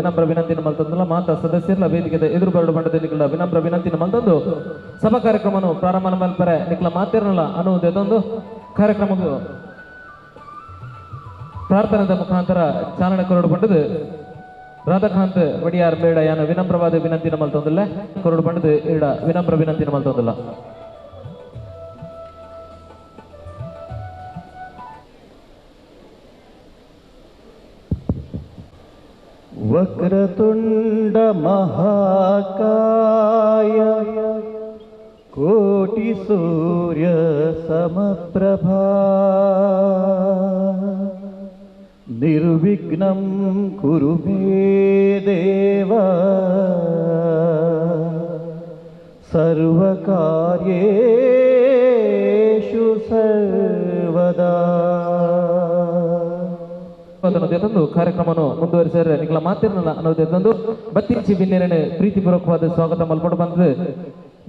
ವಿನಮ್ರ ವಿನಂತಿನ ಮಲ್ತಂದುಲ್ಲ. ಮಾತಾ ಸದಸ್ಯರ್ಲ ವೇದಿಕೆದ ಎದುರು ಬರಡು ಬಂಡದ ನಿಕಲ ವಿನಮ್ರ ವಿನಂತಿನ ಮಲ್ತಂದು ಸಭಾ ಕಾರ್ಯಕ್ರಮನು ಪ್ರಾರಂಭ ಮಲ್ಪರೆ ನಿಕಲ ಮಾತೇರ್ನಲ ಅನುದೆತೊಂದು ಕಾರ್ಯಕ್ರಮಕ್ಕೆ ಪ್ರಾರ್ಥನೆದ ಮುಖಾಂತರ ಚಾಲನೆ ಕೊರಡು ಬಂಡದು ರಾಧಾಕಾಂತ್ ವಡಿಯಾರ್ ಬೇಡ ಯಾನ ವಿನಮ್ರವಾದ ವಿನಂತಿನ ಮಲ್ತೊಂದಿಲ್ಲ ಕೊರಡು ಬಂಡದು ಇಡ ವಿನಮ್ರ ವಿನಂತಿನ ಮಲ್ತೊಂದಿಲ್ಲ. ವಕ್ರತುಂಡ ಮಹಾಕಾಯ ಕೋಟಿ ಸೂರ್ಯ ಸಮಪ್ರಭಾ ನಿರ್ವಿಘ್ನಂ ಕುರು ಮೇ ದೇವ ಸರ್ವಕಾರ್ಯೇಷು ಸರ್ವದಾ. ತಂದು ಕಾರ್ಯಕ್ರಮವನ್ನು ಮುಂದುವರಿಸಿದರೆ ನಿಗಳ ಮಾತಿರಲ್ಲ ಅನ್ನೋದು ಬತ್ತಿಂಚಿ ಬಿನ್ನೇರನೆ ಪ್ರೀತಿಪೂರ್ವಕವಾದ ಸ್ವಾಗತ ಮಲ್ಪಡು ಬಂದது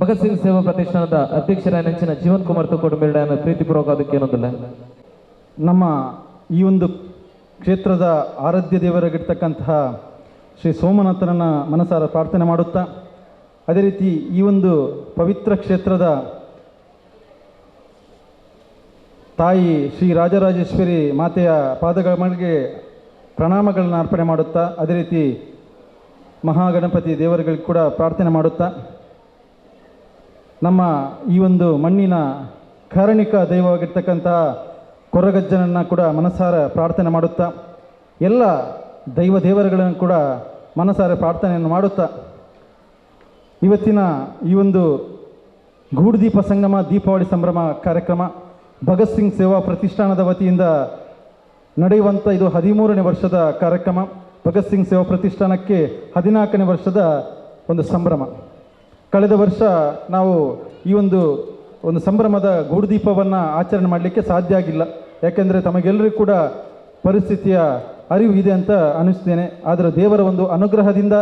ಭಗತ್ ಸಿಂಗ್ ಸೇವಾ ಪ್ರತಿಷ್ಠಾನದ ಅಧ್ಯಕ್ಷರ ನೆಂಚಿನ ಜೀವನ್ ಕುಮಾರ್ ತುಕೋಡು ಮೇಲ್ಡಾನ ಪ್ರೀತಿಪೂರ್ವಕವಾದಕ್ಕೆ ಏನೊಂದಿಲ್ಲ. ನಮ್ಮ ಈ ಒಂದು ಕ್ಷೇತ್ರದ ಆರಾಧ್ಯ ದೇವರಾಗಿರ್ತಕ್ಕಂತಹ ಶ್ರೀ ಸೋಮನಾಥನನ್ನ ಮನಸಾರ ಪ್ರಾರ್ಥನೆ ಮಾಡುತ್ತಾ, ಅದೇ ರೀತಿ ಈ ಒಂದು ಪವಿತ್ರ ಕ್ಷೇತ್ರದ ತಾಯಿ ಶ್ರೀ ರಾಜರಾಜೇಶ್ವರಿ ಮಾತೆಯ ಪಾದಗಳಿಗೆ ಪ್ರಣಾಮಗಳನ್ನು ಅರ್ಪಣೆ ಮಾಡುತ್ತಾ, ಅದೇ ರೀತಿ ಮಹಾಗಣಪತಿ ದೇವರುಗಳಿಗೆ ಕೂಡ ಪ್ರಾರ್ಥನೆ ಮಾಡುತ್ತಾ, ನಮ್ಮ ಈ ಒಂದು ಮಣ್ಣಿನ ಕಾರಣಿಕ ದೈವವಾಗಿರ್ತಕ್ಕಂತಹ ಕೊರಗಜ್ಜನನ್ನು ಕೂಡ ಮನಸಾರ ಪ್ರಾರ್ಥನೆ ಮಾಡುತ್ತಾ, ಎಲ್ಲ ದೈವ ದೇವರುಗಳನ್ನು ಕೂಡ ಮನಸಾರ ಪ್ರಾರ್ಥನೆಯನ್ನು ಮಾಡುತ್ತಾ, ಇವತ್ತಿನ ಈ ಒಂದು ಗೂಡುದೀಪ ಸಂಗಮ ದೀಪಾವಳಿ ಸಂಭ್ರಮ ಕಾರ್ಯಕ್ರಮ ಭಗತ್ ಸಿಂಗ್ ಸೇವಾ ಪ್ರತಿಷ್ಠಾನದ ವತಿಯಿಂದ ನಡೆಯುವಂಥ ಇದು 13ನೇ ವರ್ಷದ ಕಾರ್ಯಕ್ರಮ. ಭಗತ್ ಸಿಂಗ್ ಸೇವಾ ಪ್ರತಿಷ್ಠಾನಕ್ಕೆ 14ನೇ ವರ್ಷದ ಒಂದು ಸಂಭ್ರಮ. ಕಳೆದ ವರ್ಷ ನಾವು ಈ ಒಂದು ಒಂದು ಸಂಭ್ರಮದ ಗೂಡುದೀಪವನ್ನು ಆಚರಣೆ ಮಾಡಲಿಕ್ಕೆ ಸಾಧ್ಯ ಆಗಿಲ್ಲ. ಯಾಕೆಂದರೆ ತಮಗೆಲ್ಲರಿಗೂ ಕೂಡ ಪರಿಸ್ಥಿತಿಯ ಅರಿವು ಇದೆ ಅಂತ ಅನಿಸ್ತೇನೆ. ಆದರೆ ದೇವರ ಒಂದು ಅನುಗ್ರಹದಿಂದ,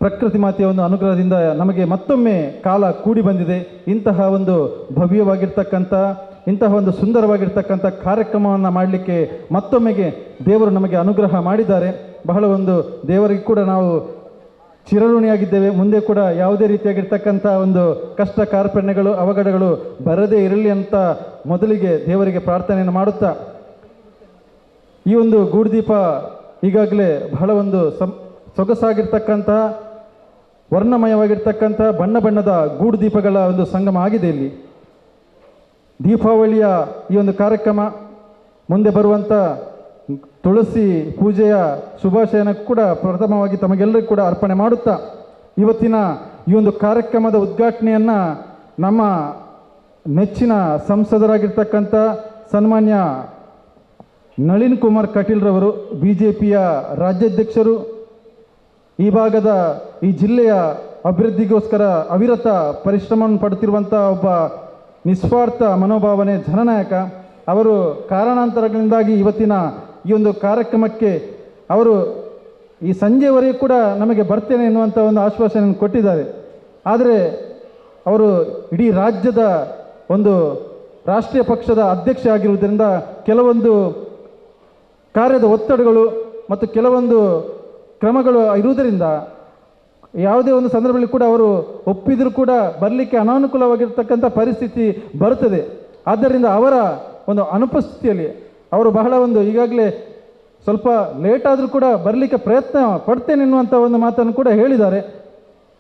ಪ್ರಕೃತಿ ಮಾತೆಯ ಒಂದು ಅನುಗ್ರಹದಿಂದ ನಮಗೆ ಮತ್ತೊಮ್ಮೆ ಕಾಲ ಕೂಡಿ ಬಂದಿದೆ. ಇಂತಹ ಒಂದು ಭವ್ಯವಾಗಿರ್ತಕ್ಕಂಥ, ಇಂತಹ ಒಂದು ಸುಂದರವಾಗಿರ್ತಕ್ಕಂಥ ಕಾರ್ಯಕ್ರಮವನ್ನು ಮಾಡಲಿಕ್ಕೆ ಮತ್ತೊಮ್ಮೆಗೆ ದೇವರು ನಮಗೆ ಅನುಗ್ರಹ ಮಾಡಿದ್ದಾರೆ. ಬಹಳ ಒಂದು ದೇವರಿಗೆ ಕೂಡ ನಾವು ಚಿರಋಣಿಯಾಗಿದ್ದೇವೆ. ಮುಂದೆ ಕೂಡ ಯಾವುದೇ ರೀತಿಯಾಗಿರ್ತಕ್ಕಂಥ ಒಂದು ಕಷ್ಟ ಕಾರ್ಪಣ್ಯಗಳು, ಅವಘಡಗಳು ಬರದೇ ಇರಲಿ ಅಂತ ಮೊದಲಿಗೆ ದೇವರಿಗೆ ಪ್ರಾರ್ಥನೆಯನ್ನು ಮಾಡುತ್ತಾ, ಈ ಒಂದು ಗೂಡುದೀಪ ಈಗಾಗಲೇ ಬಹಳ ಒಂದು ಸೊಗಸಾಗಿರ್ತಕ್ಕಂಥ, ವರ್ಣಮಯವಾಗಿರ್ತಕ್ಕಂಥ ಬಣ್ಣ ಬಣ್ಣದ ಗೂಡುದೀಪಗಳ ಒಂದು ಸಂಗಮ ಆಗಿದೆ. ಇಲ್ಲಿ ದೀಪಾವಳಿಯ ಈ ಒಂದು ಕಾರ್ಯಕ್ರಮ, ಮುಂದೆ ಬರುವಂಥ ತುಳಸಿ ಪೂಜೆಯ ಶುಭಾಶಯನ ಕೂಡ ಪ್ರಥಮವಾಗಿ ತಮಗೆಲ್ಲರಿಗೂ ಕೂಡ ಅರ್ಪಣೆ ಮಾಡುತ್ತಾ, ಇವತ್ತಿನ ಈ ಒಂದು ಕಾರ್ಯಕ್ರಮದ ಉದ್ಘಾಟನೆಯನ್ನು ನಮ್ಮ ನೆಚ್ಚಿನ ಸಂಸದರಾಗಿರ್ತಕ್ಕಂಥ ಸನ್ಮಾನ್ಯ ನಳಿನ್ ಕುಮಾರ್ ಕಟೀಲ್ರವರು, BJPಯ ರಾಜ್ಯಾಧ್ಯಕ್ಷರು, ಈ ಭಾಗದ ಈ ಜಿಲ್ಲೆಯ ಅಭಿವೃದ್ಧಿಗೋಸ್ಕರ ಅವಿರತ ಪರಿಶ್ರಮವನ್ನು ಪಡುತ್ತಿರುವಂಥ ಒಬ್ಬ ನಿಸ್ವಾರ್ಥ ಮನೋಭಾವನೆ ಜನನಾಯಕ ಅವರು ಕಾರಣಾಂತರಗಳಿಂದಾಗಿ ಇವತ್ತಿನ ಈ ಒಂದು ಕಾರ್ಯಕ್ರಮಕ್ಕೆ ಅವರು ಈ ಸಂಜೆವರೆಗೂ ಕೂಡ ನಮಗೆ ಬರ್ತೇನೆ ಎನ್ನುವಂಥ ಒಂದು ಆಶ್ವಾಸನೆಯನ್ನು ಕೊಟ್ಟಿದ್ದಾರೆ. ಆದರೆ ಅವರು ಇಡೀ ರಾಜ್ಯದ ಒಂದು ರಾಷ್ಟ್ರೀಯ ಪಕ್ಷದ ಅಧ್ಯಕ್ಷ ಆಗಿರುವುದರಿಂದ ಕೆಲವೊಂದು ಕಾರ್ಯದ ಒತ್ತಡಗಳು ಮತ್ತು ಕೆಲವೊಂದು ಕ್ರಮಗಳು ಇರುವುದರಿಂದ ಯಾವುದೇ ಒಂದು ಸಂದರ್ಭದಲ್ಲಿ ಕೂಡ ಅವರು ಒಪ್ಪಿದರೂ ಕೂಡ ಬರಲಿಕ್ಕೆ ಅನಾನುಕೂಲವಾಗಿರ್ತಕ್ಕಂಥ ಪರಿಸ್ಥಿತಿ ಬರುತ್ತದೆ. ಆದ್ದರಿಂದ ಅವರ ಒಂದು ಅನುಪಸ್ಥಿತಿಯಲ್ಲಿ ಅವರು ಬಹಳ ಒಂದು ಈಗಾಗಲೇ ಸ್ವಲ್ಪ ಲೇಟಾದರೂ ಕೂಡ ಬರಲಿಕ್ಕೆ ಪ್ರಯತ್ನ ಪಡ್ತೇನೆ ಎನ್ನುವಂಥ ಒಂದು ಮಾತನ್ನು ಕೂಡ ಹೇಳಿದ್ದಾರೆ.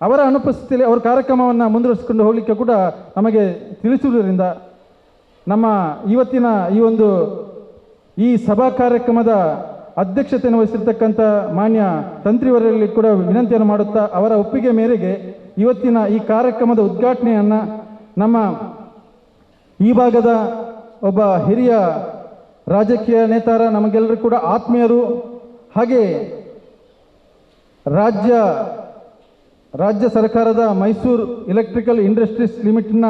ಅವರ ಅನುಪಸ್ಥಿತಿಯಲ್ಲಿ ಅವರ ಕಾರ್ಯಕ್ರಮವನ್ನು ಮುಂದುವರಿಸಿಕೊಂಡು ಹೋಗಲಿಕ್ಕೆ ಕೂಡ ನಮಗೆ ತಿಳಿಸುವುದರಿಂದ ನಮ್ಮ ಇವತ್ತಿನ ಈ ಒಂದು ಈ ಸಭಾ ಕಾರ್ಯಕ್ರಮದ ಅಧ್ಯಕ್ಷತೆಯನ್ನು ವಹಿಸಿರ್ತಕ್ಕಂಥ ಮಾನ್ಯ ತಂತ್ರಿವರಲ್ಲಿ ಕೂಡ ವಿನಂತಿಯನ್ನು ಮಾಡುತ್ತಾ, ಅವರ ಒಪ್ಪಿಗೆ ಮೇರೆಗೆ ಇವತ್ತಿನ ಈ ಕಾರ್ಯಕ್ರಮದ ಉದ್ಘಾಟನೆಯನ್ನು ನಮ್ಮ ಈ ಭಾಗದ ಒಬ್ಬ ಹಿರಿಯ ರಾಜಕೀಯ ನೇತಾರ, ನಮಗೆಲ್ಲರೂ ಕೂಡ ಆತ್ಮೀಯರು, ಹಾಗೆ ರಾಜ್ಯ ಸರ್ಕಾರದ ಮೈಸೂರು ಎಲೆಕ್ಟ್ರಿಕಲ್ ಇಂಡಸ್ಟ್ರೀಸ್ ಲಿಮಿಟೆಡ್ನ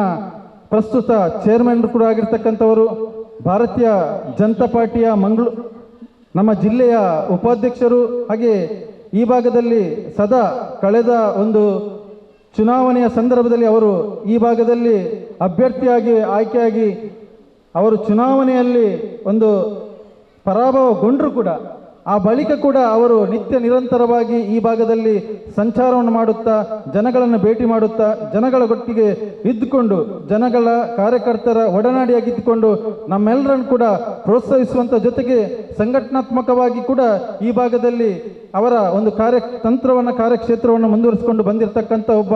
ಪ್ರಸ್ತುತ ಚೇರ್ಮನ್ ಕೂಡ ಆಗಿರ್ತಕ್ಕಂಥವರು, ಭಾರತೀಯ ಜನತಾ ಪಾರ್ಟಿಯ ನಮ್ಮ ಜಿಲ್ಲೆಯ ಉಪಾಧ್ಯಕ್ಷರು, ಹಾಗೆ ಈ ಭಾಗದಲ್ಲಿ ಸದಾ ಕಳೆದ ಒಂದು ಚುನಾವಣೆಯ ಸಂದರ್ಭದಲ್ಲಿ ಅವರು ಈ ಭಾಗದಲ್ಲಿ ಅಭ್ಯರ್ಥಿಯಾಗಿ ಆಯ್ಕೆಯಾಗಿ ಅವರು ಚುನಾವಣೆಯಲ್ಲಿ ಒಂದು ಪರಾಭವಗೊಂಡರೂ ಕೂಡ ಆ ಬಳಿಕ ಕೂಡ ಅವರು ನಿತ್ಯ ನಿರಂತರವಾಗಿ ಈ ಭಾಗದಲ್ಲಿ ಸಂಚಾರವನ್ನು ಮಾಡುತ್ತಾ, ಜನಗಳನ್ನು ಭೇಟಿ ಮಾಡುತ್ತಾ, ಜನಗಳ ಒಟ್ಟಿಗೆ ಇದ್ದುಕೊಂಡು, ಜನಗಳ ಕಾರ್ಯಕರ್ತರ ಒಡನಾಡಿಯಾಗಿದ್ದುಕೊಂಡು ನಮ್ಮೆಲ್ಲರನ್ನು ಕೂಡ ಪ್ರೋತ್ಸಾಹಿಸುವಂಥ ಜೊತೆಗೆ ಸಂಘಟನಾತ್ಮಕವಾಗಿ ಕೂಡ ಈ ಭಾಗದಲ್ಲಿ ಅವರ ಒಂದು ಕಾರ್ಯತಂತ್ರವನ್ನು, ಕಾರ್ಯಕ್ಷೇತ್ರವನ್ನು ಮುಂದುವರಿಸಿಕೊಂಡು ಬಂದಿರತಕ್ಕಂಥ ಒಬ್ಬ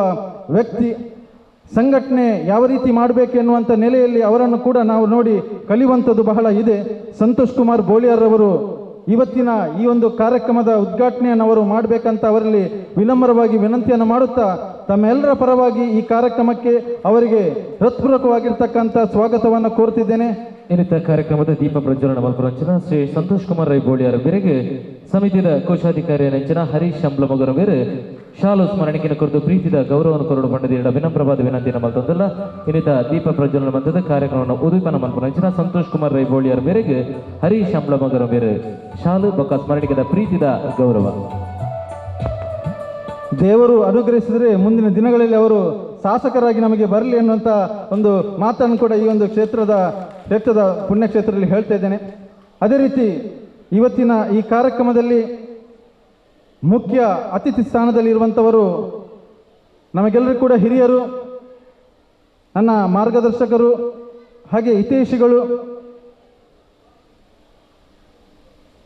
ವ್ಯಕ್ತಿ. ಸಂಘಟನೆ ಯಾವ ರೀತಿ ಮಾಡಬೇಕು ಎನ್ನುವಂಥ ನೆಲೆಯಲ್ಲಿ ಅವರನ್ನು ಕೂಡ ನಾವು ನೋಡಿ ಕಲಿಯುವಂಥದ್ದು ಬಹಳ ಇದೆ. ಸಂತೋಷ್ ಕುಮಾರ್ ಬೋಳಿಯಾರ್ ಅವರು ಇವತ್ತಿನ ಈ ಒಂದು ಕಾರ್ಯಕ್ರಮದ ಉದ್ಘಾಟನೆಯನ್ನು ಅವರು ಮಾಡಬೇಕಂತ ಅವರಲ್ಲಿ ವಿನಮ್ರವಾಗಿ ವಿನಂತಿಯನ್ನು ಮಾಡುತ್ತಾ ತಮ್ಮೆಲ್ಲರ ಪರವಾಗಿ ಈ ಕಾರ್ಯಕ್ರಮಕ್ಕೆ ಅವರಿಗೆ ಹೃತ್ಪೂರ್ವಕವಾಗಿರ್ತಕ್ಕಂಥ ಸ್ವಾಗತವನ್ನು ಕೋರುತ್ತಿದ್ದೇನೆ. ಇನ್ನಿತ ಕಾರ್ಯಕ್ರಮದ ದೀಪ ಪ್ರಜ್ವಲನ ಮಲ್ಪುರಂಚನ ಶ್ರೀ ಸಂತೋಷ್ ಕುಮಾರ್ ರೈ ಬೋಳಿಯಾರ್ ಮೇರೆಗೆ ಸಮಿತಿಯ ಕೋಶಾಧಿಕಾರಿ ನೆಂಚಿನ ಹರೀಶ್ ಅಂಬ್ಲಮೊಗರ ಮೇರೆ ಶಾಲು ಸ್ಮರಣಿಕೆಯನ್ನು ಕುರಿತು ಪ್ರೀತಿದ ಗೌರವವನ್ನು ಕೊರಡು ಪಂಡದ ವಿನಮ್ರವಾದ ವಿನಂತಿಯನ್ನು ಮಲ್ತೊಂದಲ್ಲ. ಇನ್ನಿತ ದೀಪ ಪ್ರಜ್ವಲನ ಬಂದದ ಕಾರ್ಯಕ್ರಮವನ್ನು ಉದ್ದೀಪನ ಮಲ್ಪುರಂಚನ ಸಂತೋಷ್ ಕುಮಾರ್ ರೈ ಬೋಳಿಯಾರ್ ಮೇರೆಗೆ ಹರೀಶ್ ಅಂಬ್ಲಮೊಗರ ಮೇರೆ ಶಾಲು ಬೊಕ್ಕ ಸ್ಮರಣಿಕೆದ ಪ್ರೀತಿದ ಗೌರವ. ದೇವರು ಅನುಗ್ರಹಿಸಿದರೆ ಮುಂದಿನ ದಿನಗಳಲ್ಲಿ ಅವರು ಶಾಸಕರಾಗಿ ನಮಗೆ ಬರಲಿ ಎನ್ನುವಂಥ ಒಂದು ಮಾತನ್ನು ಕೂಡ ಈ ಒಂದು ಕ್ಷೇತ್ರದ ಪುಣ್ಯಕ್ಷೇತ್ರದಲ್ಲಿ ಹೇಳ್ತಾ ಇದ್ದೇನೆ. ಅದೇ ರೀತಿ ಇವತ್ತಿನ ಈ ಕಾರ್ಯಕ್ರಮದಲ್ಲಿ ಮುಖ್ಯ ಅತಿಥಿ ಸ್ಥಾನದಲ್ಲಿ ಇರುವಂಥವರು ನಮಗೆಲ್ಲರೂ ಕೂಡ ಹಿರಿಯರು, ನನ್ನ ಮಾರ್ಗದರ್ಶಕರು, ಹಾಗೆ ಹಿತೈಷಿಗಳು.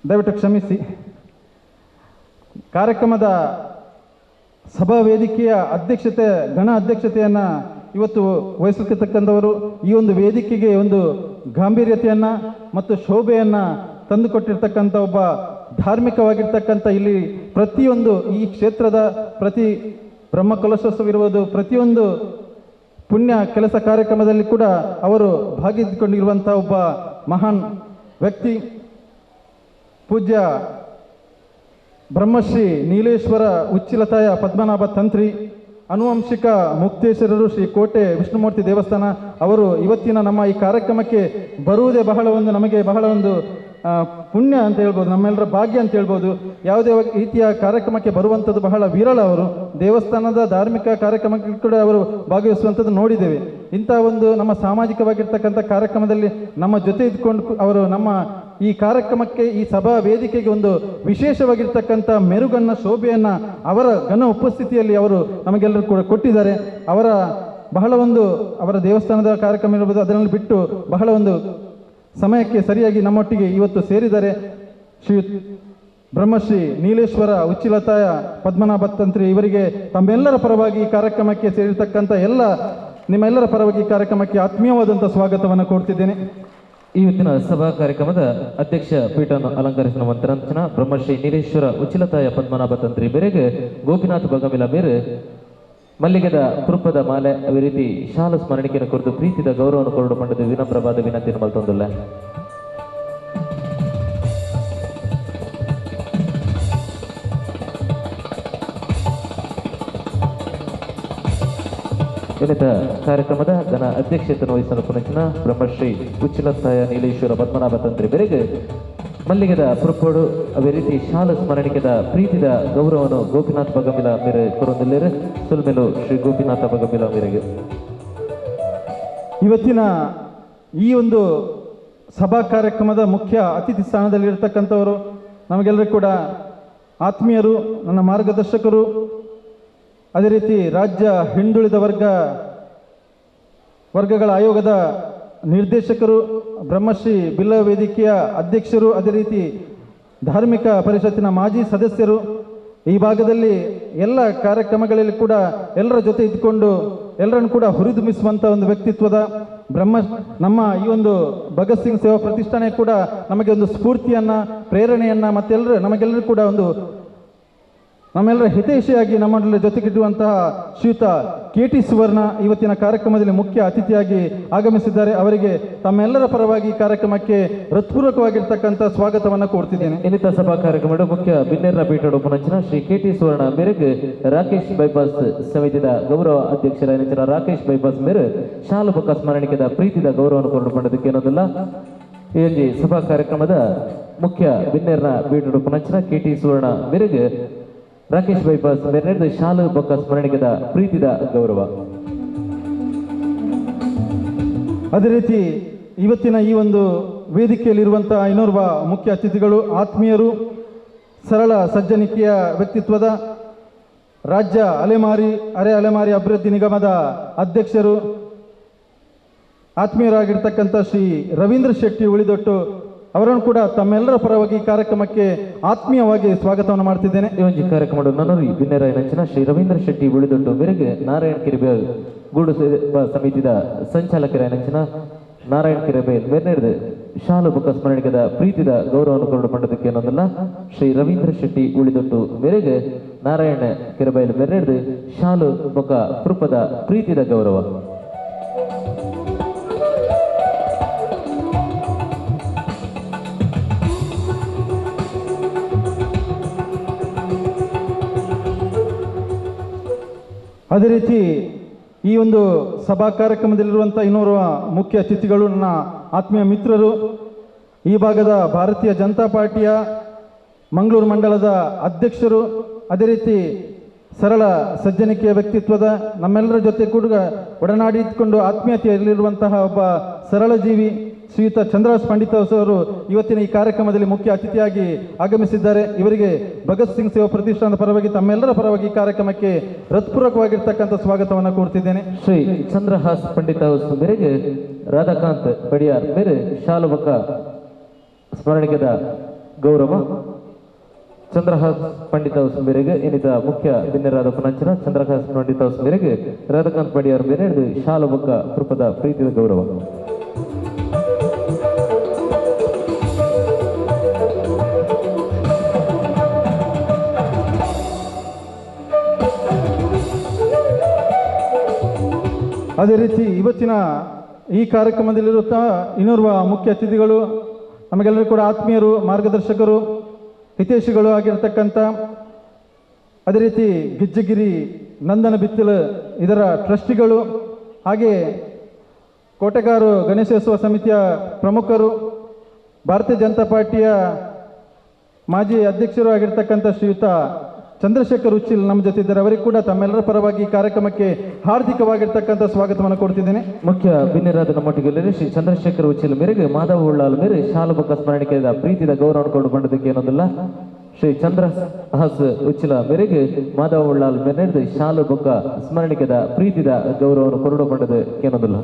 ದಯವಿಟ್ಟು ಕ್ಷಮಿಸಿ. ಕಾರ್ಯಕ್ರಮದ ಸಭಾ ವೇದಿಕೆಯ ಅಧ್ಯಕ್ಷತೆ, ಗಣ ಅಧ್ಯಕ್ಷತೆಯನ್ನು ಇವತ್ತು ವಹಿಸತಕ್ಕಂಥವರು, ಈ ಒಂದು ವೇದಿಕೆಗೆ ಒಂದು ಗಾಂಭೀರ್ಯತೆಯನ್ನು ಮತ್ತು ಶೋಭೆಯನ್ನು ತಂದುಕೊಟ್ಟಿರ್ತಕ್ಕಂಥ ಒಬ್ಬ ಧಾರ್ಮಿಕವಾಗಿರ್ತಕ್ಕಂಥ, ಇಲ್ಲಿ ಪ್ರತಿಯೊಂದು ಈ ಕ್ಷೇತ್ರದ ಪ್ರತಿ ಬ್ರಹ್ಮಕಲಶೋತ್ಸವ ಇರ್ಬೋದು, ಪ್ರತಿಯೊಂದು ಪುಣ್ಯ ಕೆಲಸ ಕಾರ್ಯಕ್ರಮದಲ್ಲಿ ಕೂಡ ಅವರು ಭಾಗಿಕೊಂಡಿರುವಂಥ ಒಬ್ಬ ಮಹಾನ್ ವ್ಯಕ್ತಿ, ಪೂಜ್ಯ ಬ್ರಹ್ಮಶ್ರೀ ನೀಲೇಶ್ವರ ಉಚ್ಚಿಲತಾಯ ಪದ್ಮನಾಭ ತಂತ್ರಿ, ಅನುವಂಶಿಕ ಮುಕ್ತೇಶ್ವರರು ಶ್ರೀ ಕೋಟೆ ವಿಷ್ಣುಮೂರ್ತಿ ದೇವಸ್ಥಾನ. ಅವರು ಇವತ್ತಿನ ನಮ್ಮ ಈ ಕಾರ್ಯಕ್ರಮಕ್ಕೆ ಬರುವುದೇ ಬಹಳ ಒಂದು ನಮಗೆ ಬಹಳ ಒಂದು ಪುಣ್ಯ ಅಂತ ಹೇಳ್ಬೋದು, ನಮ್ಮೆಲ್ಲರ ಭಾಗ್ಯ ಅಂತ ಹೇಳ್ಬೋದು. ಯಾವುದೇ ರೀತಿಯ ಕಾರ್ಯಕ್ರಮಕ್ಕೆ ಬರುವಂಥದ್ದು ಬಹಳ ವಿರಳ. ಅವರು ದೇವಸ್ಥಾನದ ಧಾರ್ಮಿಕ ಕಾರ್ಯಕ್ರಮಕ್ಕೆ ಕೂಡ ಅವರು ಭಾಗವಹಿಸುವಂಥದ್ದು ನೋಡಿದ್ದೇವೆ. ಇಂಥ ಒಂದು ನಮ್ಮ ಸಾಮಾಜಿಕವಾಗಿರ್ತಕ್ಕಂಥ ಕಾರ್ಯಕ್ರಮದಲ್ಲಿ ನಮ್ಮ ಜೊತೆ ಇದ್ಕೊಂಡು ಅವರು ನಮ್ಮ ಈ ಕಾರ್ಯಕ್ರಮಕ್ಕೆ, ಈ ಸಭಾ ವೇದಿಕೆಗೆ ಒಂದು ವಿಶೇಷವಾಗಿರ್ತಕ್ಕಂಥ ಮೆರುಗನ್ನು, ಶೋಭೆಯನ್ನು ಅವರ ಘನ ಉಪಸ್ಥಿತಿಯಲ್ಲಿ ಅವರು ನಮಗೆಲ್ಲರೂ ಕೂಡ ಕೊಟ್ಟಿದ್ದಾರೆ. ಅವರ ಬಹಳ ಒಂದು ಅವರ ದೇವಸ್ಥಾನದ ಕಾರ್ಯಕ್ರಮ ಇರ್ಬೋದು, ಅದನ್ನು ಬಿಟ್ಟು ಬಹಳ ಒಂದು ಸಮಯಕ್ಕೆ ಸರಿಯಾಗಿ ನಮ್ಮೊಟ್ಟಿಗೆ ಇವತ್ತು ಸೇರಿದ್ದಾರೆ. ಶ್ರೀ ಬ್ರಹ್ಮಶ್ರೀ ನೀಲೇಶ್ವರ ಉಚ್ಚಿಲತಾಯ ಪದ್ಮನಾಭ ತಂತ್ರಿ ಇವರಿಗೆ ತಮ್ಮೆಲ್ಲರ ಪರವಾಗಿ ಈ ಕಾರ್ಯಕ್ರಮಕ್ಕೆ ಸೇರಿರ್ತಕ್ಕಂಥ ಎಲ್ಲ ನಿಮ್ಮೆಲ್ಲರ ಪರವಾಗಿ ಈ ಕಾರ್ಯಕ್ರಮಕ್ಕೆ ಆತ್ಮೀಯವಾದಂಥ ಸ್ವಾಗತವನ್ನು ಕೊಡ್ತಿದ್ದೇನೆ. ಇವತ್ತಿನ ಸಭಾ ಕಾರ್ಯಕ್ರಮದ ಅಧ್ಯಕ್ಷ ಪೀಠವನ್ನು ಅಲಂಕರಿಸಿದ ಮಂತ್ರಂಚನ ಬ್ರಹ್ಮಶ್ರೀ ನೀಲೇಶ್ವರ ಉಚ್ಚಿಲತಾಯ ಪದ್ಮನಾಭ ತಂತ್ರಿ ಮೇರೆಗೆ ಗೋಪಿನಾಥ ಬಗಮಿಲ ಮೇರೆ ಮಲ್ಲಿಗೆದ ಕೃಪದ ಮಾಲೆ ಅದೇ ರೀತಿ ಶಾಲು ಸ್ಮರಣಿಕೆಯನ್ನು ಕುರಿತು ಪ್ರೀತಿದ ಗೌರವವನ್ನು ಕೊರಡು ಪಂಡದ ವಿನಮ್ರವಾದ ವಿನಂತಿಯನ್ನು ಮಲ್ತೊಂದುಲ್ಲ. ಇನ್ನಿತ ಕಾರ್ಯಕ್ರಮದ ಘನ ಅಧ್ಯಕ್ಷತೆಯನ್ನು ವಹಿಸಲು ಪುನಚಿನ ಬ್ರಹ್ಮಶ್ರೀ ಉಚ್ಚಿಲತ್ತಾಯ ನೀಲೇಶ್ವರ ಪದ್ಮನಾಭ ತಂತ್ರಿ ಮೇರೆಗೆ ಮಲ್ಲಿಗೆದ ಪುರಪೋಡು ಅದೇ ರೀತಿ ಶಾಲು ಸ್ಮರಣಿಕೆದ ಪ್ರೀತಿದ ಗೌರವವನ್ನು ಗೋಪಿನಾಥ ಬಗಮಿಲ ಮೇರೆ ಕೊರೊಂದಿಲ್ಲೇರು. ಸುಲ್ಮೆಲು ಶ್ರೀ ಗೋಪಿನಾಥ ಬಗಮಿಲ ಮೇರೆಗೆ. ಇವತ್ತಿನ ಈ ಒಂದು ಸಭಾ ಕಾರ್ಯಕ್ರಮದ ಮುಖ್ಯ ಅತಿಥಿ ಸ್ಥಾನದಲ್ಲಿ ಇರತಕ್ಕಂಥವರು ನಮಗೆಲ್ಲರೂ ಕೂಡ ಆತ್ಮೀಯರು, ನನ್ನ ಮಾರ್ಗದರ್ಶಕರು, ಅದೇ ರೀತಿ ರಾಜ್ಯ ಹಿಂದುಳಿದ ವರ್ಗಗಳ ಆಯೋಗದ ನಿರ್ದೇಶಕರು, ಬ್ರಹ್ಮಶ್ರೀ ಬಿಲ್ಲ ವೇದಿಕೆಯ ಅಧ್ಯಕ್ಷರು, ಅದೇ ರೀತಿ ಧಾರ್ಮಿಕ ಪರಿಷತ್ತಿನ ಮಾಜಿ ಸದಸ್ಯರು, ಈ ಭಾಗದಲ್ಲಿ ಎಲ್ಲ ಕಾರ್ಯಕ್ರಮಗಳಲ್ಲಿ ಕೂಡ ಎಲ್ಲರ ಜೊತೆ ಇದ್ದುಕೊಂಡು ಎಲ್ಲರನ್ನು ಕೂಡ ಹುರಿದುಂಬಿಸುವಂಥ ಒಂದು ವ್ಯಕ್ತಿತ್ವದ ನಮ್ಮ ಈ ಒಂದು ಭಗತ್ ಸಿಂಗ್ ಸೇವಾ ಪ್ರತಿಷ್ಠಾನ ಕೂಡ ನಮಗೆ ಒಂದು ಸ್ಫೂರ್ತಿಯನ್ನು, ಪ್ರೇರಣೆಯನ್ನು, ಮತ್ತೆಲ್ಲರೂ ನಮಗೆಲ್ಲರೂ ಕೂಡ ಒಂದು ನಮ್ಮೆಲ್ಲರ ಹಿತೈಷಿಯಾಗಿ ನಮ್ಮಲ್ಲಿ ಜೊತೆಗಿಡುವಂತಹ ಶ್ರೀಯುತ ಕೆ ಟಿ ಸುವರ್ಣ ಇವತ್ತಿನ ಕಾರ್ಯಕ್ರಮದಲ್ಲಿ ಮುಖ್ಯ ಅತಿಥಿಯಾಗಿ ಆಗಮಿಸಿದ್ದಾರೆ. ಅವರಿಗೆ ತಮ್ಮೆಲ್ಲರ ಪರವಾಗಿ ಕಾರ್ಯಕ್ರಮಕ್ಕೆ ಹೃತ್ಪೂರ್ವಕವಾಗಿರ್ತಕ್ಕಂಥ ಸ್ವಾಗತವನ್ನು ಕೋರ್ತಿದ್ದೇನೆ. ಇನ್ನಿತ ಸಭಾ ಕಾರ್ಯಕ್ರಮದ ಮುಖ್ಯ ಬಿನ್ನೆರ್ನ ಪೀಠದ ಉಪನಂಚನ ಶ್ರೀ ಕೆ ಟಿ ಸುವರ್ಣ ಮೇರೆಗೆ ರಾಕೇಶ್ ಬೈಪಾಸ್ ಸಮಿತಿಯ ಗೌರವ ಅಧ್ಯಕ್ಷರ ರಾಕೇಶ್ ಬೈಪಾಸ್ ಮೇರೆ ಶಾಲು ಬೊಕ್ಕ ಸ್ಮರಣಿಕೆದ ಪ್ರೀತಿದ ಗೌರವವನ್ನು ಕೊಂಡುಕೊಂಡದಕ್ಕೆ ಏನೋದಿಲ್ಲ. ಈ ಸಭಾ ಕಾರ್ಯಕ್ರಮದ ಮುಖ್ಯ ಬಿನ್ನೆರ್ನ ಪೀಠದ ಉಪನಂಚನ ಕೆ ಟಿ ಸುವರ್ಣ ಮೇರೆಗೆ ರಾಕೇಶ್ ಬೈಪಾಸ್ ಮೇರೆ ಶಾಲು ಬೊಕ್ಕ ಸ್ಮರಣಿಕೆದ ಪ್ರೀತಿದ ಗೌರವ. ಅದೇ ರೀತಿ ಇವತ್ತಿನ ಈ ಒಂದು ವೇದಿಕೆಯಲ್ಲಿರುವಂತಹ ಇನ್ನೋರ್ವ ಮುಖ್ಯ ಅತಿಥಿಗಳು, ಆತ್ಮೀಯರು, ಸರಳ ಸಜ್ಜನಿಕೆಯ ವ್ಯಕ್ತಿತ್ವದ ರಾಜ್ಯ ಅಲೆಮಾರಿ ಅರೆ ಅಲೆಮಾರಿ ಅಭಿವೃದ್ಧಿ ನಿಗಮದ ಅಧ್ಯಕ್ಷರು ಆತ್ಮೀಯರಾಗಿರ್ತಕ್ಕಂಥ ಶ್ರೀ ರವೀಂದ್ರ ಶೆಟ್ಟಿ ಉಳಿದೊಟ್ಟು ಅವರನ್ನು ಕೂಡ ತಮ್ಮೆಲ್ಲರ ಪರವಾಗಿ ಕಾರ್ಯಕ್ರಮಕ್ಕೆ ಆತ್ಮೀಯವಾಗಿ ಸ್ವಾಗತವನ್ನು ಮಾಡ್ತಿದ್ದೇನೆ. ಈ ಒಂದು ಕಾರ್ಯಕ್ರಮದ ನನರಿ ಬಿನ್ನೆರಾಯನಂಚಿನ ಶ್ರೀ ರವೀಂದ್ರ ಶೆಟ್ಟಿ ಉಳಿದೊಟ್ಟು ಮೇರೆಗೆ ನಾರಾಯಣ ಕಿರಿಬೇಲ್ ಗೂಡು ಸೇವಾ ಸಮಿತಿದ ಸಂಚಾಲಕರಾಯನಂಚಿನ ನಾರಾಯಣ ಕಿರಿಬೇಲ್ ಮೇರ್ನೇರಿದ ಶಾಲು ಬುಕ್ಕ ಸ್ಮರಣಿಕದ ಪ್ರೀತಿದ ಗೌರವವನ್ನು ಕೊರಡು ಪಂಡದಕ್ಕೆ ಏನೊಂದಲ್ಲ ಶ್ರೀ ರವೀಂದ್ರ ಶೆಟ್ಟಿ ಉಳಿದೊಟ್ಟು ಮೇರೆಗೆ ನಾರಾಯಣ ಕಿರಬೈಲ್ ಮೇರ್ನೇರಿದ ಶಾಲು ಬೊಕ್ಕ ಕೃಪದ ಪ್ರೀತಿದ ಗೌರವ. ಅದೇ ರೀತಿ ಈ ಒಂದು ಸಭಾ ಕಾರ್ಯಕ್ರಮದಲ್ಲಿರುವಂಥ ಇನ್ನೋರ್ವ ಮುಖ್ಯ ಅತಿಥಿಗಳು ನನ್ನ ಆತ್ಮೀಯ ಮಿತ್ರರು, ಈ ಭಾಗದ ಭಾರತೀಯ ಜನತಾ ಪಾರ್ಟಿಯ ಮಂಗಳೂರು ಮಂಡಲದ ಅಧ್ಯಕ್ಷರು, ಅದೇ ರೀತಿ ಸರಳ ಸಜ್ಜನಿಕೆಯ ವ್ಯಕ್ತಿತ್ವದ ನಮ್ಮೆಲ್ಲರ ಜೊತೆ ಕೂಡ ಒಡನಾಡಿಕೊಂಡು ಆತ್ಮೀಯತೆಯಲ್ಲಿರುವಂತಹ ಒಬ್ಬ ಸರಳ ಜೀವಿ ಶ್ರೀಯುತ ಚಂದ್ರಹಾಸ್ ಪಂಡಿತ್ ಅವರು ಇವತ್ತಿನ ಈ ಕಾರ್ಯಕ್ರಮದಲ್ಲಿ ಮುಖ್ಯ ಅತಿಥಿಯಾಗಿ ಆಗಮಿಸಿದ್ದಾರೆ. ಇವರಿಗೆ ಭಗತ್ ಸಿಂಗ್ ಸೇವಾ ಪ್ರತಿಷ್ಠಾನದ ಪರವಾಗಿ ತಮ್ಮೆಲ್ಲರ ಪರವಾಗಿ ಈ ಕಾರ್ಯಕ್ರಮಕ್ಕೆ ಹೃತ್ಪೂರ್ವಕವಾಗಿರ್ತಕ್ಕಂಥ ಸ್ವಾಗತವನ್ನು ಕೋರ್ತಿದ್ದೇನೆ. ಶ್ರೀ ಚಂದ್ರಹಾಸ್ ಪಂಡಿತ್ ಹೌಸ್ ಮೇರೆಗೆ ರಾಧಾಕಾಂತ್ ಬಡಿಯಾರ್ ಮೇರೆ ಶಾಲುಬಕ ಸ್ಮರಣಿಕದ ಗೌರವ. ಚಂದ್ರಹಾಸ್ ಪಂಡಿತ್ ಹೌಸ್ ಮೇರೆಗೆ ಏನಿದ ಮುಖ್ಯ ಬಿನ್ನೆರಾದ ಪುನಂಚನ ಚಂದ್ರಹಾಸ್ ಪಂಡಿತ್ ಹೌಸ್ ಮೇರೆಗೆ ರಾಧಾಕಾಂತ್ ಬಡಿಯಾರ್ ಮೇರೆ ಶಾಲುಬಕ ಕೃಪದ ಪ್ರೀತಿಯ ಗೌರವ. ಅದೇ ರೀತಿ ಇವತ್ತಿನ ಈ ಕಾರ್ಯಕ್ರಮದಲ್ಲಿರುತ್ತಾ ಇನ್ನೋರ್ವ ಮುಖ್ಯ ಅತಿಥಿಗಳು ನಮಗೆಲ್ಲರೂ ಕೂಡ ಆತ್ಮೀಯರು, ಮಾರ್ಗದರ್ಶಕರು, ಹಿತೈಷಿಗಳು ಆಗಿರ್ತಕ್ಕಂಥ ಅದೇ ರೀತಿ ಗಿಜ್ಜಗಿರಿ ನಂದನ ಬಿತ್ತಿಲು ಇದರ ಟ್ರಸ್ಟಿಗಳು, ಹಾಗೆ ಕೋಟೆಗಾರು ಗಣೇಶೋತ್ಸವ ಸಮಿತಿಯ ಪ್ರಮುಖರು, ಭಾರತೀಯ ಜನತಾ ಪಾರ್ಟಿಯ ಮಾಜಿ ಅಧ್ಯಕ್ಷರು ಆಗಿರ್ತಕ್ಕಂಥ ಶ್ರೀಯುತ ಚಂದ್ರಶೇಖರ್ ಉಚ್ಚಿಲ್ ನಮ್ಮ ಜೊತೆ ಇದ್ದಾರೆ. ಅವರಿಗೆ ಕೂಡ ತಮ್ಮೆಲ್ಲರ ಪರವಾಗಿ ಕಾರ್ಯಕ್ರಮಕ್ಕೆ ಹಾರ್ದಿಕವಾಗಿರ್ತಕ್ಕಂಥ ಸ್ವಾಗತವನ್ನು ಕೊಡ್ತಿದ್ದೇನೆ. ಮುಖ್ಯ ಬಿನ್ನೆರಾದ ನಮ್ಮೊಟ್ಟಿಗೆ ಶ್ರೀ ಚಂದ್ರಶೇಖರ್ ಉಚ್ಚಿಲ್ ಮೇರೆಗೆ ಮಾಧವ ಉಳ್ಳಾಲ್ ಮೇರೆ ಶಾಲುಬಕ ಸ್ಮರಣಿಕೆಯ ಪ್ರೀತಿದ ಗೌರವ ಕೊಡು ಬಂಡದಕ್ಕೆ ಏನೊಂದಿಲ್ಲ ಶ್ರೀ ಚಂದ್ರಹಾಸ್ ಉಚ್ಚಿಲ ಮೇರೆಗೆ ಮಾಧವ ಉಳ್ಳಾಲ್ ಮೇರೆ ಶಾಲುಬಕ ಸ್ಮರಣಿಕೆದ ಪ್ರೀತಿದ ಗೌರವವನ್ನು ಕೊರಡು ಬಂಡದಕ್ಕೆ ಏನೊಂದಿಲ್ಲ.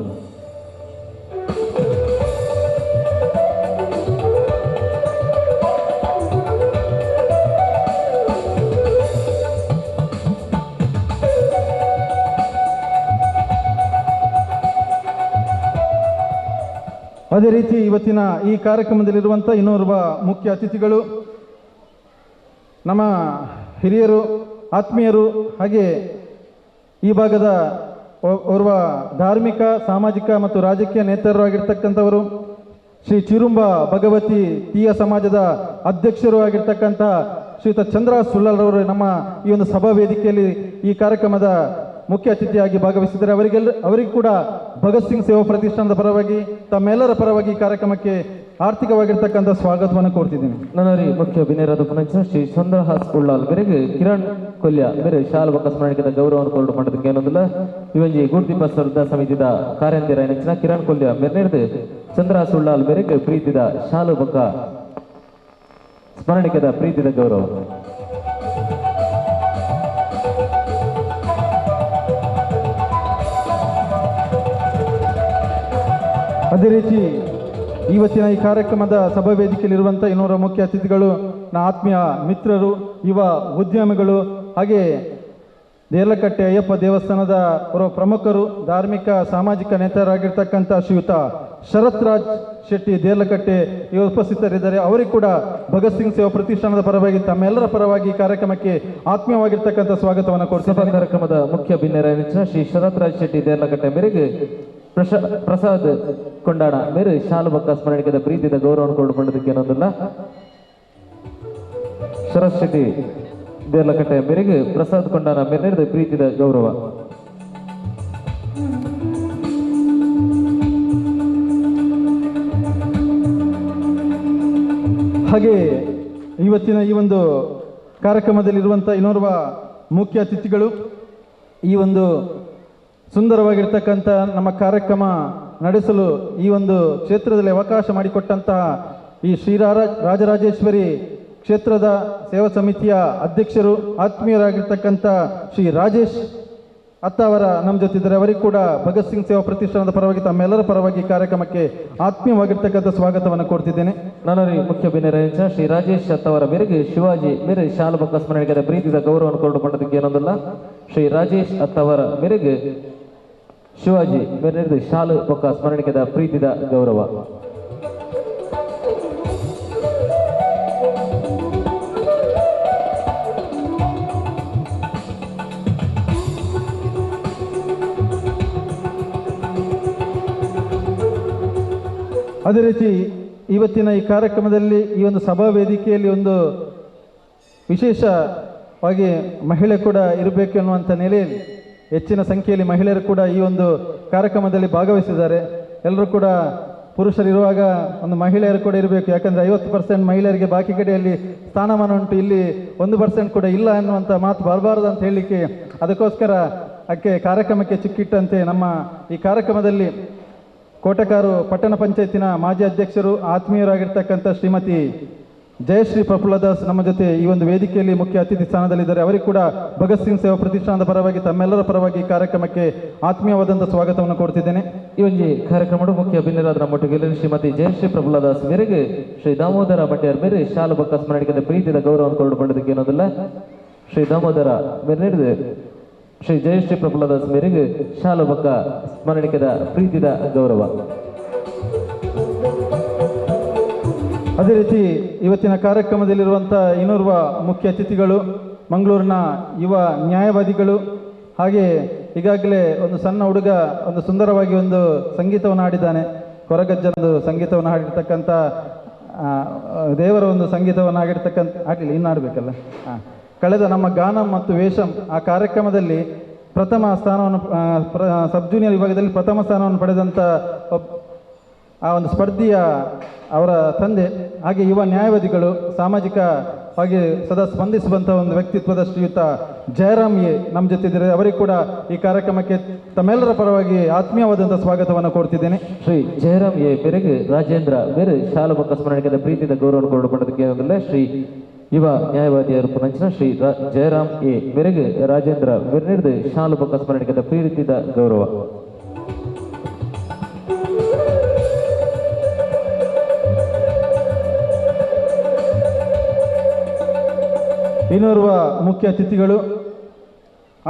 ಅದೇ ರೀತಿ ಇವತ್ತಿನ ಈ ಕಾರ್ಯಕ್ರಮದಲ್ಲಿರುವಂಥ ಇನ್ನೋರ್ವ ಮುಖ್ಯ ಅತಿಥಿಗಳು ನಮ್ಮ ಹಿರಿಯರು, ಆತ್ಮೀಯರು, ಹಾಗೆ ಈ ಭಾಗದ ಓರ್ವ ಧಾರ್ಮಿಕ, ಸಾಮಾಜಿಕ ಮತ್ತು ರಾಜಕೀಯ ನೇತಾರರು ಆಗಿರ್ತಕ್ಕಂಥವರು, ಶ್ರೀ ಚಿರುಂಬ ಭಗವತಿ ತೀಯ ಸಮಾಜದ ಅಧ್ಯಕ್ಷರು ಆಗಿರ್ತಕ್ಕಂಥ ಶ್ರೀಯುತ ಚಂದ್ರ ಸುಳ್ಳಲ್ರವರು ನಮ್ಮ ಈ ಒಂದು ಸಭಾ ವೇದಿಕೆಯಲ್ಲಿ ಈ ಕಾರ್ಯಕ್ರಮದ ಮುಖ್ಯ ಅತಿಥಿಯಾಗಿ ಭಾಗವಹಿಸಿದ್ದಾರೆ. ಅವರಿಗೆ ಕೂಡ ಭಗತ್ ಸಿಂಗ್ ಸೇವಾ ಪ್ರತಿಷ್ಠಾನದ ಪರವಾಗಿ ತಮ್ಮೆಲ್ಲರ ಪರವಾಗಿ ಈ ಕಾರ್ಯಕ್ರಮಕ್ಕೆ ಆರ್ಥಿಕವಾಗಿರ್ತಕ್ಕಂಥ ಸ್ವಾಗತವನ್ನು ಕೋರ್ತಿದ್ದೀನಿ. ನನ್ನ ಮುಖ್ಯ ಬಿನೇರಾದ ಪುನಂಚ ಶ್ರೀ ಚಂದ್ರಹಾಸ್ ಉಳ್ಳಾಲ್ ಮೇರೆಗೆ ಕಿರಣ್ ಕೊಲ್ಯ ಮೇರೆ ಶಾಲುಬಕ ಸ್ಮರಣಿಕದ ಗೌರವವನ್ನು ಕೊರಡು ಮಾಡೋದಕ್ಕೆ ಏನೊಂದಿಲ್ಲ ಇವಂಜಿ ಗುರ್ದೀಪ ಸರ್ದಾ ಸಮಿತಿದ ಕಾರ್ಯಂತಿರ ಕಿರಣ್ ಕೊಲ್ಯ ಮೇರೆ ಚಂದ್ರಹಾಸ್ ಉಳ್ಳಾಲ್ ಮೇರೆಗೆ ಪ್ರೀತಿದ ಶಾಲುಬಕ ಸ್ಮರಣಿಕದ ಪ್ರೀತಿದ ಗೌರವ. ಅದೇ ರೀತಿ ಇವತ್ತಿನ ಈ ಕಾರ್ಯಕ್ರಮದ ಸಭಾ ವೇದಿಕೆಯಲ್ಲಿರುವಂಥ ಇನ್ನೋರ್ವ ಮುಖ್ಯ ಅತಿಥಿಗಳು, ನನ್ನ ಆತ್ಮೀಯ ಮಿತ್ರರು, ಯುವ ಉದ್ಯಮಿಗಳು, ಹಾಗೆ ದೇರ್ಲಕಟ್ಟೆ ಅಯ್ಯಪ್ಪ ದೇವಸ್ಥಾನದ ಓರ್ವ ಪ್ರಮುಖರು, ಧಾರ್ಮಿಕ ಸಾಮಾಜಿಕ ನೇತಾರರಾಗಿರ್ತಕ್ಕಂಥ ಶ್ರೀಯುತ ಶರತ್ ರಾಜ್ ಶೆಟ್ಟಿ ದೇರ್ಲಕಟ್ಟೆ ಇವರು ಉಪಸ್ಥಿತರಿದ್ದಾರೆ. ಅವರಿಗೆ ಕೂಡ ಭಗತ್ ಸಿಂಗ್ ಸೇವಾ ಪ್ರತಿಷ್ಠಾನದ ಪರವಾಗಿ ತಮ್ಮೆಲ್ಲರ ಪರವಾಗಿ ಕಾರ್ಯಕ್ರಮಕ್ಕೆ ಆತ್ಮೀಯವಾಗಿರ್ತಕ್ಕಂಥ ಸ್ವಾಗತವನ್ನು ಕೊಡ್ತಾರೆ. ಕಾರ್ಯಕ್ರಮದ ಮುಖ್ಯ ಬಿನ್ನೆರಾಯನ ಶ್ರೀ ಶರತ್ ರಾಜ್ ಶೆಟ್ಟಿ ದೇರ್ಲಕಟ್ಟೆ ಮೇರೆಗೆ ಪ್ರಸಾದ್ ಕೊಂಡಾಣ ಮೇರೆ ಶಾಲುಬಕ್ಕ ಸ್ಮರಣಿಕದ ಪ್ರೀತಿದ ಗೌರವವನ್ನು ಕೊಂಡುಕೊಂಡದಕ್ಕೆ ಏನೊಂದಿಲ್ಲ ಶರತ್ ಶೆಟ್ಟಿ ದೇರ್ಲಕಟ್ಟೆ ಮೇರೆಗೆ ಪ್ರಸಾದ್ ಕೊಂಡಾಣ ಮೇರೆ ಪ್ರೀತಿದ ಗೌರವ. ಹಾಗೆ ಇವತ್ತಿನ ಈ ಒಂದು ಕಾರ್ಯಕ್ರಮದಲ್ಲಿರುವಂಥ ಇನ್ನೋರ್ವ ಮುಖ್ಯ ಅತಿಥಿಗಳು, ಈ ಒಂದು ಸುಂದರವಾಗಿರ್ತಕ್ಕಂಥ ನಮ್ಮ ಕಾರ್ಯಕ್ರಮ ನಡೆಸಲು ಈ ಒಂದು ಕ್ಷೇತ್ರದಲ್ಲಿ ಅವಕಾಶ ಮಾಡಿಕೊಟ್ಟಂತಹ ಈ ಶ್ರೀ ರಾಜರಾಜೇಶ್ವರಿ ಕ್ಷೇತ್ರದ ಸೇವಾ ಸಮಿತಿಯ ಅಧ್ಯಕ್ಷರು ಆತ್ಮೀಯರಾಗಿರ್ತಕ್ಕಂಥ ಶ್ರೀ ರಾಜೇಶ್ ಅತ್ತಾವರ ನಮ್ಮ ಜೊತೆ ಇದ್ದಾರೆ. ಅವರಿಗೆ ಕೂಡ ಭಗತ್ ಸಿಂಗ್ ಸೇವಾ ಪ್ರತಿಷ್ಠಾನದ ಪರವಾಗಿ ತಮ್ಮೆಲ್ಲರ ಪರವಾಗಿ ಕಾರ್ಯಕ್ರಮಕ್ಕೆ ಆತ್ಮೀಯವಾಗಿರ್ತಕ್ಕಂಥ ಸ್ವಾಗತವನ್ನು ಕೊಡ್ತಿದ್ದೇನೆ. ನನರಿ ಮುಖ್ಯ ಬಿನ್ನೆರಂಚ ಶ್ರೀ ರಾಜೇಶ್ ಅತ್ತವರ ಮೇರೆಗೆ ಶಿವಾಜಿ ಮೇರೆ ಶಾಲಬಕ್ಕ ಸ್ಮರಣಿಕೆದ ಪ್ರೀತಿದ ಗೌರವವನ್ನು ಕೊಡುಕೊಂಡದಕ್ಕೆ ಏನೊಂದಲ್ಲ. ಶ್ರೀ ರಾಜೇಶ್ ಅತ್ತವರ ಮೇರೆಗೆ ಶಿವಾಜಿ ಮೇರೆ ಶಾಲು ಬೊಕ್ಕ ಸ್ಮರಣಿಕೆದ ಪ್ರೀತಿದ ಗೌರವ. ಅದೇ ರೀತಿ ಇವತ್ತಿನ ಈ ಕಾರ್ಯಕ್ರಮದಲ್ಲಿ ಈ ಒಂದು ಸಭಾ ವೇದಿಕೆಯಲ್ಲಿ ಒಂದು ವಿಶೇಷವಾಗಿ ಮಹಿಳೆ ಕೂಡ ಇರಬೇಕು ಎನ್ನುವಂಥ ನೆಲೆಯಲ್ಲಿ ಹೆಚ್ಚಿನ ಸಂಖ್ಯೆಯಲ್ಲಿ ಮಹಿಳೆಯರು ಕೂಡ ಈ ಒಂದು ಕಾರ್ಯಕ್ರಮದಲ್ಲಿ ಭಾಗವಹಿಸಿದ್ದಾರೆ. ಎಲ್ಲರೂ ಕೂಡ ಪುರುಷರಿರುವಾಗ ಒಂದು ಮಹಿಳೆಯರು ಕೂಡ ಇರಬೇಕು, ಯಾಕಂದರೆ 50% ಮಹಿಳೆಯರಿಗೆ ಬಾಕಿ ಕಡೆಯಲ್ಲಿ ಸ್ಥಾನಮಾನ ಉಂಟು, ಇಲ್ಲಿ 1% ಕೂಡ ಇಲ್ಲ ಅನ್ನುವಂಥ ಮಾತು ಬರಬಾರ್ದು ಅಂತ ಹೇಳಲಿಕ್ಕೆ ಅದಕ್ಕೋಸ್ಕರ ಅದಕ್ಕೆ ಕಾರ್ಯಕ್ರಮಕ್ಕೆ ಚಿಕ್ಕಿಟ್ಟಂತೆ ನಮ್ಮ ಈ ಕಾರ್ಯಕ್ರಮದಲ್ಲಿ ಕೋಟೆಕಾರು ಪಟ್ಟಣ ಪಂಚಾಯತಿನ ಮಾಜಿ ಅಧ್ಯಕ್ಷರು ಆತ್ಮೀಯರಾಗಿರ್ತಕ್ಕಂಥ ಶ್ರೀಮತಿ ಜಯಶ್ರೀ ಪ್ರಫುಲ್ಲದಾಸ್ ನಮ್ಮ ಜೊತೆ ಈ ಒಂದು ವೇದಿಕೆಯಲ್ಲಿ ಮುಖ್ಯ ಅತಿಥಿ ಸ್ಥಾನದಲ್ಲಿದ್ದಾರೆ. ಅವರಿಗೆ ಕೂಡ ಭಗತ್ ಸಿಂಗ್ ಸೇವಾ ಪ್ರತಿಷ್ಠಾನದ ಪರವಾಗಿ ತಮ್ಮೆಲ್ಲರ ಪರವಾಗಿ ಕಾರ್ಯಕ್ರಮಕ್ಕೆ ಆತ್ಮೀಯವಾದಂಥ ಸ್ವಾಗತವನ್ನು ಕೊಡ್ತಿದ್ದೇನೆ. ಈ ಒಂದು ಕಾರ್ಯಕ್ರಮದ ಮುಖ್ಯ ಅಭಿನಯರಾದ ನಮ್ಮೊಟ್ಟಿಗೆ ಶ್ರೀಮತಿ ಜಯಶ್ರೀ ಪ್ರಫುಲ್ಲದಾಸ್ ಮೇರೆಗೆ ಶ್ರೀ ದಾಮೋದರ ಮಂಡ್ಯರ ಮೇರೆ ಶಾಲು ಬೊಕ್ಕ ಸ್ಮರಣಿಕೆದ ಪ್ರೀತಿಯ ಗೌರವವನ್ನು ಕೊಂಡುಕೊಂಡದಕ್ಕೆ ಏನೋದಿಲ್ಲ. ಶ್ರೀ ದಾಮೋದರ ಮೇರೆ ನೀಡಿದೆ ಶ್ರೀ ಜಯಶ್ರೀ ಪ್ರಫುಲ್ಲದಾಸ್ ಮೇರೆಗೆ ಶಾಲು ಬೊಕ್ಕ ಸ್ಮರಣಿಕೆದ ಪ್ರೀತಿದ ಗೌರವ. ಅದೇ ರೀತಿ ಇವತ್ತಿನ ಕಾರ್ಯಕ್ರಮದಲ್ಲಿರುವಂಥ ಇನ್ನೋರ್ವ ಮುಖ್ಯ ಅತಿಥಿಗಳು ಮಂಗಳೂರಿನ ಯುವ ನ್ಯಾಯವಾದಿಗಳು, ಹಾಗೆ ಈಗಾಗಲೇ ಒಂದು ಸಣ್ಣ ಹುಡುಗ ಒಂದು ಸುಂದರವಾಗಿ ಒಂದು ಸಂಗೀತವನ್ನು ಹಾಡಿದ್ದಾನೆ, ಕೊರಗಜ್ಜನ ಒಂದು ಸಂಗೀತವನ್ನು ಹಾಡಿರ್ತಕ್ಕಂಥ ದೇವರ ಒಂದು ಸಂಗೀತವನ್ನು ಹಾಡಿರ್ತಕ್ಕಂಥ ಹಾಡಲಿಲ್ಲ, ಇನ್ನು ಹಾಡಬೇಕಲ್ಲ. ಕಳೆದ ನಮ್ಮ ಗಾನ ಮತ್ತು ವೇಷಂ ಆ ಕಾರ್ಯಕ್ರಮದಲ್ಲಿ ಪ್ರಥಮ ಸ್ಥಾನವನ್ನು ಸಬ್ ಜೂನಿಯರ್ ವಿಭಾಗದಲ್ಲಿ ಪ್ರಥಮ ಸ್ಥಾನವನ್ನು ಪಡೆದಂಥ ಆ ಒಂದು ಸ್ಪರ್ಧೆಯ ಅವರ ತಂದೆ, ಹಾಗೆ ಯುವ ನ್ಯಾಯವಾದಿಗಳು, ಸಾಮಾಜಿಕವಾಗಿ ಸದಾ ಸ್ಪಂದಿಸುವಂಥ ಒಂದು ವ್ಯಕ್ತಿತ್ವದ ಶ್ರೀಯುತ ಜಯರಾಮ್ ಎ ನಮ್ಮ ಜೊತೆ ಇದ್ದಾರೆ. ಅವರಿಗೆ ಕೂಡ ಈ ಕಾರ್ಯಕ್ರಮಕ್ಕೆ ತಮ್ಮೆಲ್ಲರ ಪರವಾಗಿ ಆತ್ಮೀಯವಾದಂಥ ಸ್ವಾಗತವನ್ನು ಕೋರ್ತಿದ್ದೇನೆ. ಶ್ರೀ ಜಯರಾಮ್ ಎ ಮೇರೆಗೆ ರಾಜೇಂದ್ರ ಮೇರೆ ಶಾಲು ಬೊಕ್ಕ ಸ್ಮರಣಿಕೆದ ಪ್ರೀತಿಯ ಗೌರವವನ್ನು ಕೊಂಡುಕೊಂಡದಕ್ಕೆ ಶ್ರೀ ಯುವ ನ್ಯಾಯವಾದಿಯರು ಪುನಂಚಿನ ಶ್ರೀ ಜಯರಾಮ್ ಎ ಮೇರೆಗೆ ರಾಜೇಂದ್ರ ಮೇರೆ ನೀಡಿದ ಶಾಲು ಬೊಕ್ಕ ಸ್ಮರಣಿಕೆದ ಪ್ರೀತಿದ ಗೌರವ. ಇನ್ನೋರ್ವ ಮುಖ್ಯ ಅತಿಥಿಗಳು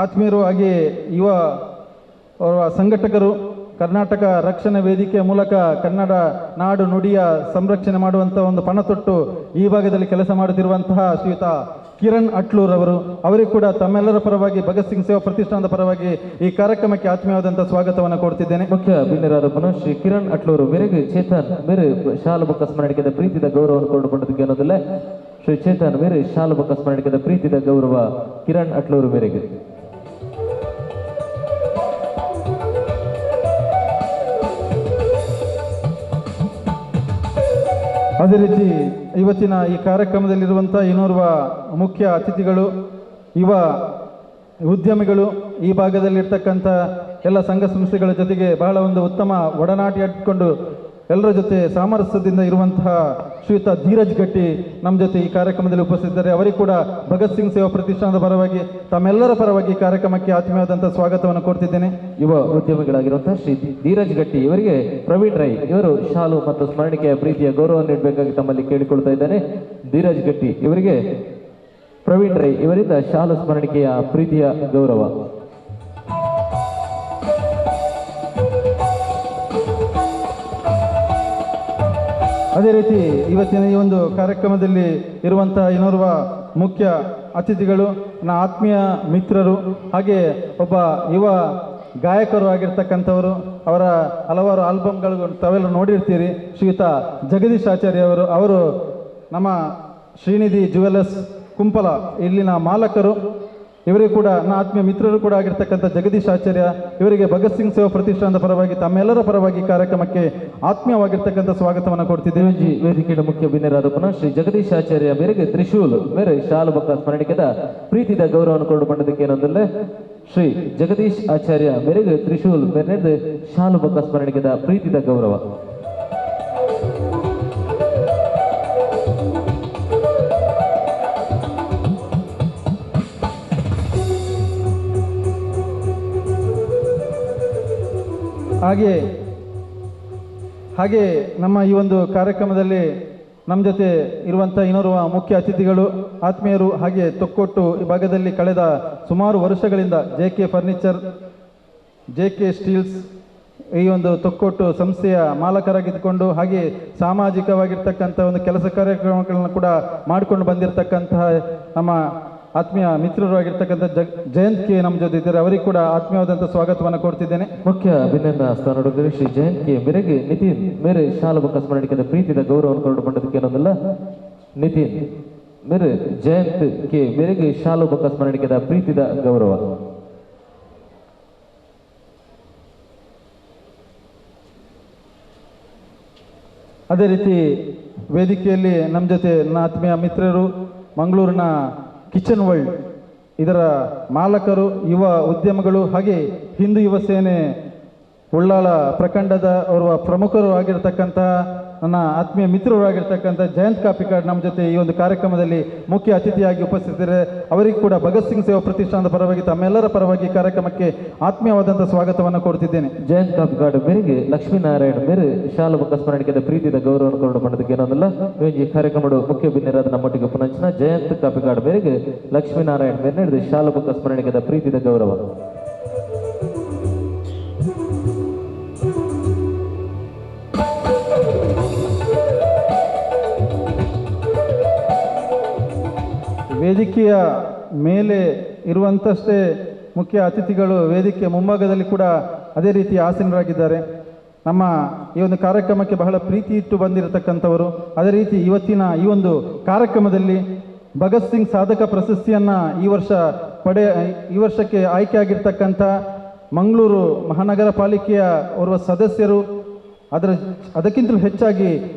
ಆತ್ಮೀಯರು ಹಾಗೆ ಯುವ ಅವರ ಸಂಘಟಕರು, ಕರ್ನಾಟಕ ರಕ್ಷಣಾ ವೇದಿಕೆಯ ಮೂಲಕ ಕನ್ನಡ ನಾಡು ನುಡಿಯ ಸಂರಕ್ಷಣೆ ಮಾಡುವಂಥ ಒಂದು ಪಣ ತೊಟ್ಟು ಈ ಭಾಗದಲ್ಲಿ ಕೆಲಸ ಮಾಡುತ್ತಿರುವಂತಹ ಶ್ರೀಯುತ ಕಿರಣ್ ಅಟ್ಲೂರ್ ಅವರು, ಅವರಿಗೆ ಕೂಡ ತಮ್ಮೆಲ್ಲರ ಪರವಾಗಿ ಭಗತ್ ಸಿಂಗ್ ಸೇವಾ ಪ್ರತಿಷ್ಠಾನದ ಪರವಾಗಿ ಈ ಕಾರ್ಯಕ್ರಮಕ್ಕೆ ಆತ್ಮೀಯವಾದಂಥ ಸ್ವಾಗತವನ್ನು ಕೊಡ್ತಿದ್ದೇನೆ. ಮುಖ್ಯ ಬಿನ್ನರಾದ ಪುನಃ ಶ್ರೀ ಕಿರಣ್ ಅಟ್ಲೂರು ಮೇರೆಗೆ ಚೇತನ್ ಮೇರೆ ಶಾಲು ಬೊಕ್ಕ ಸ್ಮರಣಿಕೆದ ಪ್ರೀತಿದ ಗೌರವವನ್ನು ಕೊಂಡುಕೊಂಡದಕ್ಕೆ ಅನ್ನೋದಿಲ್ಲ. ಶ್ರೀ ಚೇತನ್ ಮೇರೆ ಶಾಲು ಬೊಕ್ಕ ಸ್ಮರಣಿಕೆದ ಪ್ರೀತಿದ ಗೌರವ ಕಿರಣ್ ಅಟ್ಲೂರು ಮೇರೆಗೆ. ಅದೇ ರೀತಿ ಇವತ್ತಿನ ಈ ಕಾರ್ಯಕ್ರಮದಲ್ಲಿರುವಂಥ ಇನ್ನೋರ್ವ ಮುಖ್ಯ ಅತಿಥಿಗಳು, ಯುವ ಉದ್ಯಮಿಗಳು, ಈ ಭಾಗದಲ್ಲಿರ್ತಕ್ಕಂಥ ಎಲ್ಲ ಸಂಘ ಸಂಸ್ಥೆಗಳ ಜೊತೆಗೆ ಬಹಳ ಒಂದು ಉತ್ತಮ ಒಡನಾಟ ಇಟ್ಕೊಂಡು ಎಲ್ಲರ ಜೊತೆ ಸಾಮರಸ್ಯದಿಂದ ಇರುವಂತಹ ಶ್ರೀಯುತ ಧೀರಜ್ ಗಟ್ಟಿ ನಮ್ಮ ಜೊತೆ ಈ ಕಾರ್ಯಕ್ರಮದಲ್ಲಿ ಉಪಸ್ಥಿತಿದ್ದಾರೆ. ಅವರಿಗೆ ಕೂಡ ಭಗತ್ ಸಿಂಗ್ ಸೇವಾ ಪ್ರತಿಷ್ಠಾನದ ಪರವಾಗಿ ತಮ್ಮೆಲ್ಲರ ಪರವಾಗಿ ಕಾರ್ಯಕ್ರಮಕ್ಕೆ ಆತ್ಮೀಯವಾದಂಥ ಸ್ವಾಗತವನ್ನು ಕೊಡ್ತಿದ್ದೇನೆ. ಯುವ ಉದ್ಯಮಿಗಳಾಗಿರುವಂತಹ ಶ್ರೀ ಧೀರಜ್ ಗಟ್ಟಿ ಇವರಿಗೆ ಪ್ರವೀಣ್ ರೈ ಇವರು ಶಾಲು ಮತ್ತು ಸ್ಮರಣಿಕೆಯ ಪ್ರೀತಿಯ ಗೌರವ ನೀಡಬೇಕಾಗಿ ತಮ್ಮಲ್ಲಿ ಕೇಳಿಕೊಳ್ತಾ ಇದ್ದಾನೆ. ಧೀರಜ್ ಗಟ್ಟಿ ಇವರಿಗೆ ಪ್ರವೀಣ್ ರೈ ಇವರಿಂದ ಶಾಲು ಸ್ಮರಣಿಕೆಯ ಪ್ರೀತಿಯ ಗೌರವ. ಅದೇ ರೀತಿ ಇವತ್ತಿನ ಈ ಒಂದು ಕಾರ್ಯಕ್ರಮದಲ್ಲಿ ಇರುವಂತಹ ಇನ್ನೋರ್ವ ಮುಖ್ಯ ಅತಿಥಿಗಳು, ನನ್ನ ಆತ್ಮೀಯ ಮಿತ್ರರು, ಹಾಗೆ ಒಬ್ಬ ಯುವ ಗಾಯಕರು ಆಗಿರ್ತಕ್ಕಂಥವರು, ಅವರ ಹಲವಾರು ಆಲ್ಬಮ್ಗಳು ತಾವೆಲ್ಲ ನೋಡಿರ್ತೀರಿ, ಶ್ರೀಯುತ ಜಗದೀಶ್ ಆಚಾರ್ಯ ಅವರು. ಅವರು ನಮ್ಮ ಶ್ರೀನಿಧಿ ಜುವೆಲ್ಲರ್ಸ್ ಕುಂಪಲ ಇಲ್ಲಿನ ಮಾಲಕರು. ಇವರಿಗೆ ಕೂಡ ನನ್ನ ಆತ್ಮೀಯ ಮಿತ್ರರು ಕೂಡ ಆಗಿರ್ತಕ್ಕಂಥ ಜಗದೀಶ್ ಆಚಾರ್ಯ ಇವರಿಗೆ ಭಗತ್ ಸಿಂಗ್ ಸೇವಾ ಪ್ರತಿಷ್ಠಾನದ ಪರವಾಗಿ ತಮ್ಮೆಲ್ಲರ ಪರವಾಗಿ ಕಾರ್ಯಕ್ರಮಕ್ಕೆ ಆತ್ಮೀಯವಾಗಿರ್ತಕ್ಕಂಥ ಸ್ವಾಗತವನ್ನು ಕೊಡ್ತಿದ್ದೇವೆ. ವೇದಿಕೆಯ ಮುಖ್ಯ ಬಿನ್ನರಾದ ಪುನಃ ಶ್ರೀ ಜಗದೀಶ್ ಆಚಾರ್ಯ ಮೇರೆಗೆ ತ್ರಿಶೂಲ್ ಮೇರೆ ಶಾಲು ಬೊಕ್ಕ ಸ್ಮರಣಿಕೆದ ಪ್ರೀತಿದ ಗೌರವವನ್ನು ಕೊಂಡುಕೊಂಡದಕ್ಕೆ ಏನೊಂದಲ್ಲೇ ಶ್ರೀ ಜಗದೀಶ್ ಆಚಾರ್ಯ ಮೇರೆಗೆ ತ್ರಿಶೂಲ್ ಮೇರೆ ಶಾಲು ಬೊಕ್ಕ ಸ್ಮರಣಿಕೆದ ಪ್ರೀತಿದ ಗೌರವ. ಹಾಗೆ ಹಾಗೆ ನಮ್ಮ ಈ ಒಂದು ಕಾರ್ಯಕ್ರಮದಲ್ಲಿ ನಮ್ಮ ಜೊತೆ ಇರುವಂಥ ಇನ್ನೋರ್ವ ಮುಖ್ಯ ಅತಿಥಿಗಳು, ಆತ್ಮೀಯರು, ಹಾಗೆ ತೊಕ್ಕೊಟ್ಟು ಈ ಭಾಗದಲ್ಲಿ ಕಳೆದ ಸುಮಾರು ವರ್ಷಗಳಿಂದ J K furniture, J K steels ಈ ಒಂದು ತೊಕ್ಕೊಟ್ಟು ಸಂಸ್ಥೆಯ ಮಾಲಕರಾಗಿದ್ದುಕೊಂಡು ಹಾಗೆ ಸಾಮಾಜಿಕವಾಗಿರ್ತಕ್ಕಂಥ ಒಂದು ಕೆಲಸ ಕಾರ್ಯಕ್ರಮಗಳನ್ನು ಕೂಡ ಮಾಡಿಕೊಂಡು ಬಂದಿರತಕ್ಕಂತಹ ನಮ್ಮ ಆತ್ಮೀಯ ಮಿತ್ರರು ಆಗಿರ್ತಕ್ಕಂಥ ಜಯಂತ್ ಕೆ ನಮ್ಮ ಜೊತೆ ಇದ್ದಾರೆ. ಅವರಿಗೆ ಕೂಡ ಆತ್ಮೀಯವಾದಂಥ ಸ್ವಾಗತವನ್ನು ಕೊಡ್ತಿದ್ದೇನೆ. ಮುಖ್ಯ ಅಭಿನಂದನಾ ಸ್ಥಾನ ಶ್ರೀ ಜಯಂತ್ ಕೆ ಮೇರೆಗೆ ನಿತಿನ್ ಮೇರೆ ಶಾಲು ಬೊಕ್ಕ ಸ್ಮರಣಿಕೆದ ಪ್ರೀತಿದ ಗೌರವವನ್ನು ಕೊರಡು ಪಂಡದಕ್ಕೆ ಏನೊಂದಿಲ್ಲ. ನಿತಿನ್ ಮೇರೆ ಜಯಂತ್ ಕೆ ಮೇರೆಗೆ ಶಾಲು ಬೊಕ್ಕ ಸ್ಮರಣಿಕೆದ ಪ್ರೀತಿದ ಗೌರವ. ಅದೇ ರೀತಿ ವೇದಿಕೆಯಲ್ಲಿ ನಮ್ಮ ಜೊತೆ ನನ್ನ ಆತ್ಮೀಯ ಮಿತ್ರರು, ಮಂಗಳೂರಿನ ಕಿಚನ್ ವರ್ಲ್ಡ್ ಇದರ ಮಾಲಕರು, ಯುವ ಉದ್ಯಮಗಳು, ಹಾಗೆ ಹಿಂದೂ ಯುವ ಸೇನೆ ಉಳ್ಳಾಲ ಪ್ರಖಂಡದ ಓರ್ವ ಪ್ರಮುಖರು ಆಗಿರ್ತಕ್ಕಂತಹ ನನ್ನ ಆತ್ಮೀಯ ಮಿತ್ರರು ಆಗಿರ್ತಕ್ಕಂಥ ಜಯಂತ್ ಕಾಪಿಕಾಡ್ ನಮ್ಮ ಜೊತೆ ಈ ಒಂದು ಕಾರ್ಯಕ್ರಮದಲ್ಲಿ ಮುಖ್ಯ ಅತಿಥಿಯಾಗಿ ಉಪಸ್ಥಿತರಿದ್ದಾರೆ. ಅವರಿಗೆ ಕೂಡ ಭಗತ್ ಸಿಂಗ್ ಸೇವಾ ಪ್ರತಿಷ್ಠಾನದ ಪರವಾಗಿ, ತಮ್ಮೆಲ್ಲರ ಪರವಾಗಿ ಕಾರ್ಯಕ್ರಮಕ್ಕೆ ಆತ್ಮೀಯವಾದಂಥ ಸ್ವಾಗತವನ್ನು ಕೊಡ್ತಿದ್ದೇನೆ. ಜಯಂತ್ ಕಾಪಿಕಾಡ್ ಮೇರೆಗೆ ಲಕ್ಷ್ಮೀನಾರಾಯಣ ಮೇರೆ ಶಾಲು ಬೊಕ್ಕ ಸ್ಮರಣಿಕೆದ ಪ್ರೀತಿದ ಗೌರವವನ್ನು ಕೊರಡು ಪಂಡದಕ್ಕೆ ಏನೊಂದಿಲ್ಲ. ಈ ಕಾರ್ಯಕ್ರಮದ ಮುಖ್ಯ ಬಿನ್ನೆರಾದ ನಮ್ಮೊಟ್ಟಿಗೆ ಪುನಂಚಿನ ಜಯಂತ್ ಕಾಪಿಕಾಡ್ ಮೇರೆಗೆ ಲಕ್ಷ್ಮೀನಾರಾಯಣ ಮೇರೆ ನಡೆದ ಶಾಲು ಬೊಕ್ಕ ಸ್ಮರಣಿಕೆದ ಪ್ರೀತಿದ ಗೌರವ. ವೇದಿಕೆಯ ಮೇಲೆ ಇರುವಂಥಷ್ಟೇ ಮುಖ್ಯ ಅತಿಥಿಗಳು ವೇದಿಕೆಯ ಮುಂಭಾಗದಲ್ಲಿ ಕೂಡ ಅದೇ ರೀತಿ ಆಸೀನರಾಗಿದ್ದಾರೆ. ನಮ್ಮ ಈ ಒಂದು ಕಾರ್ಯಕ್ರಮಕ್ಕೆ ಬಹಳ ಪ್ರೀತಿ ಇಟ್ಟು ಬಂದಿರತಕ್ಕಂಥವರು. ಅದೇ ರೀತಿ ಇವತ್ತಿನ ಈ ಒಂದು ಕಾರ್ಯಕ್ರಮದಲ್ಲಿ ಭಗತ್ ಸಿಂಗ್ ಸಾಧಕ ಪ್ರಶಸ್ತಿಯನ್ನು ಈ ವರ್ಷಕ್ಕೆ ಆಯ್ಕೆಯಾಗಿರ್ತಕ್ಕಂಥ ಮಂಗಳೂರು ಮಹಾನಗರ ಪಾಲಿಕೆಯ ಓರ್ವ ಸದಸ್ಯರು, ಅದಕ್ಕಿಂತಲೂ ಹೆಚ್ಚಾಗಿ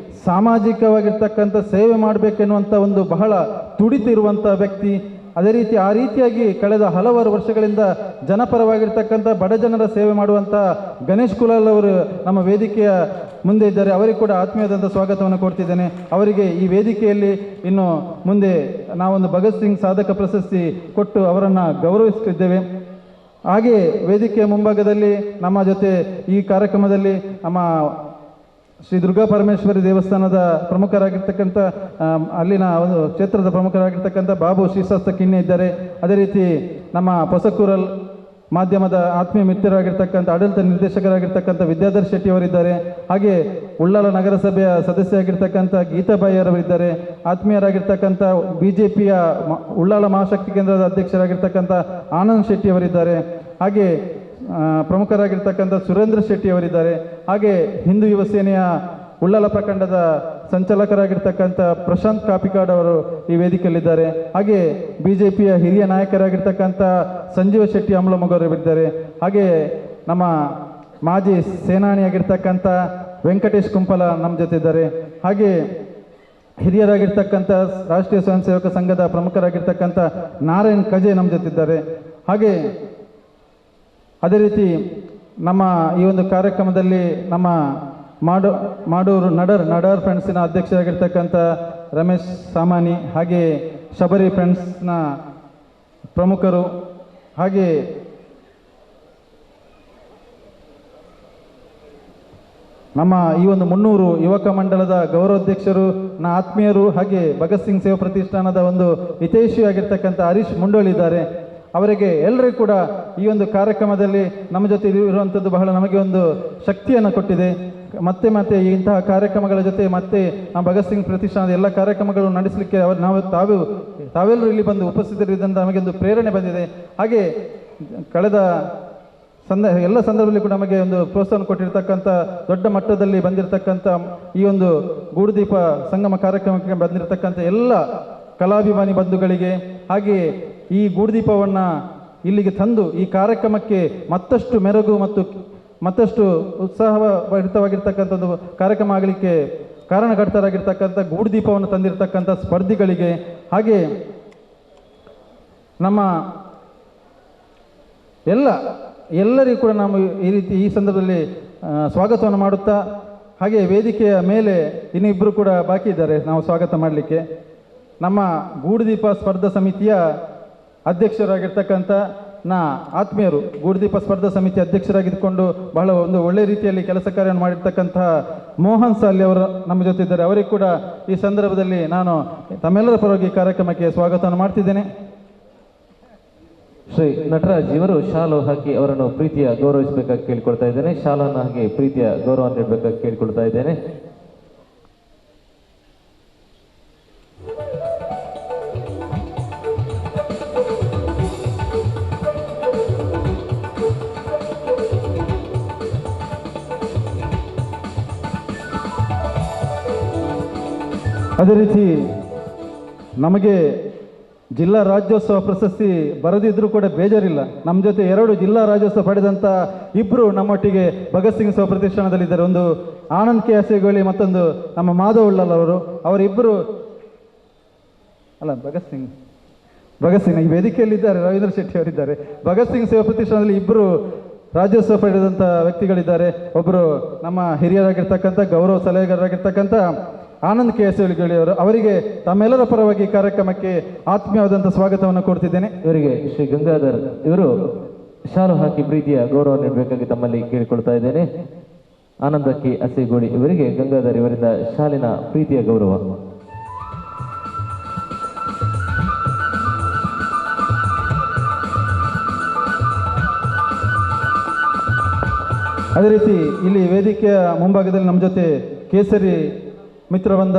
ಸಾಮಾಜಿಕವಾಗಿರ್ತಕ್ಕಂಥ ಸೇವೆ ಮಾಡಬೇಕೆನ್ನುವಂಥ ಒಂದು ಬಹಳ ತುಡಿತ ಇರುವಂಥ ವ್ಯಕ್ತಿ. ಅದೇ ರೀತಿ ಆ ರೀತಿಯಾಗಿ ಕಳೆದ ಹಲವಾರು ವರ್ಷಗಳಿಂದ ಜನಪರವಾಗಿರ್ತಕ್ಕಂಥ ಬಡ ಜನರ ಸೇವೆ ಮಾಡುವಂಥ ಗಣೇಶ್ ಕುಲಾಲ್ ಅವರು ನಮ್ಮ ವೇದಿಕೆಯ ಮುಂದೆ ಇದ್ದಾರೆ. ಅವರಿಗೆ ಕೂಡ ಆತ್ಮೀಯವಾದಂಥ ಸ್ವಾಗತವನ್ನು ಕೊಡ್ತಿದ್ದೇನೆ. ಅವರಿಗೆ ಈ ವೇದಿಕೆಯಲ್ಲಿ ಇನ್ನು ಮುಂದೆ ನಾವೊಂದು ಭಗತ್ ಸಿಂಗ್ ಸಾಧಕ ಪ್ರಶಸ್ತಿ ಕೊಟ್ಟು ಅವರನ್ನು ಗೌರವಿಸುತ್ತಿದ್ದೇವೆ. ಹಾಗೆಯೇ ವೇದಿಕೆಯ ಮುಂಭಾಗದಲ್ಲಿ ನಮ್ಮ ಜೊತೆ ಈ ಕಾರ್ಯಕ್ರಮದಲ್ಲಿ ನಮ್ಮ ಶ್ರೀ ದುರ್ಗಾ ಪರಮೇಶ್ವರಿ ದೇವಸ್ಥಾನದ ಪ್ರಮುಖರಾಗಿರ್ತಕ್ಕಂಥ, ಅಲ್ಲಿನ ಒಂದು ಕ್ಷೇತ್ರದ ಪ್ರಮುಖರಾಗಿರ್ತಕ್ಕಂಥ ಬಾಬು ಶ್ರೀಶಾಸ್ತ್ರ ಕಿನ್ನೆ ಇದ್ದಾರೆ. ಅದೇ ರೀತಿ ನಮ್ಮ ಪೊಸಕೂರಲ್ ಮಾಧ್ಯಮದ ಆತ್ಮೀಯ ಮಿತ್ರರಾಗಿರ್ತಕ್ಕಂಥ ಆಡಳಿತ ನಿರ್ದೇಶಕರಾಗಿರ್ತಕ್ಕಂಥ ವಿದ್ಯಾಧರ್ ಶೆಟ್ಟಿಯವರಿದ್ದಾರೆ. ಹಾಗೆ ಉಳ್ಳಾಲ ನಗರಸಭೆಯ ಸದಸ್ಯರಾಗಿರ್ತಕ್ಕಂಥ ಗೀತಾಬಾಯಿಯವರಿದ್ದಾರೆ. ಆತ್ಮೀಯರಾಗಿರ್ತಕ್ಕಂಥ BJPಯ ಉಳ್ಳಾಲ ಮಹಾಶಕ್ತಿ ಕೇಂದ್ರದ ಅಧ್ಯಕ್ಷರಾಗಿರ್ತಕ್ಕಂಥ ಆನಂದ್ ಶೆಟ್ಟಿಯವರಿದ್ದಾರೆ. ಹಾಗೆ ಪ್ರಮುಖರಾಗಿರ್ತಕ್ಕಂಥ ಸುರೇಂದ್ರ ಶೆಟ್ಟಿಯವರಿದ್ದಾರೆ. ಹಾಗೆ ಹಿಂದೂ ಯುವ ಸೇನೆಯ ಉಳ್ಳಾಲ ಪ್ರಖಂಡದ ಸಂಚಾಲಕರಾಗಿರ್ತಕ್ಕಂಥ ಪ್ರಶಾಂತ್ ಕಾಪಿಕಾಡ್ ಅವರು ಈ ವೇದಿಕೆಯಲ್ಲಿದ್ದಾರೆ. ಹಾಗೆ BJPಯ ಹಿರಿಯ ನಾಯಕರಾಗಿರ್ತಕ್ಕಂಥ ಸಂಜೀವ ಶೆಟ್ಟಿ ಅಮ್ಲಮೊಗವರಿದ್ದಾರೆ. ಹಾಗೆ ನಮ್ಮ ಮಾಜಿ ಸೇನಾನಿಯಾಗಿರ್ತಕ್ಕಂಥ ವೆಂಕಟೇಶ್ ಕುಂಪಲ ನಮ್ಮ ಜೊತೆ ಇದ್ದಾರೆ. ಹಾಗೆ ಹಿರಿಯರಾಗಿರ್ತಕ್ಕಂಥ ರಾಷ್ಟ್ರೀಯ ಸ್ವಯಂ ಸೇವಕ ಸಂಘದ ಪ್ರಮುಖರಾಗಿರ್ತಕ್ಕಂಥ ನಾರಾಯಣ್ ಕಜೆ ನಮ್ಮ ಜೊತೆ ಇದ್ದಾರೆ. ಹಾಗೆ ಅದೇ ರೀತಿ ನಮ್ಮ ಈ ಒಂದು ಕಾರ್ಯಕ್ರಮದಲ್ಲಿ ನಮ್ಮ ಮಾಡೂರು ನಡರ್ ಫ್ರೆಂಡ್ಸಿನ ಅಧ್ಯಕ್ಷರಾಗಿರ್ತಕ್ಕಂಥ ರಮೇಶ್ ಸಾಮಾನಿ, ಹಾಗೆ ಶಬರಿ ಫ್ರೆಂಡ್ಸ್ನ ಪ್ರಮುಖರು, ಹಾಗೆ ನಮ್ಮ ಈ ಒಂದು 300 ಯುವಕ ಮಂಡಲದ ಗೌರವಾಧ್ಯಕ್ಷರು, ನನ್ನ ಆತ್ಮೀಯರು, ಹಾಗೆ ಭಗತ್ ಸಿಂಗ್ ಸೇವಾ ಪ್ರತಿಷ್ಠಾನದ ಒಂದು ಹಿತೈಷಿಯಾಗಿರ್ತಕ್ಕಂಥ ಹರೀಶ್ ಮುಂಡೋಳಿದ್ದಾರೆ. ಅವರಿಗೆ ಎಲ್ಲರಿಗೂ ಕೂಡ ಈ ಒಂದು ಕಾರ್ಯಕ್ರಮದಲ್ಲಿ ನಮ್ಮ ಜೊತೆ ಇರುವಂಥದ್ದು ಬಹಳ ನಮಗೆ ಒಂದು ಶಕ್ತಿಯನ್ನು ಕೊಟ್ಟಿದೆ. ಮತ್ತೆ ಮತ್ತೆ ಇಂತಹ ಕಾರ್ಯಕ್ರಮಗಳ ಜೊತೆ ಮತ್ತೆ ನಮ್ಮ ಭಗತ್ ಸಿಂಗ್ ಪ್ರತಿಷ್ಠಾನದ ಎಲ್ಲ ಕಾರ್ಯಕ್ರಮಗಳನ್ನು ನಡೆಸಲಿಕ್ಕೆ ಅವರು ನಾವು ತಾವೆಲ್ಲರೂ ಇಲ್ಲಿ ಬಂದು ಉಪಸ್ಥಿತರಿದ್ದಂಥ ನಮಗೆ ಒಂದು ಪ್ರೇರಣೆ ಬಂದಿದೆ. ಹಾಗೆ ಕಳೆದ ಎಲ್ಲ ಸಂದರ್ಭದಲ್ಲಿ ಕೂಡ ನಮಗೆ ಒಂದು ಪ್ರೋತ್ಸಾಹ ಕೊಟ್ಟಿರ್ತಕ್ಕಂಥ ದೊಡ್ಡ ಮಟ್ಟದಲ್ಲಿ ಬಂದಿರತಕ್ಕಂಥ ಈ ಒಂದು ಗೂಡುದೀಪ ಸಂಗಮ ಕಾರ್ಯಕ್ರಮಕ್ಕೆ ಬಂದಿರತಕ್ಕಂಥ ಎಲ್ಲ ಕಲಾಭಿಮಾನಿ ಬಂಧುಗಳಿಗೆ, ಹಾಗೆಯೇ ಈ ಗೂಡುದೀಪವನ್ನು ಇಲ್ಲಿಗೆ ತಂದು ಈ ಕಾರ್ಯಕ್ರಮಕ್ಕೆ ಮತ್ತಷ್ಟು ಮೆರುಗು ಮತ್ತು ಮತ್ತಷ್ಟು ಉತ್ಸಾಹಭರಿತವಾಗಿರ್ತಕ್ಕಂಥದ್ದು ಕಾರ್ಯಕ್ರಮ ಆಗಲಿಕ್ಕೆ ಕಾರಣಕರ್ತರಾಗಿರ್ತಕ್ಕಂಥ ಗೂಡುದೀಪವನ್ನು ತಂದಿರತಕ್ಕಂಥ ಸ್ಪರ್ಧಿಗಳಿಗೆ, ಹಾಗೆ ನಮ್ಮ ಎಲ್ಲರಿಗೂ ಕೂಡ ನಾವು ಈ ರೀತಿ ಈ ಸಂದರ್ಭದಲ್ಲಿ ಸ್ವಾಗತವನ್ನು ಮಾಡುತ್ತಾ, ಹಾಗೆ ವೇದಿಕೆಯ ಮೇಲೆ ಇನ್ನಿಬ್ಬರು ಕೂಡ ಬಾಕಿ ಇದ್ದಾರೆ ನಾವು ಸ್ವಾಗತ ಮಾಡಲಿಕ್ಕೆ. ನಮ್ಮ ಗೂಡುದೀಪ ಸ್ಪರ್ಧಾ ಸಮಿತಿಯ ಅಧ್ಯಕ್ಷರಾಗಿರ್ತಕ್ಕಂಥ ಆತ್ಮೀಯರು, ಗೂಡುದೀಪ ಸ್ಪರ್ಧಾ ಸಮಿತಿ ಅಧ್ಯಕ್ಷರಾಗಿದ್ದುಕೊಂಡು ಬಹಳ ಒಂದು ಒಳ್ಳೆಯ ರೀತಿಯಲ್ಲಿ ಕೆಲಸ ಕಾರ್ಯವನ್ನು ಮಾಡಿರ್ತಕ್ಕಂತಹ ಮೋಹನ್ ಸಾಲಿ ಅವರು ನಮ್ಮ ಜೊತೆ ಇದ್ದಾರೆ. ಅವರಿಗೆ ಕೂಡ ಈ ಸಂದರ್ಭದಲ್ಲಿ ನಾನು ತಮ್ಮೆಲ್ಲರ ಪರವಾಗಿ ಕಾರ್ಯಕ್ರಮಕ್ಕೆ ಸ್ವಾಗತವನ್ನು ಮಾಡ್ತಿದ್ದೇನೆ. ಶ್ರೀ ನಟರಾಜ್ ಇವರು ಶಾಲು ಹಾಕಿ ಅವರನ್ನು ಪ್ರೀತಿಯ ಗೌರವಿಸಬೇಕಾಗಿ ಕೇಳಿಕೊಳ್ತಾ ಇದ್ದೇನೆ. ಶಾಲನ್ನು ಹಾಕಿ ಪ್ರೀತಿಯ ಗೌರವ ನೀಡಬೇಕಾಗಿ ಕೇಳಿಕೊಳ್ತಾ ಇದ್ದೇನೆ. ಅದೇ ರೀತಿ ನಮಗೆ ಜಿಲ್ಲಾ ರಾಜ್ಯೋತ್ಸವ ಪ್ರಶಸ್ತಿ ಬರದಿದ್ದರೂ ಕೂಡ ಬೇಜಾರಿಲ್ಲ. ನಮ್ಮ ಜೊತೆ 2 ಜಿಲ್ಲಾ ರಾಜ್ಯೋತ್ಸವ ಪಡೆದಂಥ ಇಬ್ಬರು ನಮ್ಮೊಟ್ಟಿಗೆ ಭಗತ್ ಸಿಂಗ್ ಸೇವಾ ಪ್ರತಿಷ್ಠಾನದಲ್ಲಿದ್ದಾರೆ. ಒಂದು ಆನಂದ್ ಕೆ ಹಸೆಗೋಳಿ, ಮತ್ತೊಂದು ನಮ್ಮ ಮಾಧವ್ ಉಳ್ಳಾಲ್ ಅವರು. ಅವರಿಬ್ಬರು ಅಲ್ಲ, ಭಗತ್ ಸಿಂಗ್ ಈ ವೇದಿಕೆಯಲ್ಲಿದ್ದಾರೆ, ರವೀಂದ್ರ ಶೆಟ್ಟಿ ಅವರಿದ್ದಾರೆ. ಭಗತ್ ಸಿಂಗ್ ಸೇವಾ ಪ್ರತಿಷ್ಠಾನದಲ್ಲಿ ಇಬ್ಬರು ರಾಜ್ಯೋತ್ಸವ ಪಡೆದಂಥ ವ್ಯಕ್ತಿಗಳಿದ್ದಾರೆ. ಒಬ್ಬರು ನಮ್ಮ ಹಿರಿಯರಾಗಿರ್ತಕ್ಕಂಥ ಗೌರವ ಸಲಹೆಗಾರರಾಗಿರ್ತಕ್ಕಂಥ ಆನಂದ್ ಕೆ ಎಸ್ ಅವರು, ಅವರಿಗೆ ತಮ್ಮೆಲ್ಲರ ಪರವಾಗಿ ಕಾರ್ಯಕ್ರಮಕ್ಕೆ ಆತ್ಮೀಯವಾದಂಥ ಸ್ವಾಗತವನ್ನು ಕೊಡ್ತಿದ್ದೇನೆ. ಇವರಿಗೆ ಶ್ರೀ ಗಂಗಾಧರ್ ಇವರು ಶಾಲು ಹಾಕಿ ಪ್ರೀತಿಯ ಗೌರವ ನೀಡಬೇಕಾಗಿ ತಮ್ಮಲ್ಲಿ ಕೇಳಿಕೊಳ್ತಾ ಇದ್ದೇನೆ. ಆನಂದಕ್ಕೆ ಅಸೆಗೋಳಿ ಇವರಿಗೆ ಗಂಗಾಧರ್ ಇವರಿಂದ ಶಾಲಿನ ಪ್ರೀತಿಯ ಗೌರವ. ಅದೇ ರೀತಿ ಇಲ್ಲಿ ವೇದಿಕೆಯ ಮುಂಭಾಗದಲ್ಲಿ ನಮ್ಮ ಜೊತೆ ಕೇಸರಿ ಮಿತ್ರಬಂಧ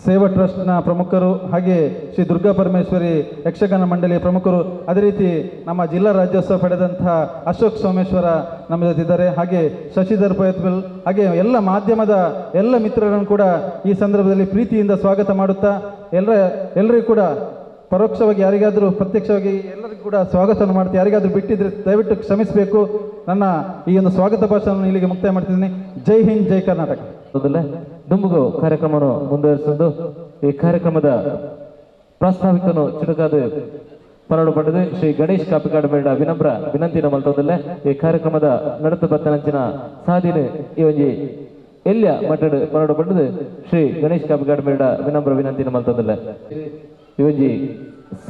ಸೇವಾ ಟ್ರಸ್ಟ್ನ ಪ್ರಮುಖರು, ಹಾಗೆ ಶ್ರೀ ದುರ್ಗಾ ಪರಮೇಶ್ವರಿ ಯಕ್ಷಗಾನ ಮಂಡಳಿಯ ಪ್ರಮುಖರು, ಅದೇ ರೀತಿ ನಮ್ಮ ಜಿಲ್ಲಾ ರಾಜ್ಯೋತ್ಸವ ಪಡೆದಂತಹ ಅಶೋಕ್ ಸೋಮೇಶ್ವರ ನಮ್ಮ ಜೊತೆ ಇದ್ದಾರೆ, ಹಾಗೆ ಶಶಿಧರ್ ಪಯತ್ಬಲ್, ಹಾಗೆ ಎಲ್ಲ ಮಾಧ್ಯಮದ ಎಲ್ಲ ಮಿತ್ರರನ್ನು ಕೂಡ ಈ ಸಂದರ್ಭದಲ್ಲಿ ಪ್ರೀತಿಯಿಂದ ಸ್ವಾಗತ ಮಾಡುತ್ತಾ ಎಲ್ಲರಿಗೂ ಕೂಡ ಪರೋಕ್ಷವಾಗಿ ಯಾರಿಗಾದರೂ ಪ್ರತ್ಯಕ್ಷವಾಗಿ ಎಲ್ಲರಿಗೂ ಕೂಡ ಸ್ವಾಗತವನ್ನು ಮಾಡ್ತೀವಿ. ಯಾರಿಗಾದರೂ ಬಿಟ್ಟಿದ್ರೆ ದಯವಿಟ್ಟು ಕ್ಷಮಿಸಬೇಕು. ನನ್ನ ಈ ಒಂದು ಸ್ವಾಗತ ಭಾಷಣವನ್ನು ಇಲ್ಲಿಗೆ ಮುಕ್ತಾಯ ಮಾಡ್ತಿದ್ದೀನಿ. ಜೈ ಹಿಂದ್, ಜೈ ಕರ್ನಾಟಕ. ದುಂಬುಗು ಕಾರ್ಯಕ್ರಮವನ್ನು ಮುಂದುವರಿಸಿದ್ದು ಈ ಕಾರ್ಯಕ್ರಮದ ಪ್ರಾಸ್ತಾವಿಕನು ಚುಟುಕಾದ ಪರಡು ಪಡೆದು ಶ್ರೀ ಗಣೇಶ್ ಕಾಪಿಕಾಡು ಮೇಡ ವಿನಮ್ರ ವಿನಂತಿನ ಮಲ್ತೊಂದಲ್ಲ. ಈ ಕಾರ್ಯಕ್ರಮದ ನಡತ ಬತ್ತನಂಚಿನ ಸಾಧನೆ ಈ ಒಂಜಿ ಎಲ್ಲಿಯ ಮಟ್ಟಡು ಪರಡು ಪಡೆದು ಶ್ರೀ ಗಣೇಶ್ ಕಾಪಿಕಾಡು ಮೇಡ ವಿನಮ್ರ ವಿನಂತಿನ ಮಲ್ತೊಂದಲ್ಲ. ಈ ಒಂಜಿ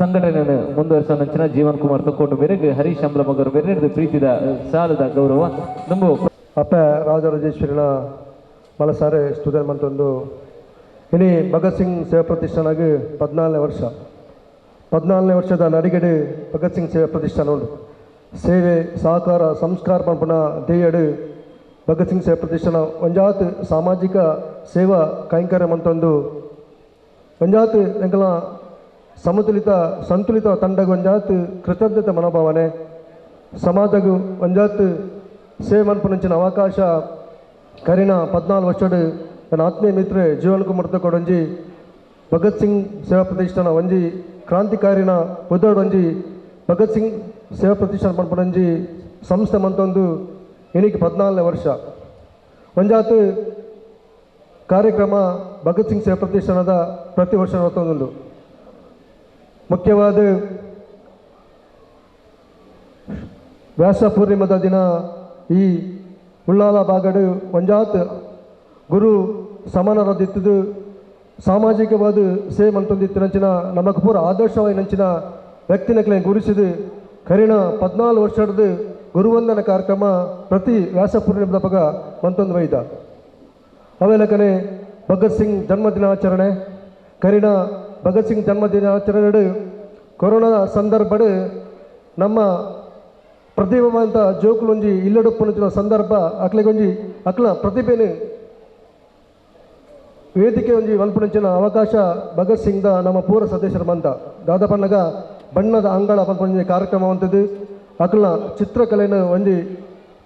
ಸಂಘಟನೆಯನ್ನು ಮುಂದುವರಿಸುವ ನಂಚಿನ ಜೀವನ್ ಕುಮಾರ್ ತೊಕ್ಕೋಟು ಮೇರೆಗೆ ಹರೀಶ್ ಅಂಬ್ಲಮಗರು ಬೇರೆ ಪ್ರೀತಿದ ಸಾಲದ ಗೌರವ ನಮ್ಮ ಅಪ್ಪ ರಾಜರಾಜೇಶ್ವರಿನ ಮಲಸಾರೆ ಸ್ತುತಿ ಮಂತೊಂದು ಇನಿ ಭಗತ್ ಸಿಂಗ್ ಸೇವಾ ಪ್ರತಿಷ್ಠಾನಾಗಿ 14ನೇ ವರ್ಷ, 14ನೇ ವರ್ಷದ ನಡಿಗಡೆ ಭಗತ್ ಸಿಂಗ್ ಸೇವಾ ಪ್ರತಿಷ್ಠಾನ ಉಂಟು. ಸೇವೆ ಸಹಕಾರ ಸಂಸ್ಕಾರ ಪಂಪನ ಧ್ಯೇಯಡು ಭಗತ್ ಸಿಂಗ್ ಸೇವಾ ಪ್ರತಿಷ್ಠಾನ ಒಂಜಾತ್ ಸಾಮಾಜಿಕ ಸೇವಾ ಕೈಂಕರ್ಯ ಮಂತೊಂದು ಒಂಜಾತ್ ಎಂಕಲ ಸಮತುಲಿತ ಸಂತುಲಿತ ತಂಡಗ ಒಂಜಾತ್ ಕೃತಜ್ಞತೆ ಮನೋಭಾವನೆ ಸಮಾಜಗೂ ಒಂಜಾತ್ ಸೇವೆ ಮನ್ಪುನಂಚಿನ ಅವಕಾಶ ಕರಿನ 14 ವರ್ಷಡು ನನ್ನ ಆತ್ಮೀಯ ಮಿತ್ರ ಜೀವನ್ ಕುಮಾರ್ ತಕೊಡೊಂಜಿ ಭಗತ್ ಸಿಂಗ್ ಸೇವಾ ಪ್ರತಿಷ್ಠಾನ ಒಂಜಿ ಕ್ರಾಂತಿಕಾರಿನ ಒಂಜಿ ಭಗತ್ ಸಿಂಗ್ ಸೇವಾ ಪ್ರತಿಷ್ಠಾನ ಪನ್ಪುನಂಜಿ ಸಂಸ್ಥೆ ಮಂತೊಂದು ಇನಿಕ್ 14ನೇ ವರ್ಷ ಒಂಜಾತ್ ಕಾರ್ಯಕ್ರಮ ಭಗತ್ ಸಿಂಗ್ ಸೇವಾ ಪ್ರತಿಷ್ಠಾನದ ಪ್ರತಿ ವರ್ಷ ನಡತೊಂದುಂಡು. ಮುಖ್ಯವಾದ ವ್ಯಾಸ ಪೂರ್ಣಿಮದ ದಿನ ಈ ಉಳ್ಳಾಲ ಬಾಗಡು ಒಂಜಾತ್ ಗುರು ಸಮಾನರದಿತ್ತದು ಸಾಮಾಜಿಕವಾದ ಸೇವೆ ಮಂತೊಂದಿತ್ತಿನಂಚಿನ ನಮಕ್ ಪೂರ ಆದರ್ಶವಾಯಿನಂಚಿನ ವ್ಯಕ್ತಿನಕ್ಲೆ ಗುರುಸಿದು ಕರಿಣ 14 ವರ್ಷದ ಗುರುವಂದನ ಕಾರ್ಯಕ್ರಮ ಪ್ರತಿ ವ್ಯಾಸ ಪೂರ್ಣಿಮದ ಪಗ ಮಂತೊಂದು ವೈದ. ಅವೆಲಕನೆ ಭಗತ್ ಸಿಂಗ್ ಜನ್ಮದಿನಾಚರಣೆ ಕರಿಣ ಭಗತ್ ಸಿಂಗ್ ಜನ್ಮದಿನಾಚರಣೆ ಕೊರೋನಾ ಸಂದರ್ಭಡು ನಮ್ಮ ಪ್ರತಿಭಾವಂತ ಜೋಕುಲೊಂಜಿ ಇಲ್ಲಡುಪ್ಪುನಂಚಿನ ಸಂದರ್ಭ ಅಕ್ಲೆಗೊಂಜಿ ಅಕ್ಲ ಪ್ರತಿಭೆನು ವೇದಿಕೆ ಒಂಜಿ ಮನ್ಪುನಂಚಿನ ಅವಕಾಶ ಭಗತ್ ಸಿಂಗ್ದ ನಮ್ಮ ಪೂರ ಸದಸ್ಯರ ಮಂತ ದಾದಪನ್ನಗ ಬಣ್ಣದ ಅಂಗಳ ಪನ್ಪುನಂಚಿನ ಕಾರ್ಯಕ್ರಮ ಅಂಥದ್ದು ಅಕ್ಲ ಚಿತ್ರಕಲೆಯನ್ನು ಒಂಜಿ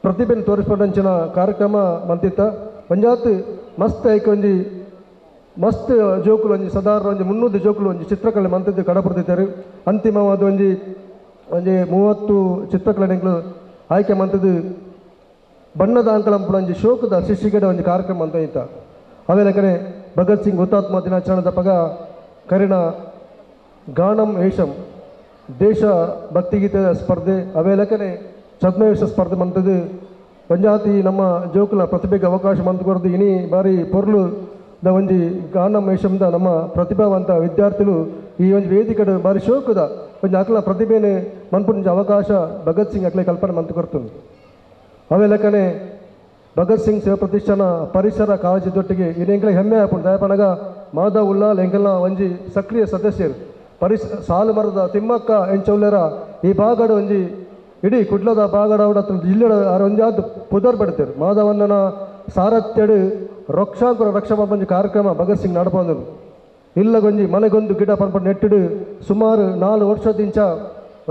ಪ್ರತಿಭೆಯನ್ನು ತೋರಿಸ್ಕೊಂಡಂಚಿನ ಕಾರ್ಯಕ್ರಮ ಮಂತಿತ್ತ. ಒಂಜಾತ್ ಮಸ್ತ್ ಐಕ್ ಒಂಜಿ ಮಸ್ತ್ ಜೋಕುಲು ಒಂಜಿ ಸಾಧಾರಣ ಒಂಜಿ 300 ಜೋಕುಲು ಒಂಜಿ ಚಿತ್ರಕಲೆ ಮಂತದ್ದು ಕಡಪಡ್ತಿದ್ದಾರೆ. ಅಂತಿಮವಾದ ಒಂಜಿ ಒಂಜಿ 30 ಚಿತ್ರಕಲೆಗಳು ಆಯ್ಕೆ ಮಂತದ್ದು ಬಣ್ಣದ ಅಂಕಳಂಪುನ ಒಂಜಿ ಶೋಕದ ಶಿಶಿಗಡ ಒಂಜಿ ಕಾರ್ಯಕ್ರಮ ಅಂತ ಇತ್ತ. ಅವೆಲಕನೆ ಭಗತ್ ಸಿಂಗ್ ಹುತಾತ್ಮ ದಿನಾಚರಣೆದ ಪಗ ಕರಿಣ ಗಾನಂ ವೇಷಂ ದೇಶ ಭಕ್ತಿಗೀತೆ ಸ್ಪರ್ಧೆ ಅವೆಲಕನೆ ಛದ್ಮವೇಷ ಸ್ಪರ್ಧೆ ಮಂತದ್ದು ಒಂಜಾತಿ ನಮ್ಮ ಜೋಕುಲ ಪ್ರತಿಭೆಗೆ ಅವಕಾಶ ಮಂತು ಕೊರದು ಇನಿ ಬಾರಿ ಪೊರ್ಲು the ಒಂಜಿ ಗಾನಂ ವೇಷಂದ ನಮ್ಮ ಪ್ರತಿಭಾವಂತ ವಿದ್ಯಾರ್ಥಿಗಳು ಈ ಒಂಜಿ ವೇದಿಕೆಡು ಬಾರಿ ಶೋಕದ ಒಂಜಿ ಅಕ್ಲ ಪ್ರತಿಭೆನೆ ಮನ್ಪುಂಜಿ ಅವಕಾಶ ಭಗತ್ ಸಿಂಗ್ ಅಕ್ಲೆ ಕಲ್ಪನೆ ಮಂತು ಕೊರ್ತುಂಡು. ಅವೇ ಲೆಕ್ಕನೆ ಭಗತ್ ಸಿಂಗ್ ಸೇವಾ ಪ್ರತಿಷ್ಠಾನ ಪರಿಸರ ಕಾಳಜಿದೊಟ್ಟಿಗೆ ಇದು ಎಂಕ್ಲೆ ಹೆಮ್ಮೆ ಆಪುಂಡು. ದಾಯಪನಗ ಮಾಧವ್ ಉಲ್ಲಾಲ್ ಎಂಕಲ್ನ ಒಂಜಿ ಸಕ್ರಿಯ ಸದಸ್ಯರು ಸಾಲು ಮರದ ತಿಮ್ಮಕ್ಕ ಎಂಚೌಲ್ಯರ ಈ ಭಾಗಡು ಒಂಜಿ ಇಡೀ ಕುಡ್ಲದ ಭಾಗಡ ಜಿಲ್ಲೆಡ ಆರ್ ಒಂಜಾದ್ ಪುದರ್ ಪಡ್ತೇರು. ಮಾಧವಣ್ಣನ ಸಾರಥ್ಯಡು ರಕ್ಷಾಂಕುರ ರಕ್ಷಾ ಪಂಜಿ ಕಾರ್ಯಕ್ರಮ ಭಗತ್ ಸಿಂಗ್ ನಡಪಂದರು. ಇಲ್ಲಗೊಂಜಿ ಮನೆಗೊಂದು ಗಿಡ ಪನ್ಪಂಡು ನೆಟ್ಟಿಡು ಸುಮಾರು 4 ವರ್ಷದಿಂಚ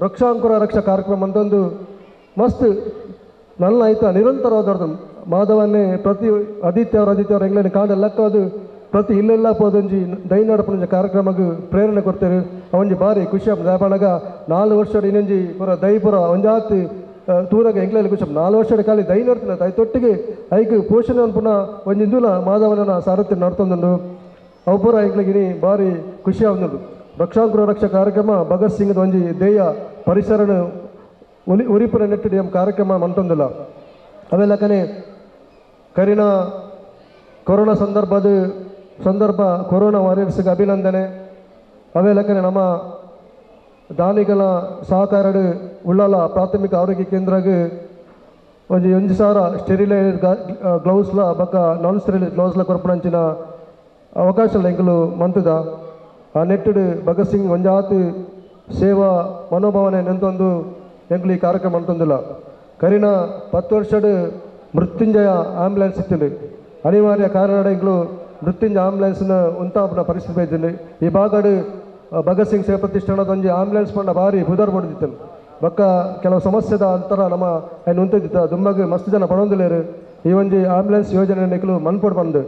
ರಕ್ಷಾಂಕುರ ರಕ್ಷಾ ಕಾರ್ಯಕ್ರಮ ಅಂತಂದು ಮಸ್ತ್ ನಲ್ಲ ಆಯ್ತ ನಿರಂತರವಾದ ಮಾಧವನ್ನೇ ಪ್ರತಿ ಆದಿತ್ಯವರು ಎಂಗ್ಲೇನು ಕಾಂಡ ಲೆಕ್ಕದು ಪ್ರತಿ ಇಲ್ಲೆಲ್ಲ ಪೋದೊಂಜಿ ದೈನಾಡಪುಂಜ ಕಾರ್ಯಕ್ರಮಕ್ಕೆ ಪ್ರೇರಣೆ ಕೊಡ್ತಾರೆ. ಅವೊಂಜಿ ಭಾರಿ ಖುಷಿ ಆಪುಂಡು. 4 ವರ್ಷ ಇನ್ನೊಂಜಿ ಪೂರ ದೈಪುರ ಒಂಜಾತ್ ತೂರಾಗ ಎಂಕ್ಲೆಲ್ಲ ಖುಷಿ. 4 ವರ್ಷದ ಖಾಲಿ ದೈ ನಡ್ತಿನ ತಾಯಿ ತೊಟ್ಟಿಗೆ ಐಕ್ ಪೋಷಣೆ ಅನ್ಪುನ ಒಂಜಿ ಇಂದುಲ ಮಾಧವನ ಸಾರಥ್ಯ ನಡ್ತೊಂದುಂಡು. ಅವು ಪೂರ ಎಂಕ್ಲೆಗಿನಿ ಭಾರಿ ಖುಷಿ ಆವೊಂದುಂಡು. ರಕ್ಷಾಂಕುರ ರಕ್ಷಾ ಕಾರ್ಯಕ್ರಮ ಭಗತ್ ಸಿಂಗ್ ಒಂಜಿ ಧ್ಯೇಯ ಪರಿಸರನ ಒರಿಪುರ ನೆಟ್ಟಿಡಿ ಎಂ ಕಾರ್ಯಕ್ರಮ ಮಂತೊಂದುಲ್ಲ. ಅವೆಲ್ಲಕನೆ ಕರಿನ ಕೊರೋನಾ ಸಂದರ್ಭ ಕೊರೋನಾ ವಾರಿಯರ್ಸ್ಗೆ ಅಭಿನಂದನೆ. ಅವೆಲ್ಲಕನೆ ನಮ್ಮ ದಾನಿಗಳ ಸಹಕಾರಡು ಉಳ್ಳಾಲ ಪ್ರಾಥಮಿಕ ಆರೋಗ್ಯ ಕೇಂದ್ರಗೆ ಒಂಜಿ 1,000 ಸ್ಟೆರಿಲೈಸ್ ಗ್ಲೌಸ್ಲ ಬೊಕ್ಕ ನಾನ್ ಸ್ಟೆರಿಲೈಸ್ ಗ್ಲೌಸ್ಲ ಕೊರ್ಪುನಂಚಿನ ಅವಕಾಶ ಎಂಕುಲು ಮಂತುದ. ಆ ನೆಟ್ಟುಡು ಭಗತ್ ಸಿಂಗ್ ಒಂಜಾತ್ ಸೇವಾ ಮನೋಭಾವನೆ ನೆಂತೊಂದು ಎಂಕುಲು ಈ ಕಾರ್ಯಕ್ರಮ ಮಂತೊಂದುಲ್ಲ. ಕರಿನ 10 ವರ್ಷಡ್ ಮೃತ್ಯುಂಜಯ ಆಂಬ್ಯುಲೆನ್ಸ್ ಇತ್ತಿಂಡು. ಅನಿವಾರ್ಯ ಕಾರಣ ಎಂಕುಲು ಮೃತ್ಯುಂಜಯ ಆಂಬ್ಯುಲೆನ್ಸ್ನ ಉಂತಾಪುನ ಪರಿಸ್ಥಿತಿ ಬೈದಿಂಡು. ಈ ಭಾಗಡು ಭಗತ್ ಸಿಂಗ್ ಸೇವಾ ಪ್ರತಿಷ್ಠಾನದ ಒಂಜಿ ಆಂಬ್ಯುಲೆನ್ಸ್ ಪಂಡ ಭಾರಿ ಪುದರ್ ಪಡೆದಿತ್ತು. ಬೊಕ್ಕ ಕೆಲವು ಸಮಸ್ಯೆದ ಅಂತರ ನಮ್ಮ ಐನ್ ಉಂತಿದ್ದ ದುಂಬಗ್ ಮಸ್ತ್ ಜನ ಪಡೊಂದುಲ್ಲೆರ್. ಈ ಒಂಜಿ ಆಂಬ್ಯುಲೆನ್ಸ್ ಯೋಜನೆ ಎಂಕುಲು ಮನ್ಪೊಡು ಪಂದ್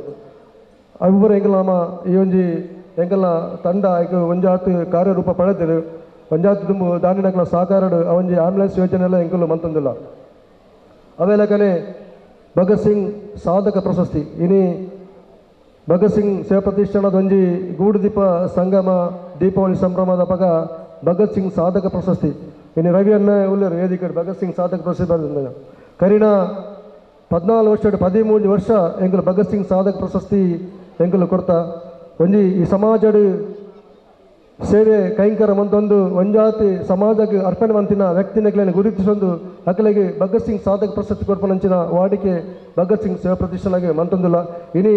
ಅವು ಎಂಕುಲು ನಮ್ಮ ಈ ಒಂಜಿ ಎಂಕಲ್ನ ತಂಡ ಐಕ್ ಒಂಜಾತ್ ಕಾರ್ಯರೂಪ ಪಡೆದಿರು. ಒಂಜಾತ್ ದುಂಬು ದಾನಿನಕ್ಲ ಸಹಕಾರಡು ಆ ಒಂಜಿ ಆಂಬ್ಯುಲೆನ್ಸ್ ಯೋಜನೆ ಎಲ್ಲ ಎಂಕುಲು ಮಂತೊಂದುಲ್ಲ. ಅವೆಲಕನೆ ಭಗತ್ ಸಿಂಗ್ ಸಾಧಕ ಪ್ರಶಸ್ತಿ ಇನಿ ಭಗತ್ ಸಿಂಗ್ ಸೇವಾ ಪ್ರತಿಷ್ಠಾನದ ಒಂಜಿ ಗೂಡುದೀಪ ಸಂಗಮ ದೀಪಾವಳಿ ಸಂಭ್ರಮದ ಪಗ ಭಗತ್ ಸಿಂಗ್ ಸಾಧಕ ಪ್ರಶಸ್ತಿ ಇನ್ನು ರವಿ ಅಣ್ಣ ಉಲ್ಲೇರು ವೇದಿಕೆ ಭಗತ್ ಸಿಂಗ್ ಸಾಧಕ ಪ್ರಶಸ್ತಿ ಬರೆದ. ಕರಿನ 14 ವರ್ಷ 13 ವರ್ಷ ಎಂಕುಲು ಭಗತ್ ಸಿಂಗ್ ಸಾಧಕ ಪ್ರಶಸ್ತಿ ಎಂಕುಲು ಕೊಡ್ತಾ ಒಂಜಿ ಈ ಸಮಾಜಡು ಸೇವೆ ಕೈಂಕರ ಮಂತೊಂದು ಒಂಜಾತಿ ಸಮಾಜಕ್ಕೆ ಅರ್ಪಣೆ ಮಂತಿನ ವ್ಯಕ್ತಿನಕ್ಲೆನ್ ಗುರುತಿಸೊಂದು ಅಕಲೆಗೆ ಭಗತ್ ಸಿಂಗ್ ಸಾಧಕ ಪ್ರಶಸ್ತಿ ಕೊರ್ಪುನಂಚಿನ ವಾಡಿಕೆ ಭಗತ್ ಸಿಂಗ್ ಸೇವಾ ಪ್ರತಿಷ್ಠಾನಗೆ ಮಂತೊಂದುಲ್ಲ. ಇನಿ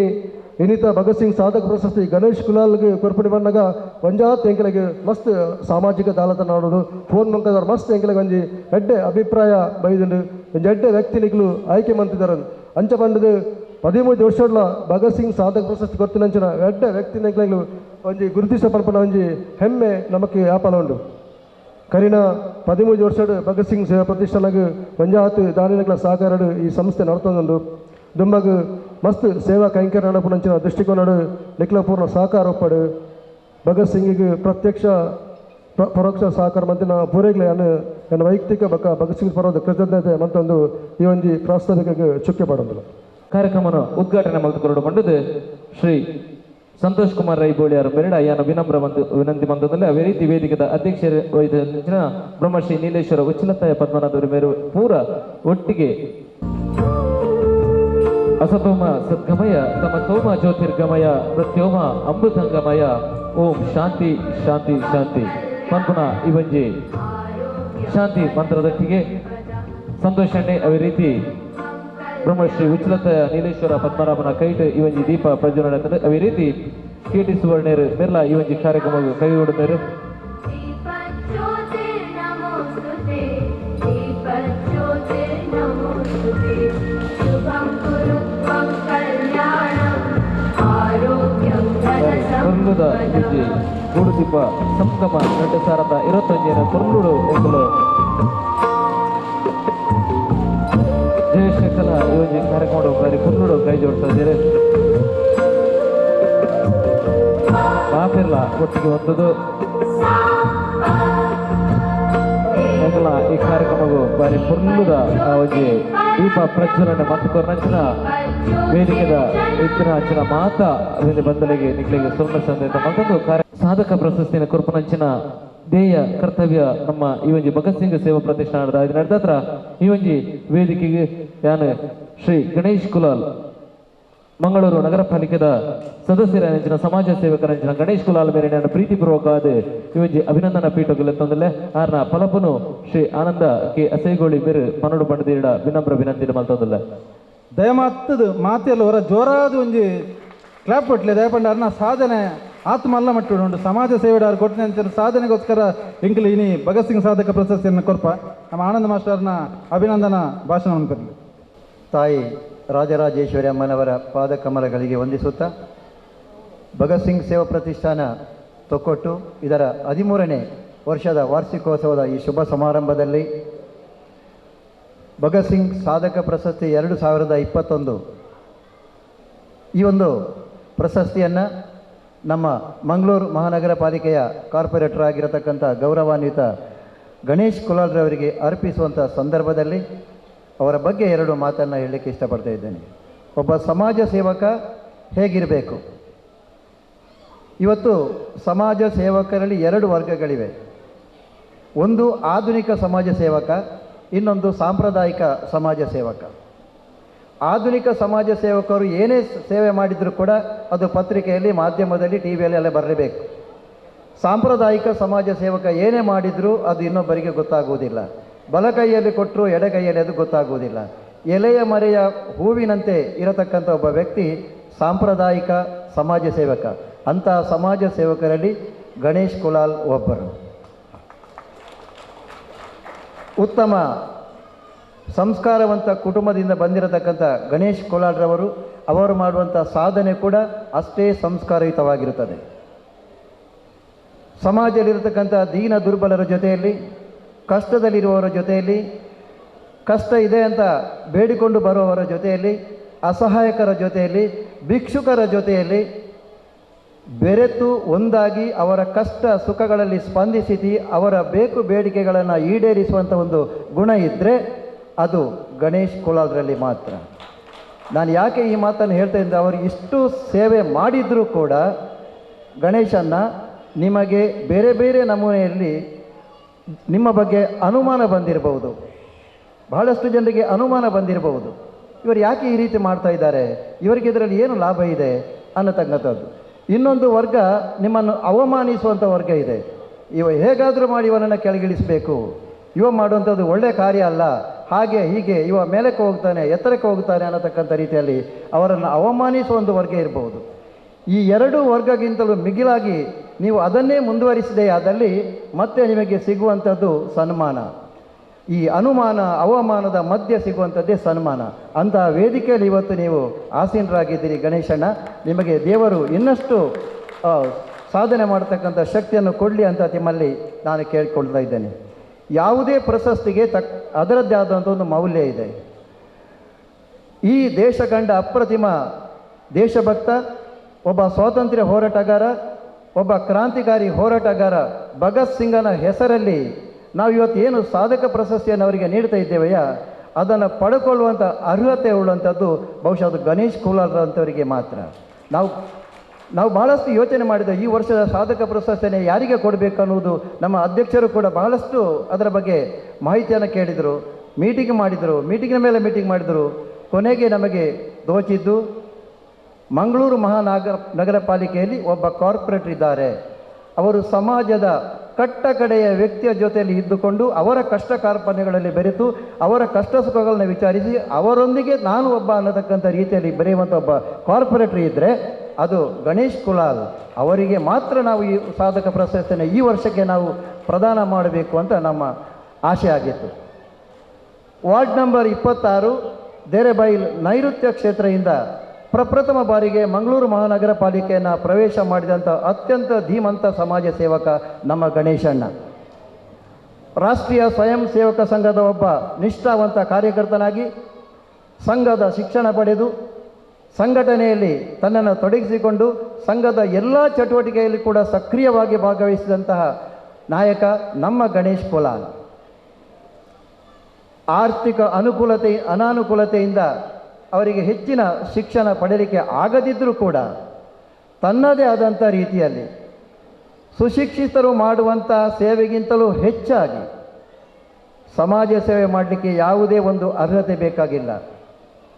ಇನ್ನಿತ ಭಗತ್ ಸಿಂಗ್ ಸಾಧಕ ಪ್ರಶಸ್ತಿ ಗಣೇಶ್ ಕುಲಾಲ್ಗೆ ಕೊರ್ಪುಣಿ ಬಂದಾಗ ಒಂಜಾತ್ ಎಂಕಲೆಗೆ ಮಸ್ತ್ ಸಾಮಾಜಿಕ ಜಾಲತಾಣ ನೋಡೋದು ಫೋನ್ ಮಂಕದವ್ರು ಮಸ್ತ್ ಎಂಕಲೆಗೆ ಒಂಜಿ ಎಡ್ಡೆ ಅಭಿಪ್ರಾಯ ಬೈದುಂಡು. ಒಂಜಿ ಎಡ್ಡೆ ವ್ಯಕ್ತಿನಿಕ್ಲು ಆಯ್ಕೆ ಮಂತಿದ್ದಾರೆ. ಅಂಚ ಪಂಡದು 13 ವರ್ಷಡ್ಲ ಭಗತ್ ಸಿಂಗ್ ಸಾಧಕ ಪ್ರಶಸ್ತಿ ಕೊರ್ತಿನಂಚಿನ ಎಡ್ಡೆ ವ್ಯಕ್ತಿನಿಕ್ಲು ಒಂಜಿ ಗುರುತಿಸ ಪನ್ಪುನ ಒಂಜಿ ಹೆಮ್ಮೆ ನಮಕ್ ಯಾಪಲ ಉಂಡು. ಕರಿನ 13 ವರ್ಷಡ್ ಭಗತ್ ಸಿಂಗ್ ಸೇವಾ ಪ್ರತಿಷ್ಠಾನಗ್ ಒಂಜಾತ್ ದಾನಿನಕ್ಲ ಸಹಕಾರಡು ಈ ಸಂಸ್ಥೆ ನಡ್ತೊಂದುಂಡು. ದುಂಬಗ್ ಮಸ್ತ್ ಸೇವಾ ಕೈಂಕರ್ಯ ನಡಪುನಂಚಿನ ದೃಷ್ಟಿಕೋನಡು ನಿಕ್ಲ ಪೂರ್ಣ ಸಹಕಾರ ಒಪ್ಪಡು. ಭಗತ್ ಸಿಂಗಿಗೆ ಪ್ರತ್ಯಕ್ಷ ಪರೋಕ್ಷ ಸಹಕಾರ ಮಂತಿನ ಪೂರೈಗ್ಲೆ ನನ್ನ ವೈಯಕ್ತಿಕ ಬಕ್ಕ ಭಗತ್ ಸಿಂಗ್ ಪರ್ವದ ಕೃತಜ್ಞತೆ ಮತ್ತೊಂದು ಈ ಒಂಜಿ ಪ್ರಾಸ್ತಾವಿಕ ಚುಕ್ಕೆ ಪಡೊಂದುಲ್ಲ. ಕಾರ್ಯಕ್ರಮನ ಉದ್ಘಾಟನೆ ಮಲ್ತುಕೊರಡು ಪಂಡದು ಶ್ರೀ ಸಂತೋಷ್ ಕುಮಾರ್ ರೈ ಬೋಳಿಯಾರ್ ಮೆರಡ ಯಾನ ವಿನಮ್ರ ವಿನಂತಿ ಮಂತದಲ್ಲಿ. ಅದೇ ರೀತಿ ವೇದಿಕೆದ ಅಧ್ಯಕ್ಷರ ಬ್ರಹ್ಮಶ್ರೀ ನೀಲೇಶ್ವರ ಉಚ್ಚಲತ್ತಾಯ ಪದ್ಮನಾಭ ಮೇರು ಪೂರ ಒಟ್ಟಿಗೆ ಅಸತೋಮ ಸದ್ಗಮಯ ತಮಸೋಮ ಜ್ಯೋತಿರ್ಗಮಯ ಮೃತ್ಯೋಮ ಅಮೃತಂಗಮಯ ಓಂ ಶಾಂತಿ ಶಾಂತಿ ಶಾಂತಿ ಪನ್ಪುನ ಈ ಒಂಜಿ ಶಾಂತಿ ಮಂತ್ರದೊಟ್ಟಿಗೆ ಸಂತೋಷಣ್ಣೆ ಅದೇ ರೀತಿ ಬ್ರಹ್ಮಶ್ರೀ ಉಚ್ಚಲತ ನೀಲೇಶ್ವರ ಪದ್ಮನಾಭನ ಕೈಟ್ ಈ ಒಂಜಿ ದೀಪ ಪ್ರಜ್ವಲನೆ. ಅದೇ ರೀತಿ ಕೆ ಟಿ ಸುವರ್ಣೇರು ಮೆರ್ಲಾ ಈ ಒಂಜಿ ಕಾರ್ಯಕ್ರಮ ಕೈಗೊಡುತ್ತಾರೆ. ಕೊರ್ಲುದ ಒಂಜಿ ಗೂಡುದೀಪ ಸಂಗಮ 2021 ಕೊರ್ಲುಡು ಎಂಕುಲು ಜಯಶಕಲ ಈ ಒಂಜಿ ಕಾರ್ಯಕ್ರಮ ಬಾರಿ ಕೊರ್ಲುಡು ಕೈ ಜೋಡಿಸ್ತಾ ಮಾತಿರ್ಲ ಒಟ್ಟಿಗೆ ಒಂದದು ಎಂಕಲ ಈ ಕಾರ್ಯಕ್ರಮವು ಬಾರಿ ಪೊರ್ಲುದ ಒಂಜಿ ದೀಪ ಪ್ರಜ್ವಲನೆ ಮತ್ತು ಕೊರ್ನಂಚಿನ ವೇದಿಕೆದ ಇತ್ತಿನ ಅಂಚಿನ ಮಾತ ಬಂದಲಿಗೆ ನಿಕ್ಲೆಗೆ ಸುವರ್ಣ ಸಂದೇಶ ಮತ್ತೊಂದು ಕಾರ್ಯ ಸಾಧಕ ಪ್ರಶಸ್ತಿಯನ್ನು ಕೊರ್ಪುನಂಚಿನ ಧ್ಯೇಯ ಕರ್ತವ್ಯ ನಮ್ಮ ಈ ಒಂಜಿ ಭಗತ್ ಸಿಂಗ್ ಸೇವಾ ಪ್ರತಿಷ್ಠಾನದ ನಡೆದತ್ರ ಈ ಒಂಜಿ ವೇದಿಕೆಗೆ ಯಾನು ಶ್ರೀ ಗಣೇಶ್ ಕುಲಾಲ್ Mangaluru ನಗರ ಪಾಲಿಕೆದ ಸದಸ್ಯರ ಸಮಾಜ ಸೇವಕರ ಗಣೇಶ್ ಕುಲಾಲ್ ಮೇರಿನ ಪ್ರೀತಿಪೂರ್ವಕವಾದ ಇವೊಂಜಿ ಅಭಿನಂದನಾ ಪೀಠಗಳು ತಂದಲೆ ಆರ್ನ ಫಲಪನು ಶ್ರೀ ಆನಂದ ಕೆ ಅಸೈಗೋಳಿ ಮೇರು ಪನ್ನಡು ಬಂಡದೀಡ ವಿನಮ್ರ ವಿನಂತಿ ಮಲ್ತಂದಲ್ಲ. ದಯಮಾತದ ಮಾತೆಲ್ಲ ಹೊರ ಜೋರಾದ ಒಂಜಿ ಕ್ಲಾಪ್ ಕೊಟ್ಲೆ ದಯಪಂಡ ಅರ್ನ ಸಾಧನೆ ಆತ್ಮ ಅಲ್ಲ ಮಟ್ಟು ಉಂಟು ಸಮಾಜ ಸೇವೆ ಕೊಟ್ಟಿನ ಸಾಧನೆಗೋಸ್ಕರ ಎಂಕಲ್ ಇನಿ ಭಗತ್ ಸಿಂಗ್ ಸಾಧಕ ಪ್ರಶಸ್ತಿಯನ್ನು ಕೊರ್ಪ ನಮ್ಮ ಆನಂದ ಮಾಸ್ಟರ್ನ ಅಭಿನಂದನಾ ಭಾಷಣವನ್ನು ಬರಲಿ. ತಾಯಿ ರಾಜರಾಜೇಶ್ವರಿ ಅಮ್ಮನವರ ಪಾದಕಮಲಗಳಿಗೆ ವಂದಿಸುತ್ತಾ ಭಗತ್ ಸಿಂಗ್ ಸೇವಾ ಪ್ರತಿಷ್ಠಾನ ತೊಕ್ಕೊಟ್ಟು ಇದರ 13ನೇ ವರ್ಷದ ವಾರ್ಷಿಕೋತ್ಸವದ ಈ ಶುಭ ಸಮಾರಂಭದಲ್ಲಿ ಭಗತ್ ಸಿಂಗ್ ಸಾಧಕ ಪ್ರಶಸ್ತಿ 2021 ಈ ಒಂದು ಪ್ರಶಸ್ತಿಯನ್ನು ನಮ್ಮ ಮಂಗಳೂರು ಮಹಾನಗರ ಪಾಲಿಕೆಯ ಕಾರ್ಪೊರೇಟರ್ ಆಗಿರತಕ್ಕಂಥ ಗೌರವಾನ್ವಿತ ಗಣೇಶ್ ಕುಲಾಲ್ರವರಿಗೆ ಅರ್ಪಿಸುವಂಥ ಸಂದರ್ಭದಲ್ಲಿ ಅವರ ಬಗ್ಗೆ ಎರಡು ಮಾತನ್ನು ಹೇಳಲಿಕ್ಕೆ ಇಷ್ಟಪಡ್ತಾ ಇದ್ದೇನೆ. ಒಬ್ಬ ಸಮಾಜ ಸೇವಕ ಹೇಗಿರಬೇಕು? ಇವತ್ತು ಸಮಾಜ ಸೇವಕರಲ್ಲಿ ಎರಡು ವರ್ಗಗಳಿವೆ. ಒಂದು ಆಧುನಿಕ ಸಮಾಜ ಸೇವಕ, ಇನ್ನೊಂದು ಸಾಂಪ್ರದಾಯಿಕ ಸಮಾಜ ಸೇವಕ. ಆಧುನಿಕ ಸಮಾಜ ಸೇವಕರು ಏನೇ ಸೇವೆ ಮಾಡಿದರೂ ಕೂಡ ಅದು ಪತ್ರಿಕೆಯಲ್ಲಿ, ಮಾಧ್ಯಮದಲ್ಲಿ, ಟಿ ವಿಯಲ್ಲಿ ಎಲ್ಲ ಬರಲೇಬೇಕು. ಸಾಂಪ್ರದಾಯಿಕ ಸಮಾಜ ಸೇವಕ ಏನೇ ಮಾಡಿದರೂ ಅದು ಇನ್ನೊಬ್ಬರಿಗೆ ಗೊತ್ತಾಗುವುದಿಲ್ಲ. ಬಲಕೈಯಲ್ಲಿ ಕೊಟ್ಟರು ಎಡಗೈಯಲ್ಲಿ ಅದು ಗೊತ್ತಾಗುವುದಿಲ್ಲ. ಎಲೆಯ ಮರೆಯ ಹೂವಿನಂತೆ ಇರತಕ್ಕಂಥ ಒಬ್ಬ ವ್ಯಕ್ತಿ ಸಾಂಪ್ರದಾಯಿಕ ಸಮಾಜ ಸೇವಕ. ಅಂತಹ ಸಮಾಜ ಸೇವಕರಲ್ಲಿ ಗಣೇಶ್ ಕುಲಾಲ್ ಒಬ್ಬರು. ಉತ್ತಮ ಸಂಸ್ಕಾರವಂತ ಕುಟುಂಬದಿಂದ ಬಂದಿರತಕ್ಕಂಥ ಗಣೇಶ್ ಕುಲಾಲ್ರವರು ಅವರು ಮಾಡುವಂಥ ಸಾಧನೆ ಕೂಡ ಅಷ್ಟೇ ಸಂಸ್ಕಾರಯುತವಾಗಿರುತ್ತದೆ. ಸಮಾಜದಲ್ಲಿರತಕ್ಕಂಥ ದೀನ ದುರ್ಬಲರ ಜೊತೆಯಲ್ಲಿ, ಕಷ್ಟದಲ್ಲಿರುವವರ ಜೊತೆಯಲ್ಲಿ, ಕಷ್ಟ ಇದೆ ಅಂತ ಬೇಡಿಕೊಂಡು ಬರುವವರ ಜೊತೆಯಲ್ಲಿ, ಅಸಹಾಯಕರ ಜೊತೆಯಲ್ಲಿ, ಭಿಕ್ಷುಕರ ಜೊತೆಯಲ್ಲಿ ಬೆರೆತು ಒಂದಾಗಿ ಅವರ ಕಷ್ಟ ಸುಖಗಳಲ್ಲಿ ಸ್ಪಂದಿಸಿ ಅವರ ಬೇಕು ಬೇಡಿಕೆಗಳನ್ನು ಈಡೇರಿಸುವಂಥ ಒಂದು ಗುಣ ಇದ್ದರೆ ಅದು ಗಣೇಶ್ ಕುಲಾಲ್ರಲ್ಲಿ ಮಾತ್ರ. ನಾನು ಯಾಕೆ ಈ ಮಾತನ್ನು ಹೇಳ್ತಾ ಇದ್ದೆ, ಅವರು ಇಷ್ಟು ಸೇವೆ ಮಾಡಿದರೂ ಕೂಡ ಗಣೇಶನ್ನ ನಿಮಗೆ ಬೇರೆ ಬೇರೆ ನಮೂನೆಯಲ್ಲಿ ನಿಮ್ಮ ಬಗ್ಗೆ ಅನುಮಾನ ಬಂದಿರಬಹುದು. ಬಹಳಷ್ಟು ಜನರಿಗೆ ಅನುಮಾನ ಬಂದಿರಬಹುದು, ಇವರು ಯಾಕೆ ಈ ರೀತಿ ಮಾಡ್ತಾ ಇದ್ದಾರೆ, ಇವರಿಗೆ ಇದರಲ್ಲಿ ಏನು ಲಾಭ ಇದೆ ಅನ್ನತಕ್ಕಂಥದ್ದು. ಇನ್ನೊಂದು ವರ್ಗ ನಿಮ್ಮನ್ನು ಅವಮಾನಿಸುವಂಥ ವರ್ಗ ಇದೆ. ಇವ ಹೇಗಾದರೂ ಮಾಡಿ ಇವನನ್ನು ಕೆಳಗಿಳಿಸಬೇಕು, ಇವ ಮಾಡುವಂಥದ್ದು ಒಳ್ಳೆಯ ಕಾರ್ಯ ಅಲ್ಲ, ಹಾಗೆ ಹೀಗೆ ಇವ ಮೇಲಕ್ಕೆ ಹೋಗ್ತಾನೆ, ಎತ್ತರಕ್ಕೆ ಹೋಗ್ತಾನೆ ಅನ್ನತಕ್ಕಂಥ ರೀತಿಯಲ್ಲಿ ಅವರನ್ನು ಅವಮಾನಿಸುವ ಒಂದು ವರ್ಗ ಇರಬಹುದು. ಈ ಎರಡು ವರ್ಗಕ್ಕಿಂತಲೂ ಮಿಗಿಲಾಗಿ ನೀವು ಅದನ್ನೇ ಮುಂದುವರಿಸಿದೆ ಆದಲ್ಲಿ ಮತ್ತೆ ನಿಮಗೆ ಸಿಗುವಂಥದ್ದು ಸನ್ಮಾನ. ಈ ಅನುಮಾನ ಅವಮಾನದ ಮಧ್ಯೆ ಸಿಗುವಂಥದ್ದೇ ಸನ್ಮಾನ. ಅಂತಹ ವೇದಿಕೆಯಲ್ಲಿ ಇವತ್ತು ನೀವು ಆಸೀನರಾಗಿದ್ದೀರಿ ಗಣೇಶಣ್ಣ. ನಿಮಗೆ ದೇವರು ಇನ್ನಷ್ಟು ಸಾಧನೆ ಮಾಡತಕ್ಕಂಥ ಶಕ್ತಿಯನ್ನು ಕೊಡಲಿ ಅಂತ ನಿಮ್ಮಲ್ಲಿ ನಾನು ಕೇಳಿಕೊಳ್ತಾ ಇದ್ದೇನೆ. ಯಾವುದೇ ಪ್ರಶಸ್ತಿಗೆ ಅದರದ್ದೇ ಆದಂಥ ಒಂದು ಮೌಲ್ಯ ಇದೆ. ಈ ದೇಶ ಕಂಡ ಅಪ್ರತಿಮ ದೇಶಭಕ್ತ, ಒಬ್ಬ ಸ್ವಾತಂತ್ರ್ಯ ಹೋರಾಟಗಾರ, ಒಬ್ಬ ಕ್ರಾಂತಿಕಾರಿ ಹೋರಾಟಗಾರ ಭಗತ್ ಸಿಂಗನ ಹೆಸರಲ್ಲಿ ನಾವು ಇವತ್ತು ಏನು ಸಾಧಕ ಪ್ರಶಸ್ತಿಯನ್ನು ಅವರಿಗೆ ನೀಡ್ತಾ ಇದ್ದೇವೆಯಾ, ಅದನ್ನು ಪಡ್ಕೊಳ್ಳುವಂಥ ಅರ್ಹತೆ ಉಳ್ಳಂಥದ್ದು ಬಹುಶಃ ಅದು ಗಣೇಶ್ ಕುಲಾಲ್ರಂಥವರಿಗೆ ಮಾತ್ರ. ನಾವು ಬಹಳಷ್ಟು ಯೋಚನೆ ಮಾಡಿದ್ದೇವೆ, ಈ ವರ್ಷದ ಸಾಧಕ ಪ್ರಶಸ್ತಿಯನ್ನು ಯಾರಿಗೆ ಕೊಡಬೇಕು ಅನ್ನುವುದು. ನಮ್ಮ ಅಧ್ಯಕ್ಷರು ಕೂಡ ಬಹಳಷ್ಟು ಅದರ ಬಗ್ಗೆ ಮಾಹಿತಿಯನ್ನು ಕೇಳಿದರು, ಮೀಟಿಂಗ್ ಮಾಡಿದರು, ಮೀಟಿಂಗಿನ ಮೇಲೆ ಮೀಟಿಂಗ್ ಮಾಡಿದರು. ಕೊನೆಗೆ ನಮಗೆ ದೋಚಿದ್ದು ಮಂಗಳೂರು ಮಹಾನಗರ ಪಾಲಿಕೆಯಲ್ಲಿ ಒಬ್ಬ ಕಾರ್ಪೊರೇಟರ್ ಇದ್ದಾರೆ. ಅವರು ಸಮಾಜದ ಕಟ್ಟ ಕಡೆಯ ವ್ಯಕ್ತಿಯ ಜೊತೆಯಲ್ಲಿ ಇದ್ದುಕೊಂಡು ಅವರ ಕಷ್ಟ ಕಾರ್ಪಣ್ಯಗಳಲ್ಲಿ ಬೆರೆತು ಅವರ ಕಷ್ಟ ಸುಖಗಳನ್ನು ವಿಚಾರಿಸಿ ಅವರೊಂದಿಗೆ ನಾನು ಒಬ್ಬ ಅನ್ನತಕ್ಕಂಥ ರೀತಿಯಲ್ಲಿ ಬೆರೆಯುವಂಥ ಒಬ್ಬ ಕಾರ್ಪೊರೇಟರ್ ಇದ್ದರೆ ಅದು ಗಣೇಶ್ ಕುಲಾಲ್. ಅವರಿಗೆ ಮಾತ್ರ ನಾವು ಈ ಸಾಧಕ ಪ್ರಶಸ್ತಿಯನ್ನು ಈ ವರ್ಷಕ್ಕೆ ನಾವು ಪ್ರದಾನ ಮಾಡಬೇಕು ಅಂತ ನಮ್ಮ ಆಸೆ ಆಗಿತ್ತು. ವಾರ್ಡ್ ನಂಬರ್ 26 ದೇರೆಬೈಲ್ ನೈಋತ್ಯ ಕ್ಷೇತ್ರದಿಂದ ಪ್ರಪ್ರಥಮ ಬಾರಿಗೆ ಮಂಗಳೂರು ಮಹಾನಗರ ಪಾಲಿಕೆಯನ್ನು ಪ್ರವೇಶ ಮಾಡಿದಂಥ ಅತ್ಯಂತ ಧೀಮಂತ ಸಮಾಜ ಸೇವಕ ನಮ್ಮ ಗಣೇಶಣ್ಣ. ರಾಷ್ಟ್ರೀಯ ಸ್ವಯಂ ಸೇವಕ ಸಂಘದ ಒಬ್ಬ ನಿಷ್ಠಾವಂತ ಕಾರ್ಯಕರ್ತನಾಗಿ ಸಂಘದ ಶಿಕ್ಷಣ ಪಡೆದು ಸಂಘಟನೆಯಲ್ಲಿ ತನ್ನನ್ನು ತೊಡಗಿಸಿಕೊಂಡು ಸಂಘದ ಎಲ್ಲ ಚಟುವಟಿಕೆಯಲ್ಲಿ ಕೂಡ ಸಕ್ರಿಯವಾಗಿ ಭಾಗವಹಿಸಿದಂತಹ ನಾಯಕ ನಮ್ಮ ಗಣೇಶ್ ಕುಲಾಲ್. ಆರ್ಥಿಕ ಅನಾನುಕೂಲತೆಯಿಂದ ಅವರಿಗೆ ಹೆಚ್ಚಿನ ಶಿಕ್ಷಣ ಪಡೆಯಲಿಕ್ಕೆ ಆಗದಿದ್ದರೂ ಕೂಡ ತನ್ನದೇ ಆದಂಥ ರೀತಿಯಲ್ಲಿ ಸುಶಿಕ್ಷಿತರು ಮಾಡುವಂಥ ಸೇವೆಗಿಂತಲೂ ಹೆಚ್ಚಾಗಿ ಸಮಾಜ ಸೇವೆ ಮಾಡಲಿಕ್ಕೆ ಯಾವುದೇ ಒಂದು ಅರ್ಹತೆ ಬೇಕಾಗಿಲ್ಲ,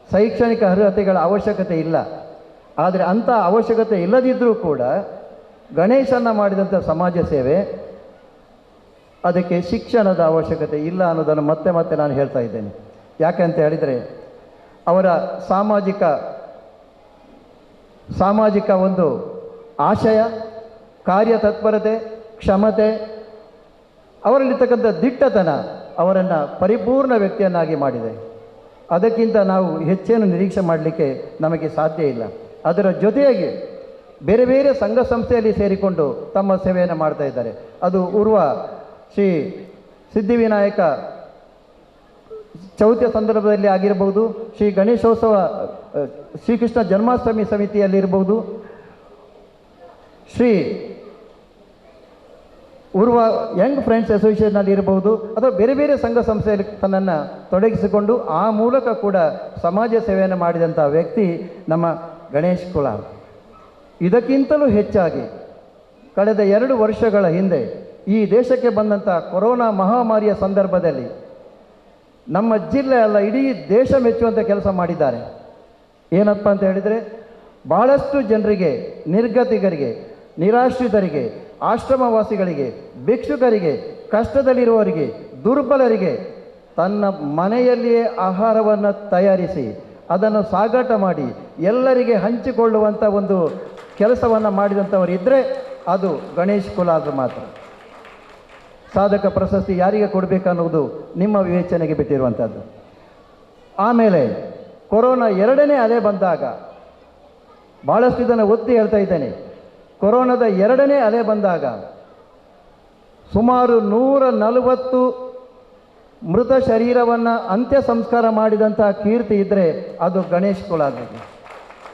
ಶೈಕ್ಷಣಿಕ ಅರ್ಹತೆಗಳ ಅವಶ್ಯಕತೆ ಇಲ್ಲ. ಆದರೆ ಅಂಥ ಅವಶ್ಯಕತೆ ಇಲ್ಲದಿದ್ದರೂ ಕೂಡ ಗಣೇಶನ ಮಾಡಿದಂಥ ಸಮಾಜ ಸೇವೆ, ಅದಕ್ಕೆ ಶಿಕ್ಷಣದ ಅವಶ್ಯಕತೆ ಇಲ್ಲ ಅನ್ನೋದನ್ನು ಮತ್ತೆ ಮತ್ತೆ ನಾನು ಹೇಳ್ತಾ ಇದ್ದೇನೆ. ಯಾಕೆಂತ ಹೇಳಿದರೆ ಅವರ ಸಾಮಾಜಿಕ ಒಂದು ಆಶಯ, ಕಾರ್ಯತತ್ಪರತೆ, ಕ್ಷಮತೆ, ಅವರಲ್ಲಿರ್ತಕ್ಕಂಥ ದಿಟ್ಟತನ ಅವರನ್ನು ಪರಿಪೂರ್ಣ ವ್ಯಕ್ತಿಯನ್ನಾಗಿ ಮಾಡಿದೆ. ಅದಕ್ಕಿಂತ ನಾವು ಹೆಚ್ಚೇನು ನಿರೀಕ್ಷೆ ಮಾಡಲಿಕ್ಕೆ ನಮಗೆ ಸಾಧ್ಯ ಇಲ್ಲ. ಅದರ ಜೊತೆಯಾಗಿ ಬೇರೆ ಬೇರೆ ಸಂಘ ಸಂಸ್ಥೆಯಲ್ಲಿ ಸೇರಿಕೊಂಡು ತಮ್ಮ ಸೇವೆಯನ್ನು ಮಾಡ್ತಾ ಇದ್ದಾರೆ. ಅದು ಉರ್ವ ಶ್ರೀ ಸಿದ್ಧಿವಿನಾಯಕ ಚೌತಿಯ ಸಂದರ್ಭದಲ್ಲಿ ಆಗಿರಬಹುದು, ಶ್ರೀ ಗಣೇಶೋತ್ಸವ, ಶ್ರೀಕೃಷ್ಣ ಜನ್ಮಾಷ್ಟಮಿ ಸಮಿತಿಯಲ್ಲಿರ್ಬೋದು, ಶ್ರೀ ಉರ್ವ ಯಂಗ್ ಫ್ರೆಂಡ್ಸ್ ಅಸೋಸಿಯೇಷನಲ್ಲಿ ಇರಬಹುದು, ಅಥವಾ ಬೇರೆ ಬೇರೆ ಸಂಘ ಸಂಸ್ಥೆಯಲ್ಲಿ ತನ್ನನ್ನು ತೊಡಗಿಸಿಕೊಂಡು ಆ ಮೂಲಕ ಕೂಡ ಸಮಾಜ ಸೇವೆಯನ್ನು ಮಾಡಿದಂಥ ವ್ಯಕ್ತಿ ನಮ್ಮ ಗಣೇಶ್ ಕುಲಾಲ್. ಇದಕ್ಕಿಂತಲೂ ಹೆಚ್ಚಾಗಿ ಕಳೆದ 2 ವರ್ಷಗಳ ಹಿಂದೆ ಈ ದೇಶಕ್ಕೆ ಬಂದಂಥ ಕೊರೋನಾ ಮಹಾಮಾರಿಯ ಸಂದರ್ಭದಲ್ಲಿ ನಮ್ಮ ಜಿಲ್ಲೆ ಅಲ್ಲ, ಇಡೀ ದೇಶ ಮೆಚ್ಚುವಂಥ ಕೆಲಸ ಮಾಡಿದ್ದಾರೆ. ಏನಪ್ಪ ಅಂತ ಹೇಳಿದರೆ, ಭಾಳಷ್ಟು ಜನರಿಗೆ, ನಿರ್ಗತಿಕರಿಗೆ, ನಿರಾಶ್ರಿತರಿಗೆ, ಆಶ್ರಮವಾಸಿಗಳಿಗೆ, ಭಿಕ್ಷುಕರಿಗೆ, ಕಷ್ಟದಲ್ಲಿರುವವರಿಗೆ, ದುರ್ಬಲರಿಗೆ ತನ್ನ ಮನೆಯಲ್ಲಿಯೇ ಆಹಾರವನ್ನು ತಯಾರಿಸಿ ಅದನ್ನು ಸಾಗಾಟ ಮಾಡಿ ಎಲ್ಲರಿಗೆ ಹಂಚಿಕೊಳ್ಳುವಂಥ ಒಂದು ಕೆಲಸವನ್ನು ಮಾಡಿದಂಥವರಿದ್ದರೆ ಅದು ಗಣೇಶ್ ಕುಲಾಲ್ ಮಾತ್ರ. ಸಾಧಕ ಪ್ರಶಸ್ತಿ ಯಾರಿಗೆ ಕೊಡಬೇಕನ್ನುವುದು ನಿಮ್ಮ ವಿವೇಚನೆಗೆ ಬಿಟ್ಟಿರುವಂಥದ್ದು. ಆಮೇಲೆ ಕೊರೋನಾ 2ನೇ ಅಲೆ ಬಂದಾಗ, ಭಾಳಷ್ಟು ಇದನ್ನು ಒತ್ತಿ ಹೇಳ್ತಾ ಇದ್ದೇನೆ, ಕೊರೋನಾದ 2ನೇ ಅಲೆ ಬಂದಾಗ ಸುಮಾರು 140 ಮೃತ ಶರೀರವನ್ನು ಅಂತ್ಯ ಸಂಸ್ಕಾರ ಮಾಡಿದಂಥ ಕೀರ್ತಿ ಇದ್ದರೆ ಅದು ಗಣೇಶ್ ಕುಲಾಲ್ರಿಗೆ.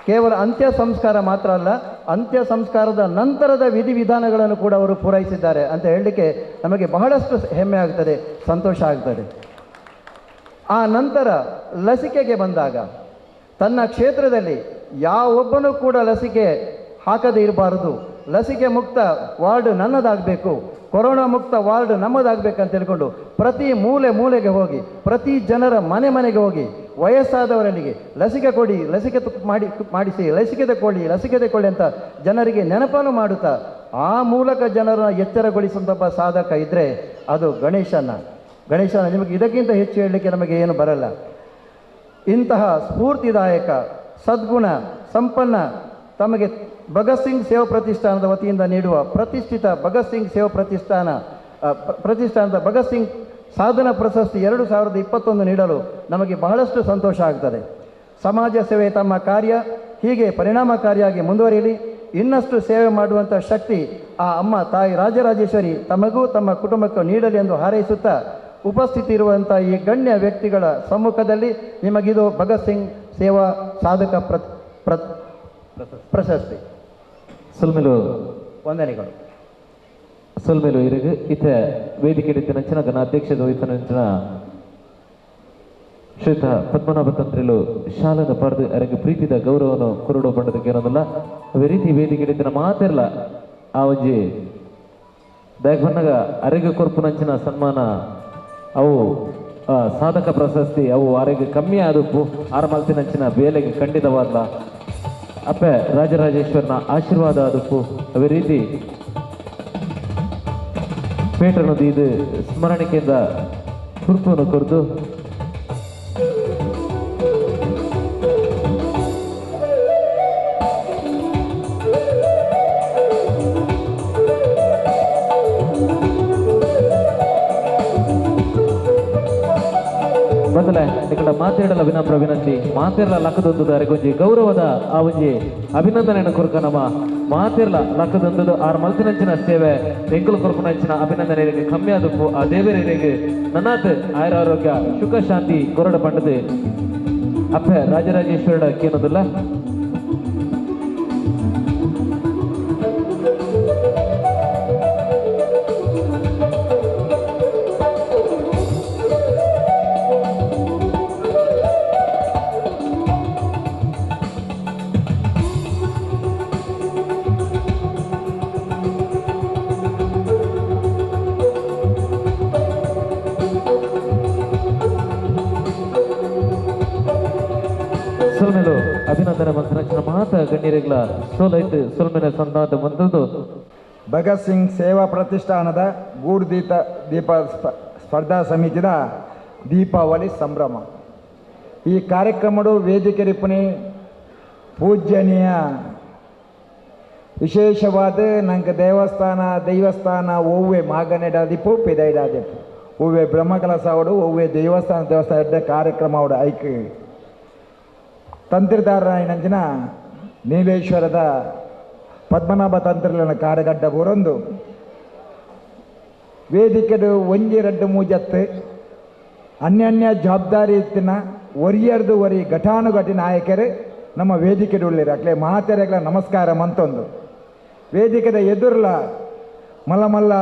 ಕೇವಲ ಅಂತ್ಯ ಸಂಸ್ಕಾರ ಮಾತ್ರ ಅಲ್ಲ, ಅಂತ್ಯ ಸಂಸ್ಕಾರದ ನಂತರದ ವಿಧಿವಿಧಾನಗಳನ್ನು ಕೂಡ ಅವರು ಪೂರೈಸಿದ್ದಾರೆ ಅಂತ ಹೇಳಲಿಕ್ಕೆ ನಮಗೆ ಬಹಳಷ್ಟು ಹೆಮ್ಮೆ ಆಗ್ತದೆ, ಸಂತೋಷ ಆಗ್ತದೆ. ಆ ನಂತರ ಲಸಿಕೆಗೆ ಬಂದಾಗ ತನ್ನ ಕ್ಷೇತ್ರದಲ್ಲಿ ಯಾವೊಬ್ಬನೂ ಕೂಡ ಲಸಿಕೆ ಹಾಕದೇ ಇರಬಾರದು, ಲಸಿಕೆ ಮುಕ್ತ ವಾರ್ಡ್ ನನ್ನದಾಗಬೇಕು, ಕೊರೋನಾ ಮುಕ್ತ ವಾರ್ಡ್ ನಮ್ಮದಾಗಬೇಕಂತ ತಿಳ್ಕೊಂಡು ಪ್ರತಿ ಮೂಲೆ ಮೂಲೆಗೆ ಹೋಗಿ, ಪ್ರತಿ ಜನರ ಮನೆ ಮನೆಗೆ ಹೋಗಿ ವಯಸ್ಸಾದವರಲ್ಲಿಗೆ ಲಸಿಕೆ ಕೊಡಿ, ಲಸಿಕೆ ಮಾಡಿಸಿ, ಲಸಿಕೆ ತಗೊಳ್ಳಿ, ಲಸಿಕೆ ತಗೊಳ್ಳಿ ಅಂತ ಜನರಿಗೆ ನೆನಪನ್ನು ಮಾಡುತ್ತಾ ಆ ಮೂಲಕ ಜನರನ್ನು ಎಚ್ಚರಗೊಳಿಸುವಂಥ ಸಾಧಕ ಇದ್ದರೆ ಅದು ಗಣೇಶನ. ಗಣೇಶನ ನಿಮಗೆ ಇದಕ್ಕಿಂತ ಹೆಚ್ಚು ಹೇಳಲಿಕ್ಕೆ ನಮಗೆ ಏನು ಬರಲ್ಲ. ಇಂತಹ ಸ್ಫೂರ್ತಿದಾಯಕ ಸದ್ಗುಣ ಸಂಪನ್ನ ತಮಗೆ ಭಗತ್ ಸಿಂಗ್ ಸೇವಾ ಪ್ರತಿಷ್ಠಾನದ ವತಿಯಿಂದ ನೀಡುವ ಪ್ರತಿಷ್ಠಿತ ಭಗತ್ ಸಿಂಗ್ ಸೇವಾ ಪ್ರತಿಷ್ಠಾನದ ಭಗತ್ ಸಿಂಗ್ ಸಾಧನಾ ಪ್ರಶಸ್ತಿ 2021 ನೀಡಲು ನಮಗೆ ಬಹಳಷ್ಟು ಸಂತೋಷ ಆಗ್ತದೆ. ಸಮಾಜ ಸೇವೆ ತಮ್ಮ ಕಾರ್ಯ ಹೀಗೆ ಪರಿಣಾಮಕಾರಿಯಾಗಿ ಮುಂದುವರಿಯಲಿ. ಇನ್ನಷ್ಟು ಸೇವೆ ಮಾಡುವಂಥ ಶಕ್ತಿ ಆ ಅಮ್ಮ ತಾಯಿ ರಾಜರಾಜೇಶ್ವರಿ ತಮಗೂ ತಮ್ಮ ಕುಟುಂಬಕ್ಕೂ ನೀಡಲಿ ಎಂದು ಹಾರೈಸುತ್ತಾ ಉಪಸ್ಥಿತಿ ಇರುವಂಥ ಈ ಗಣ್ಯ ವ್ಯಕ್ತಿಗಳ ಸಮ್ಮುಖದಲ್ಲಿ ನಿಮಗಿದು ಭಗತ್ ಸಿಂಗ್ ಸೇವಾ ಸಾಧಕ ಪ್ರಶಸ್ತಿ. ಸೊಲ್ಮೆಲು ವಂದನೆಗಳು. ಸೊಲ್ಮೆಲು ಇರಗು ಇತ ವೇದಿಕೆ ನಂಚಿನ ಘನ ಅಧ್ಯಕ್ಷದ ವಹಿಸಿನ ಶ್ರೀತ ಪದ್ಮನಾಭ ತಂತ್ರಿಲು ಶಾಲದ ಪಡೆದು ಅರಗೆ ಪ್ರೀತಿದ ಗೌರವನು ಕೊರಡು ಬಣ್ಣದಕ್ಕೆ ಏನೋದಲ್ಲ. ಅದೇ ರೀತಿ ವೇದಿಕೆ ಮಾತಿರಲ್ಲ ಆ ಒಂಜಿ ದಯಬಣ್ಣಗ ಅರೆಗೆ ಕೊರ್ಪುನಂಚಿನ ಸನ್ಮಾನ ಅವು ಸಾಧಕ ಪ್ರಶಸ್ತಿ ಅವು ಅರೆಗೆ ಕಮ್ಮಿ ಆದಪ್ಪು ಆರಮಲ್ತಿನಂಚಿನ ಬೇಲೆಗೆ ಖಂಡಿತವಾದ ಅಪ್ಪೆ ರಾಜರಾಜೇಶ್ವರನ ಆಶೀರ್ವಾದ ಆದಪ್ಪು. ಅದೇ ರೀತಿ ಪೇಟನದು ಇದು ಸ್ಮರಣಿಕೆಯಿಂದ ಹುರುಪನ್ನು ಕೊರೆದು ಮೊದಲ ನಿಕಲ ಮಾತೇಡಲ ವಿನಮ್ರ ವಿನಂತಿ ಮಾತೇರ್ಲ ಲಕ್ಕದೊಂದು ದಾರಿಗೊಂಜಿ ಗೌರವದ ಆ ಒಂಜಿ ಅಭಿನಂದನೆಯನ್ನು ಕೊರ್ಕ ನಮ್ಮ ಮಾತೇರ್ಲ ಲಕ್ಕದೊಂದು ಆರು ಮಲ್ತಿನಂಚಿನ ಸೇವೆ ಎಂಕುಲು ಕೊರ್ಪುನಂಚಿನ ಅಭಿನಂದನೆಗೆ ಕಮ್ಮಿ ಆದಪ್ಪು ಆ ದೇವರಿಗೆ ನನ್ನಾತ್ ಆಯುರಾರೋಗ್ಯ ಸುಖ ಶಾಂತಿ ಕೊರಡ ಪಂಡದು ಅಪ್ಪೆ ರಾಜರಾಜೇಶ್ವರ ಕೇನೋದಿಲ್ಲ. ಅಭಿನಂದನೆ ಮಂತ್ರ ಮಾತ್ರ ಮಾತ ಗಣ್ಯರಿಗಳ ಸೋಲೈತು ಸೊಲ್ಮೆನ ಸಂದಾದ ಬಂದದ್ದು. ಭಗತ್ ಸಿಂಗ್ ಸೇವಾ ಪ್ರತಿಷ್ಠಾನದ ಗೂಡುದೀಪ ದೀಪ ಸ್ಪರ್ಧಾ ಸಮಿತಿಯ ದೀಪಾವಳಿ ಸಂಭ್ರಮ ಈ ಕಾರ್ಯಕ್ರಮಡು ವೇದಿಕೆ ರಿಪುಣಿ ಪೂಜ್ಯನೀಯ ವಿಶೇಷವಾದ ನಂಗೆ ದೇವಸ್ಥಾನ ದೈವಸ್ಥಾನ ಒವ್ವೆ ಮಾಗನೆಡಾದಿಪ್ಪು ಪಿದೈಡಾದಿಪ್ಪು ಒವ್ವೆ ಬ್ರಹ್ಮಕಲಸ ಅವಡು ಒವ್ವೆ ದೇವಸ್ಥಾನ ದೇವಸ್ಥಾನ ಎಡ್ಡೆ ಕಾರ್ಯಕ್ರಮ ಅವಡು ಐಕ್ ತಂತ್ರಿದಾರನಾಯಿನಂಚಿನ ನೀಲೇಶ್ವರದ ಪದ್ಮನಾಭ ತಂತ್ರಿಲನ ಕಾರಗಡ್ಡ ಬೂರೊಂದು ವೇದಿಕೆಡು ಒಂಜಿ ರಡ್ಡು ಮೂಜತ್ತು ಅನ್ಯನ್ಯ ಜವಾಬ್ದಾರಿ ಇತ್ತಿನ ಒರಿಯರ್ದು ಒರಿ ಘಟಾನುಘಟಿ ನಾಯಕರು ನಮ್ಮ ವೇದಿಕೆಡು ಉಳ್ಳೇರು ಅಕ್ಲೆ ಮಾತೆರೆಗ್ಲ ನಮಸ್ಕಾರ ಮಂತೊಂದು ವೇದಿಕೆದ ಎದುರ್ಲ ಮಲ್ಲ ಮಲ್ಲ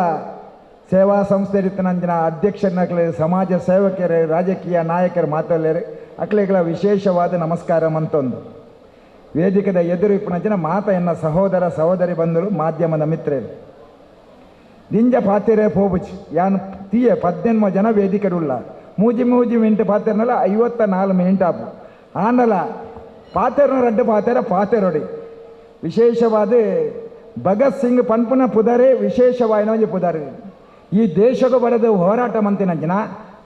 ಸೇವಾ ಸಂಸ್ಥೆ ಇತ್ತಿನಂಚಿನ ಅಧ್ಯಕ್ಷರನ್ನಕ್ಲೆ ಸಮಾಜ ಸೇವಕರು ರಾಜಕೀಯ ನಾಯಕರು ಮಾತಾಡಲೇರು ಅಕ್ಲೆಗಳ ವಿಶೇಷವಾದ ನಮಸ್ಕಾರ ಮಂತೊಂದು ವೇದಿಕೆದ ಎದುರು ಇಪ್ಪುನಂಚಿನ ಮಾತ ಎನ್ನ ಸಹೋದರ ಸಹೋದರಿ ಬಂಧುಲು ಮಾಧ್ಯಮದ ಮಿತ್ರರು ದಿಂಜ ಪಾತೆರೆ ಪೋಬುಚಿ ಯಾನ್ ತೀಯೆ 18 ಜನ ವೇದಿಕೆಡುಲ್ಲ ಮೂಜಿ ಮೂಜಿ ಮಿಂಟ್ ಪಾತೆರ್ನಲ್ಲ 54 ಮಿನಿಟ್ ಆಪು ಆನಲ ಪಾತೆರ್ನ ರಡ್ಡು ಪಾತೆರ ಪಾತೆರೊಡಿ ವಿಶೇಷವಾದ ಭಗತ್ ಸಿಂಗ್ ಪನ್ಪುನ ಪುದರೆ ವಿಶೇಷವಾಯಿನ ಒಂಜಿ ಪುದರೆ ಈ ದೇಶಕ್ಕೆ ಬರೆದ ಹೋರಾಟ ಮಂತಿನಂಚಿನ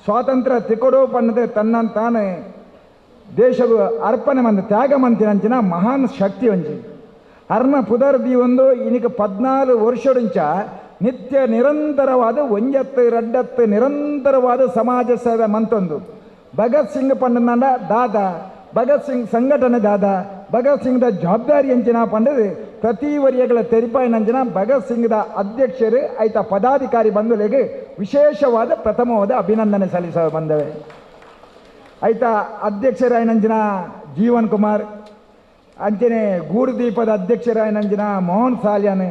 ಸ್ವಾತಂತ್ರ್ಯ ತಿಕೊಡು ಪನ್ನದೆ ತನ್ನ ತಾನೇ ದೇಶಗೂ ಅರ್ಪಣೆ ಮಂದ ತ್ಯಾಗ ಮಂತಿನಂಚಿನ ಮಹಾನ್ ಶಕ್ತಿ ಒಂಜಿ ಅರ್ನ ಪುದರ್ the ಒಂದು ಇನಿಕ 14 ವರ್ಷಡುಂಚ ನಿತ್ಯ ನಿರಂತರವಾದ ಒಂಜತ್ತು ರಡ್ಡತ್ತು ನಿರಂತರವಾದ ಸಮಾಜ ಸೇವೆ ಮಂತೊಂದು ಭಗತ್ ಸಿಂಗ್ ಪಂಡನ ದಾದ ಭಗತ್ ಸಿಂಗ್ ಸಂಘಟನೆ ದಾದ ಭಗತ್ ಸಿಂಗ್ದ ಜವಾಬ್ದಾರಿ ಅಂಚಿನ ಪಂಡದು ಪ್ರತಿ ವರಿಯಗಳ ತೆರಿಪಾಯಿನಂಚಿನ ಭಗತ್ ಸಿಂಗ್ದ ಅಧ್ಯಕ್ಷರು ಐತ ಪದಾಧಿಕಾರಿ ಬಂಧುಗಳಿಗೆ ವಿಶೇಷವಾದ ಪ್ರಥಮವಾದ ಅಭಿನಂದನೆ ಸಲ್ಲಿಸ ಬಂದವೆ. ಐತ ಅಧ್ಯಕ್ಷರಾಯಿನಂಚಿನ ಜೀವನ್ ಕುಮಾರ್ ಅಂಚನೆ ಗೂಡುದೀಪದ ಅಧ್ಯಕ್ಷರಾಯಿನಂಚಿನ ಮೋಹನ್ ಸಾಲ್ಯಾನ್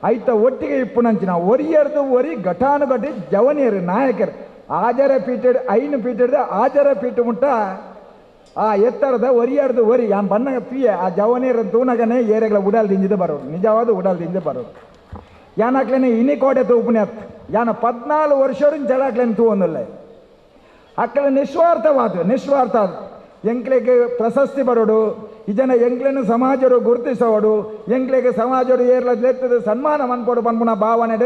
ಐತ ಒಟ್ಟಿಗೆ ಇಪ್ಪುನಂಚಿನ ಒರಿಯರ್ದು ಒರಿ ಘಟಾನುಘಟಿ ಜವನಿಯರು ನಾಯಕರು ಆಜರ ಪೀಟೆಡ್ ಐನು ಪೀಟೆಡ್ ಆಜರ ಪೀಠ ಮುಟ್ಟ ಆ ಎತ್ತರದ ಒರಿಯರ್ದು ಒರಿ ಯಾನ್ ಬಣ್ಣ ತೀಯ ಆ ಜವನಿಯರ ತೂನಗನೆ ಏರೆಗಳ ಉಡಲ್ ದಿಂಜಿದ ಬರೋದು ನಿಜವಾದ ಉಡಲ್ ದಿಂಜ ಬರೋದು ಯಾನಾಕ್ಲೇನೆ ಇನಿ ಕೋಟೆ ತೂಪುನೆ ಅತ್ ಯಾನ 14 ವರ್ಷರು ಜಲಾಕ್ಲೇನೆ ತೂವೊಂದುಲ್ಲ ಅಕ್ಕಳ ನಿಸ್ವಾರ್ಥವಾದ ನಿಸ್ವಾರ್ಥ ಎಂಕ್ಲೆಗೆ ಪ್ರಶಸ್ತಿ ಬರೋಡು ಈ ಜನ ಎಂಕ್ಲೆನು ಸಮಾಜರು ಗುರುತಿಸೋಡು ಎಂಕ್ಲೆಗೆ ಸಮಾಜರು ಏರ್ಲದ ಸನ್ಮಾನ ಮನ್ಪೋಡು ಪನ್ಪುನ ಭಾವನೆ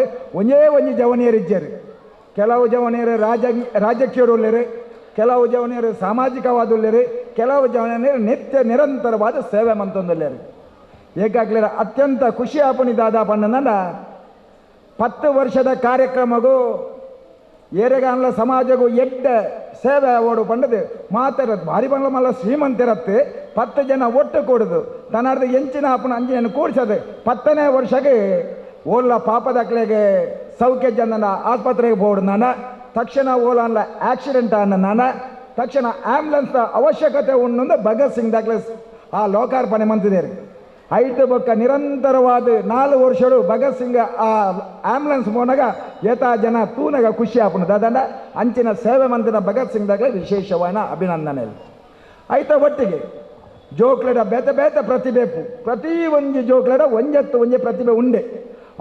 ಒಂಜೇ ಒಂಜಿ ಜವನಿಯರು ಇಜ್ಜರು. ಕೆಲವು ಜವನಿಯರು ರಾಜಕೀಯರು ಉಳ್ಳೇರು, ಕೆಲವು ಜವನಿಯರು ಸಾಮಾಜಿಕವಾದ ಉಳ್ಳೇರು, ಕೆಲವು ಜವನಿಯರು ನಿತ್ಯ ನಿರಂತರವಾದ ಸೇವೆ ಮಂತೊಂದುಳ್ಳೇರು. ಏಕಾಗ್ಲಿರ ಅತ್ಯಂತ ಖುಷಿ ಆಪುನಿ ದಾದಾ ಪಣ್ಣನ 10 ವರ್ಷದ ಕಾರ್ಯಕ್ರಮಗೂ ಏರೆಗಾನ್ಲ ಸಮಾಜಗೂ ಎಡ್ಡ ಸೇವೆ ಓಡು ಪಂಡದು ಮಾತಾಡೋದು ಭಾರಿ ಬಂಗ್ಲ ಮಲ್ಲ ಶ್ರೀಮಂತಿರತ್ತೆ 10 ಜನ ಒಟ್ಟು ಕೂಡುದು ತನ್ನರ್ದು ಎಂಚಿನ ಅಪ್ಪನ ಅಂಜಿನ ಕೂಡ್ಸೋದು 10ನೇ ವರ್ಷಕ್ಕೆ ಓಲ್ಲ ಪಾಪದಕ್ಲೆಗೆ ಸೌಖ್ಯ ಜನನ ಆಸ್ಪತ್ರೆಗೆ ಬೋಡು ನಾನು ತಕ್ಷಣ ಓಲನ್ಲ ಆಕ್ಸಿಡೆಂಟ್ ಅನ್ನ ನಾನು ತಕ್ಷಣ ಆಂಬ್ಯುಲೆನ್ಸ್ ಅವಶ್ಯಕತೆ ಉಣ್ಣೊಂದು ಭಗತ್ ಸಿಂಗ್ ದಾಖಲೆ ಆ ಲೋಕಾರ್ಪಣೆ ಮಂತಿದ್ದೇನೆ. ಐದು ಬೊಕ್ಕ ನಿರಂತರವಾದ 4 ವರ್ಷಗಳು ಭಗತ್ ಸಿಂಗ್ ಆ ಆಂಬ್ಯುಲೆನ್ಸ್ ಮೋನಾಗ ಏತಾ ಜನ ತೂನಗ ಖುಷಿ ಆಪುನ ದಾದಂಡ ಅಂಚಿನ ಸೇವೆ ಮಂತಿನ ಭಗತ್ ಸಿಂಗ್ ದಾಗಲೇ ವಿಶೇಷವಾದ ಅಭಿನಂದನೆ. ಐತ ಒಟ್ಟಿಗೆ ಜೋಕ್ಲೆಡ ಬೇತೆ ಬೇತೆ ಪ್ರತಿಭೆಪು ಪ್ರತಿ ಒಂಜಿ ಜೋಕ್ಲೆಡ ಒಂಜತ್ತು ಒಂಜಿ ಪ್ರತಿಭೆ ಉಂಡೆ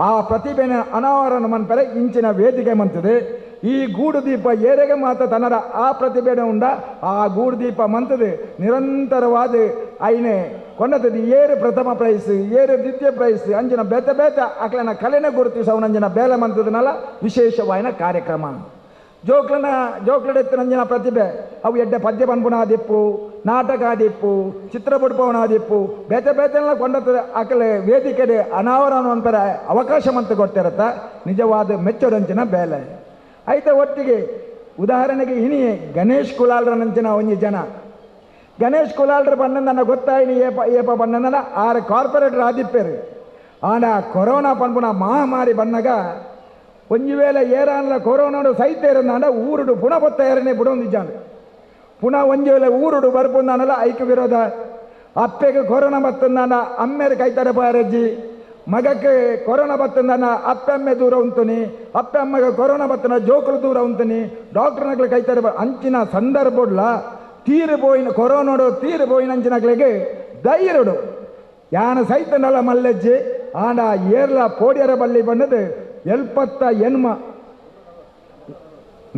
ಆ ಪ್ರತಿಭೆನ ಅನಾವರಣ ಮನ್ಪರೆ ಇಂಚಿನ ವೇದಿಕೆ ಮಂತದೆ. ಈ ಗೂಡು ದೀಪ ಏರೆಗೆ ಮಾತ ತನ್ನರ ಆ ಪ್ರತಿಭೆನ ಉಂಡ ಆ ಗೂಡು ದೀಪ ಮಂತದೆ ನಿರಂತರವಾದ ಐನೆ ಕೊನ್ನತದೆ ಏರು ಪ್ರಥಮ ಪ್ರೈಸ್ ಏರು ದ್ವಿತೀಯ ಪ್ರೈಸ್ ಅಂಜಿನ ಬೇತೆ ಬೇತೆ ಅಕ್ಲನ ಕಲೆನ ಗುರುತಿಸವನಂಜಿನ ಬೇಲೆ ಮಂತದನಲ್ಲ ವಿಶೇಷವಾಯಿನ ಕಾರ್ಯಕ್ರಮ. ಜೋಕ್ಲನ ಜೋಕ್ಲಡೆತ್ತನಂಜಿನ ಪ್ರತಿಭೆ ಅವು ಎಡ್ಡೆ ಪದ್ಯ ಪನ್ಪುನಾದಿಪ್ಪು ನಾಟಕ ಆದಿಪ್ಪು ಚಿತ್ರ ಬುಡ್ಪವನಾದಿಪ್ಪು ಬೇತೆ ಬೇತೆಲ್ಲ ಕೊಂಡತ್ತದೆ ಅಕಲೆ ವೇದಿಕೆಡೆ ಅನಾವರಣ ಅಂತಾರೆ ಅವಕಾಶ ಮಂತ ಕೊಡ್ತಿರತ್ತ ನಿಜವಾದ ಮೆಚ್ಚೋದಂಚಿನ ಬೇಲೆ. ಐತ ಒಟ್ಟಿಗೆ ಉದಾಹರಣೆಗೆ ಇನಿ ಗಣೇಶ್ ಕುಲಾಲ್ರನಂಚಿನ ಒಂಜಿ ಜನ ಗಣೇಶ್ ಕುಲಾಲ್ರ ಬಣ್ಣ ನನ್ನ ಗೊತ್ತಾಯಿನಿ ಏಪ ಏಪ ಬಣ್ಣನ ಆರು ಕಾರ್ಪೊರೇಟರ್ ಆದಿಪ್ಪೇರು ಆಂಡ ಕೊರೋನಾ ಪನ್ಪುನ ಮಹಾಮಾರಿ ಬಣ್ಣಗ ಒಂಜಿ ವೇಳೆ ಏರಾನ್ಲ ಕೊರೋನಾಡು ಸೈತೇರಂದಾಂಡ ಊರುಡು ಪುನಃ ಬೊತ್ತ ಬುಡೊಂದಿಜ್ಜಾಂಡ್ ಪುನಃ ಒಂಜಿ ವೇಳೆ ಊರುಡು ಬರ್ಪುಂದಾನಲ್ಲ ಐಕ ವಿರೋಧ ಅಪ್ಪೆಗೆ ಕೊರೋನಾ ಬತ್ತಂದಾನ ಅಮ್ಮೇರು ಕೈತಾರೆ ಬಾರಜ್ಜಿ ಮಗಕ್ಕೆ ಕೊರೋನಾ ಬತ್ತಂದಾನ ಅಪ್ಪೆ ದೂರ ಉಂಟುನಿ ಅಪ್ಪೆ ಅಮ್ಮಗೆ ಕೊರೋನಾ ಬತ್ತನ ಜೋಕುಲು ದೂರ ಉಂಟುನಿ ಡಾಕ್ಟರ್ನಕ್ಲೆ ಕೈತಾರೆ ಅಂಚಿನ ಸಂದರ್ಭಡ್ಲ ತೀರು ಪೋಯಿನ ಕೊರೋನಾಡು ತೀರು ಪೋಯಿನ ಅಂಚಿನಕ್ಲೆಗೆ ಧೈರ್ಯಡು ಯಾನ ಸೈತನಲ್ಲ ಮಲ್ಲೆಜ್ಜಿ ಆಂಡ ಏರ್ಲ ಪೋಡಿಯರ ಬಲ್ಲಿ ಬಂದದು 78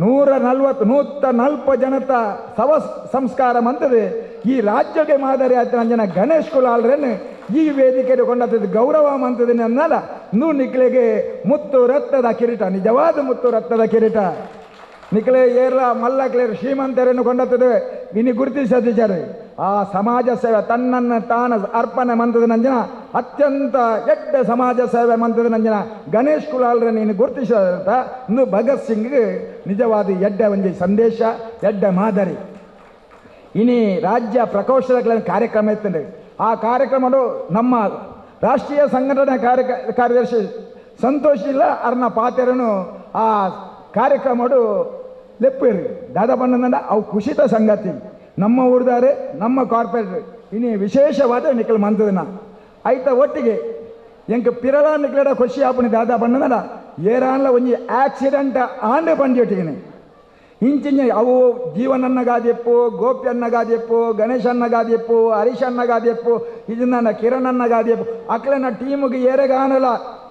140 140 ಜನತ ಸವ ಸಂಸ್ಕಾರ ಮಂತದೆ ಈ ರಾಜ್ಯಕ್ಕೆ ಮಾದರಿ ಆಯ್ತು ಅಂಜನ ಗಣೇಶ್ ಕುಲಾಲ್ರನ್ನು ಈ ವೇದಿಕೆ ಕೊಂಡತ್ತದ ಗೌರವ ಮಂತದ ಅನ್ನಲ್ಲ ನೂ ನಿಕ್ಲೆಗೆ ಮುತ್ತು ರಕ್ತದ ಕಿರೀಟ, ನಿಜವಾದ ಮುತ್ತು ರಕ್ತದ ಕಿರೀಟ. ನಿಕ್ಲೆ ಏರ್ಲ ಮಲ್ಲಕ್ಲೇರ್ ಶ್ರೀಮಂತರನ್ನು ಕೊಂಡತ್ತದೆ ಇನಿ ಗುರುತಿಸದಿದ್ದಾರೆ. ಆ ಸಮಾಜ ಸೇವೆ ತನ್ನನ್ನು ತಾನು ಅರ್ಪಣೆ ಮಂತದ ನಂಜನ ಅತ್ಯಂತ ಎಡ್ಡ ಸಮಾಜ ಸೇವೆ ಮಂತದ ನಂಜನ ಗಣೇಶ್ ಕುಲಾಲ್ರ ನೀನು ಗುರುತಿಸದಂತ ಇಂದು ಭಗತ್ ಸಿಂಗ್ ನಿಜವಾದ ಎಡ್ಡ ಒಂಜಿ ಸಂದೇಶ, ಎಡ್ಡ ಮಾದರಿ. ಇನಿ ರಾಜ್ಯ ಪ್ರಕೋಷ್ಠದ ಕಾರ್ಯಕ್ರಮ ಇತ್ತು. ಆ ಕಾರ್ಯಕ್ರಮವು ನಮ್ಮ ರಾಷ್ಟ್ರೀಯ ಸಂಘಟನೆ ಕಾರ್ಯದರ್ಶಿ ಸಂತೋಷ್ ಇಲ್ಲ ಅರ್ನ ಪಾತೆರನು ಆ ಕಾರ್ಯಕ್ರಮಡು ಲೆಪ್ಪಿರಿ ದಾದಾ ಬಣ್ಣಂದ ಅವು ಖುಷಿತ ಸಂಗತಿ. ನಮ್ಮ ಊರ್ದಾರೆ ನಮ್ಮ ಕಾರ್ಪೊರೇಟರ್ ಇನಿ ವಿಶೇಷವಾದ ನಿಖಲ್ ಮಂತದನ ಐತ ಒಟ್ಟಿಗೆ ಎಂಕ್ ಪಿರಳ ನಿಕ್ಲಡ ಖುಷಿ ಆಪುನಿ ದಾದಾ ಬಣ್ಣಂದ ಏರಾನ್ಲ ಒಂಜಿ ಆಕ್ಸಿಡೆಂಟ್ ಆಂಡೆ ಬಂದಿಟ್ಟಿಗೆ ಇಂಚಿಂಚ ಅವು ಜೀವನನ್ನಗಾದೆಪ್ಪು, ಗೋಪ್ಯನ್ನಗಾದೆಪ್ಪು, ಗಣೇಶನ್ನಗಾದೆಪ್ಪು, ಹರೀಶನ್ನಗಾದೆಪ್ಪು, ಇದನ್ನ ಕಿರಣನ್ನಗಾದೆಪ್ಪು ಅಕ್ಲನ ಟೀಮಿಗೆ ಏರೆಗಾನಲ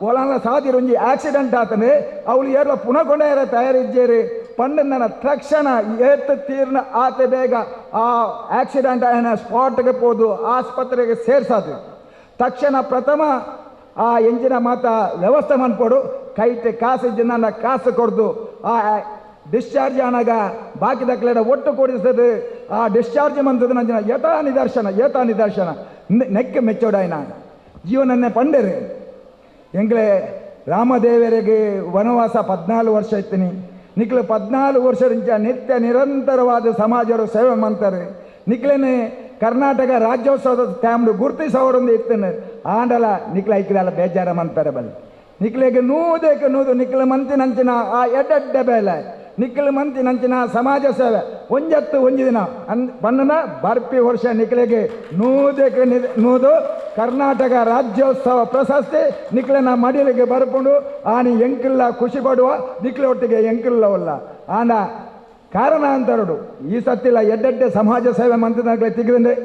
ಒಳನ ಸಾದಿರ ಒಂಜಿ ಆಕ್ಸಿಡೆಂಟ್ ಆತನೆ ಅವಳು ಏರ್ಲ ಪುನಃ ಕೊಂಡೇರ ತಯಾರಿಜ್ಜೇರಿ ಪಂಡನ ತಕ್ಷಣ ಏತ್ ತೀರ್ನ ಆತ ಬೇಗ ಆ ಆಕ್ಸಿಡೆಂಟ್ ಆಯ್ನ ಸ್ಪಾಟ್ಗೆ ಪೋದು ಆಸ್ಪತ್ರೆಗೆ ಸೇರ್ಸಾದು ತಕ್ಷಣ ಪ್ರಥಮ ಆ ಎಂಜಿನ ಮಾತ ವ್ಯವಸ್ಥೆ ಮನ್ಪೋಡು ಕೈಟ್ ಕಾಸು ಜಿನ್ನ ಕಾಸು ಕೊಡ್ದು ಆ ಡಿಸ್ಚಾರ್ಜ್ ಆನಾಗ ಬಾಕಿ ದಕ್ಲೆಡ ಒಟ್ಟು ಕೂಡಿಸದು ಆ ಡಿಸ್ಚಾರ್ಜ್ ಮಂತದ ನಂಜಿನ ಯಥಾ ನಿದರ್ಶನ, ಯಥಾ ನಿದರ್ಶನ ನೆಕ್ಕೆ ಮೆಚ್ಚೋಡಾಯ್ನ ಜೀವನನ್ನೇ ಪಂಡರು. ಎಂಗ್ಲೆ ರಾಮದೇವರಿಗೆ ವನವಾಸ 14 ವರ್ಷ ಇತ್ತೀನಿ ನಿಕ್ಲೆ 14 ವರ್ಷ ನಿತ್ಯ ನಿರಂತರವಾದ ಸಮಾಜರು ಸೇವೆ ಮಾಡ್ತಾರೆ. ನಿಕ್ಲೇನೆ ಕರ್ನಾಟಕ ರಾಜ್ಯೋತ್ಸವದ ಟ್ಯಾಮ್ಡು ಗುರುತಿಸೋರೊಂದು ಇತ್ತೇನೆ ಆಂಡಲ ನಿಕ್ಲೆ ಐಕ್ಲಲ್ಲ ಬೇಜಾರ ಮಂತಾರೆ ಬಲ್ಲಿ ನಿಕ್ಲೆಗೆ ನೂದೇಕ ನೂದು ನಿಕ್ಲ ಮಂತಿನಂಚಿನ ಆ ಎಡ್ಡೆಡ್ಡೆ ಬೇಲೆ ನಿಕ್ಲ ಮಂತಿನಂಚಿನ ಸಮಾಜ ಸೇವೆ ಒಂಜತ್ತು ಒಂಜಿ ದಿನ ಬಣ್ಣನ ಬರ್ಪಿ ವರ್ಷ ನಿಕ್ಲೆಗೆ ನೂದೇಕ ನೂದು ಕರ್ನಾಟಕ ರಾಜ್ಯೋತ್ಸವ ಪ್ರಶಸ್ತಿ ನಿಕ್ಲೆನ ಮಡಿಲಿಗೆ ಬರ್ಕೊಂಡು ಆನಿ ಎಂಕಿಲ್ಲ ಖುಷಿ ಪಡುವ ನಿಕ್ಲೆ ಒಟ್ಟಿಗೆ ಎಂಕಿಲ್ಲವಲ್ಲ ಆನ ಕಾರಣ ಅಂತರಡು ಈ ಸತ್ತಿಲ್ಲ ಎಡ್ಡೆಡ್ಡೆ ಸಮಾಜ ಸೇವೆ ಮಂತ್ರಿದಾಗಲೇ ತೆಗೆದಂಡೆ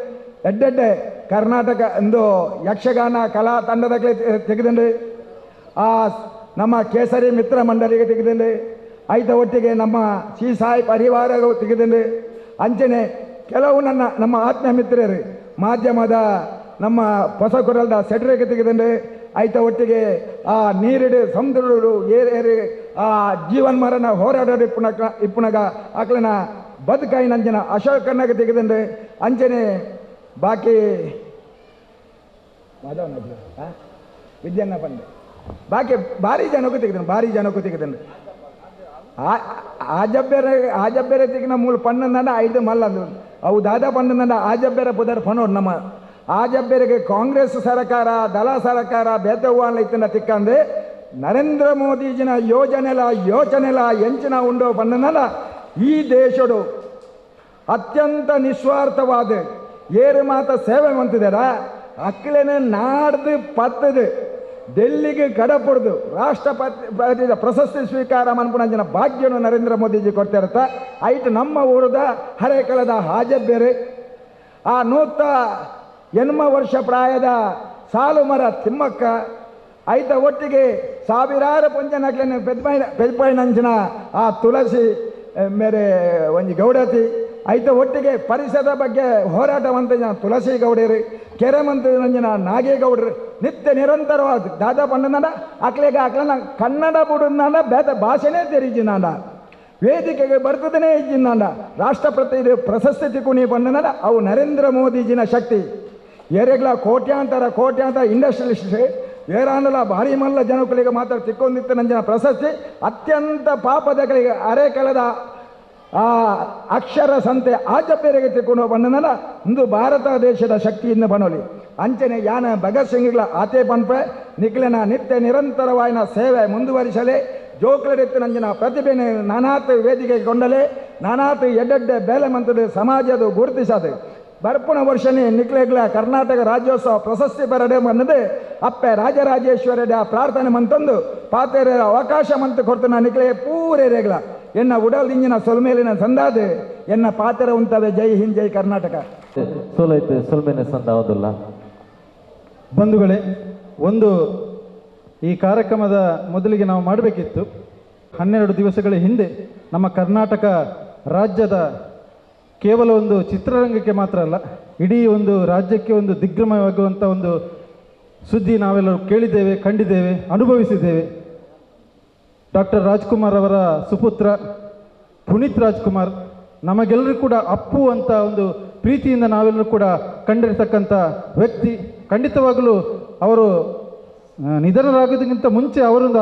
ಎಡ್ಡೆಡ್ಡೆ ಕರ್ನಾಟಕ ಒಂದು ಯಕ್ಷಗಾನ ಕಲಾ ತಂಡದಾಗಲೇ ತೆಗೆದಂಡೆ ಆ ನಮ್ಮ ಕೇಸರಿ ಮಿತ್ರ ಮಂಡಳಿಗೆ ತೆಗೆದಂಡೆ ಐತ ಒಟ್ಟಿಗೆ ನಮ್ಮ ಶ್ರೀ ಸಾಯಿ ಪರಿವಾರಗಳು ತೆಗೆದಂಡೆ ಅಂಚನೆ ಕೆಲವು ನನ್ನ ನಮ್ಮ ಆತ್ಮೀಯ ಮಿತ್ರರು ಮಾಧ್ಯಮದ ನಮ್ಮ ಹೊಸಕೊರಲ್ದ ಸೆಟ್ರಿಗೆ ತೆಗೆದಂಡೆ ಐತ ಒಟ್ಟಿಗೆ ಆ ನೀರಿಡು ಸಮುದ್ರಡು ಏರು ಆ ಜೀವನ್ಮರಣ ಹೋರಾಟ ಇಪ್ಪುನಕ ಇಪ್ಪುನಗ ಆಕಲನ ಬದುಕಾಯಿ ನಂಜನ ಅಶೋಕನಾಗ ತೆಗೆದಂಡೆ ಅಂಚನೆ ಬಾಕಿ ಮಾಧವನ ವಿದ್ಯನ್ನ ಪಂಡೆ ಬಾಕಿ ಭಾರಿ ಜನಕ್ಕೂ ತೆಗೆದನು, ಭಾರಿ ಜನಕ್ಕೂ ತೆಗೆದಂಡೆ ಆಜಬ್ಬೇರೆ ಆಜಬ್ಬೇರೆ ತೆಗಿನ ಮೂಲ ಪಣ್ಣಂದ ಐದು ಮಲ್ಲಂದು ಅವು ದಾದಾ ಪಣ್ಣಂದ ಆಜಬ್ಬೇರೆ ಪುದರ್ ಪಣೋಡ್ ನಮ್ಮ ಆಜಬ್ಬೇರಿಗೆ ಕಾಂಗ್ರೆಸ್ ಸರ್ಕಾರ ದಳ ಸರ್ಕಾರ ಬೇತವ್ವಾನ್ಲ ಇತ್ತಿನ ತಿಕ್ಕಂದೆ ನರೇಂದ್ರ ಮೋದಿಜಿನ ಯೋಜನೆಲ ಯೋಚನೆಲ ಎಂಚಿನ ಉಂಡೋ ಪಣ್ಣನಲ್ಲ ಈ ದೇಶಡು ಅತ್ಯಂತ ನಿಸ್ವಾರ್ಥವಾದ ಏರು ಮಾತ ಸೇವೆ ಮಂತಿದಾರ ಅಕ್ಲೇನೆ ನಾಡ್ದು ಪತ್ತದು ಡೆಲ್ಲಿಗೆ ಕಡಪುಡ್ದು ರಾಷ್ಟ್ರಪತಿ ಪ್ರಶಸ್ತಿ ಸ್ವೀಕಾರ ಮನ್ಪುನಂಚಿನ ಭಾಗ್ಯನು ನರೇಂದ್ರ ಮೋದಿಜಿ ಕೊಡ್ತಿರತ್ತ ಐಟ್ ನಮ್ಮ ಊರದ ಹರೇಕಳದ ಹಾಜಬ್ಬೇರೆ ಆ 108 ವರ್ಷ ಪ್ರಾಯದ ಸಾಲುಮರ ತಿಮ್ಮಕ್ಕ ಐತ ಒಟ್ಟಿಗೆ ಸಾವಿರಾರು ಪಂಚನಕ್ಲೆನ ಪೆದ್ಪೈನಂಚಿನ ಆ ತುಳಸಿ ಮೇರೆ ಒಂಜಿ ಗೌಡತಿ ಐತ ಒಟ್ಟಿಗೆ ಪರಿಸರದ ಬಗ್ಗೆ ಹೋರಾಟವಂತ ಜನ ತುಳಸಿ ಗೌಡರು ಕೆರೆಮಂತ ನಂಜನ ನಾಗೇಗೌಡರು ನಿತ್ಯ ನಿರಂತರವಾದ ದಾದಾ ಪಂಡನ ಅಕ್ಲೆಗೆ ಅಕ್ಲನ ಕನ್ನಡ ಬುಡನಾಡ ಬೇತ ಭಾಷೆನೇ ತೆರಿಜಿನಾಡ ವೇದಿಕೆಗೆ ಬರ್ತದನೇ ಇಜ್ಜಿನಾಡ ರಾಷ್ಟ್ರಪತಿ ಪ್ರಶಸ್ತಿ ತಿಕುಣಿ ಪಂಡನ ಅವು ನರೇಂದ್ರ ಮೋದಿಜಿನ ಶಕ್ತಿ ಏರೆಗ್ಲ ಕೋಟ್ಯಾಂತರ ಕೋಟ್ಯಾಂತರ ಇಂಡಸ್ಟ್ರಿಯಲಿಸ್ಟ್ ಏರಾನಲ ಭಾರಿ ಮಲ್ಲ ಜನಗಳಿಗೆ ಮಾತ್ರ ತಿಕ್ಕೊಂಡಿತ್ತು ನಂಜನ ಪ್ರಶಸ್ತಿ ಅತ್ಯಂತ ಪಾಪದಗಳಿಗೆ ಅರೆ ಕಳೆದ ಆ ಅಕ್ಷರ ಸಂತೆ ಆಜಬೇರೆಗೆ ತಿಕ್ಕೊಂಡು ಬಂದನಲ್ಲ ಇಂದು ಭಾರತ ದೇಶದ ಶಕ್ತಿಯಿಂದ ಬನೋಲಿ ಅಂಚನೆ ಯಾನ ಭಗತ್ ಸಿಂಗ್ಗಳ ಆತೆ ಪನ್ಪೆ ನಿಕ್ಲೆನ ನಿತ್ಯ ನಿರಂತರವಾಯಿನ ಸೇವೆ ಮುಂದುವರಿಸಲೆ ಜೋಕ್ಲಡೆತ್ತು ನಂಜಿನ ಪ್ರತಿಭೆ ನಾನಾತು ವೇದಿಕೆಗೆ ಕೊಂಡಲೆ ನಾನಾತು ಎಡ್ಡೆಡ್ಡೆ ಬೇಲೆ ಮಂತದ ಸಮಾಜದ ಗುರುತಿಸದು ಬರ್ಪುಣ ವರ್ಷನೇ ನಿಕ್ಲೆಗ್ಲ ಕರ್ನಾಟಕ ರಾಜ್ಯೋತ್ಸವ ಪ್ರಶಸ್ತಿ ಬರಡೆ ಬಂದದೆ ಅಪ್ಪೆ ರಾಜರಾಜೇಶ್ವರ ಪ್ರಾರ್ಥನೆ ಮಂತಂದು ಪಾತೆರ ಅವಕಾಶ ಮಂತು ಕೊಡ್ತಾನ ನಿಕ್ಲೆ ಪೂರೇರೆಗ್ಲ ಎನ್ನ ಉಡಲ್ ಇಂಜಿನ ಸೊಲ್ಮೇಲಿನ ಸಂದಾದೆ ಎನ್ನ ಪಾತೆರ ಉಂತವೆ. ಜೈ ಹಿಂದ್, ಜೈ ಕರ್ನಾಟಕ. ಸೋಲೈತೆ ಸೊಲ್ಮೇನೆ ಸಂದಾವದಿಲ್ಲ. ಬಂಧುಗಳೇ, ಒಂದು ಈ ಕಾರ್ಯಕ್ರಮದ ಮೊದಲಿಗೆ ನಾವು ಮಾಡಬೇಕಿತ್ತು. 12 ದಿವಸಗಳ ಹಿಂದೆ ನಮ್ಮ ಕರ್ನಾಟಕ ರಾಜ್ಯದ ಕೇವಲ ಒಂದು ಚಿತ್ರರಂಗಕ್ಕೆ ಮಾತ್ರ ಅಲ್ಲ, ಇಡೀ ಒಂದು ರಾಜ್ಯಕ್ಕೆ ಒಂದು ದಿಗ್ಭ್ರಮವಾಗುವಂಥ ಒಂದು ಸುದ್ದಿ ನಾವೆಲ್ಲರೂ ಕೇಳಿದ್ದೇವೆ, ಕಂಡಿದ್ದೇವೆ, ಅನುಭವಿಸಿದ್ದೇವೆ. ಡಾಕ್ಟರ್ ರಾಜ್ಕುಮಾರ್ ಅವರ ಸುಪುತ್ರ ಪುನೀತ್ ರಾಜ್ಕುಮಾರ್ ನಮಗೆಲ್ಲರೂ ಕೂಡ ಅಪ್ಪು ಅಂತ ಒಂದು ಪ್ರೀತಿಯಿಂದ ನಾವೆಲ್ಲರೂ ಕೂಡ ಕಂಡಿರ್ತಕ್ಕಂಥ ವ್ಯಕ್ತಿ. ಖಂಡಿತವಾಗಲೂ ಅವರು ನಿಧನರಾಗೋದಕ್ಕಿಂತ ಮುಂಚೆ ಅವರೊಂದು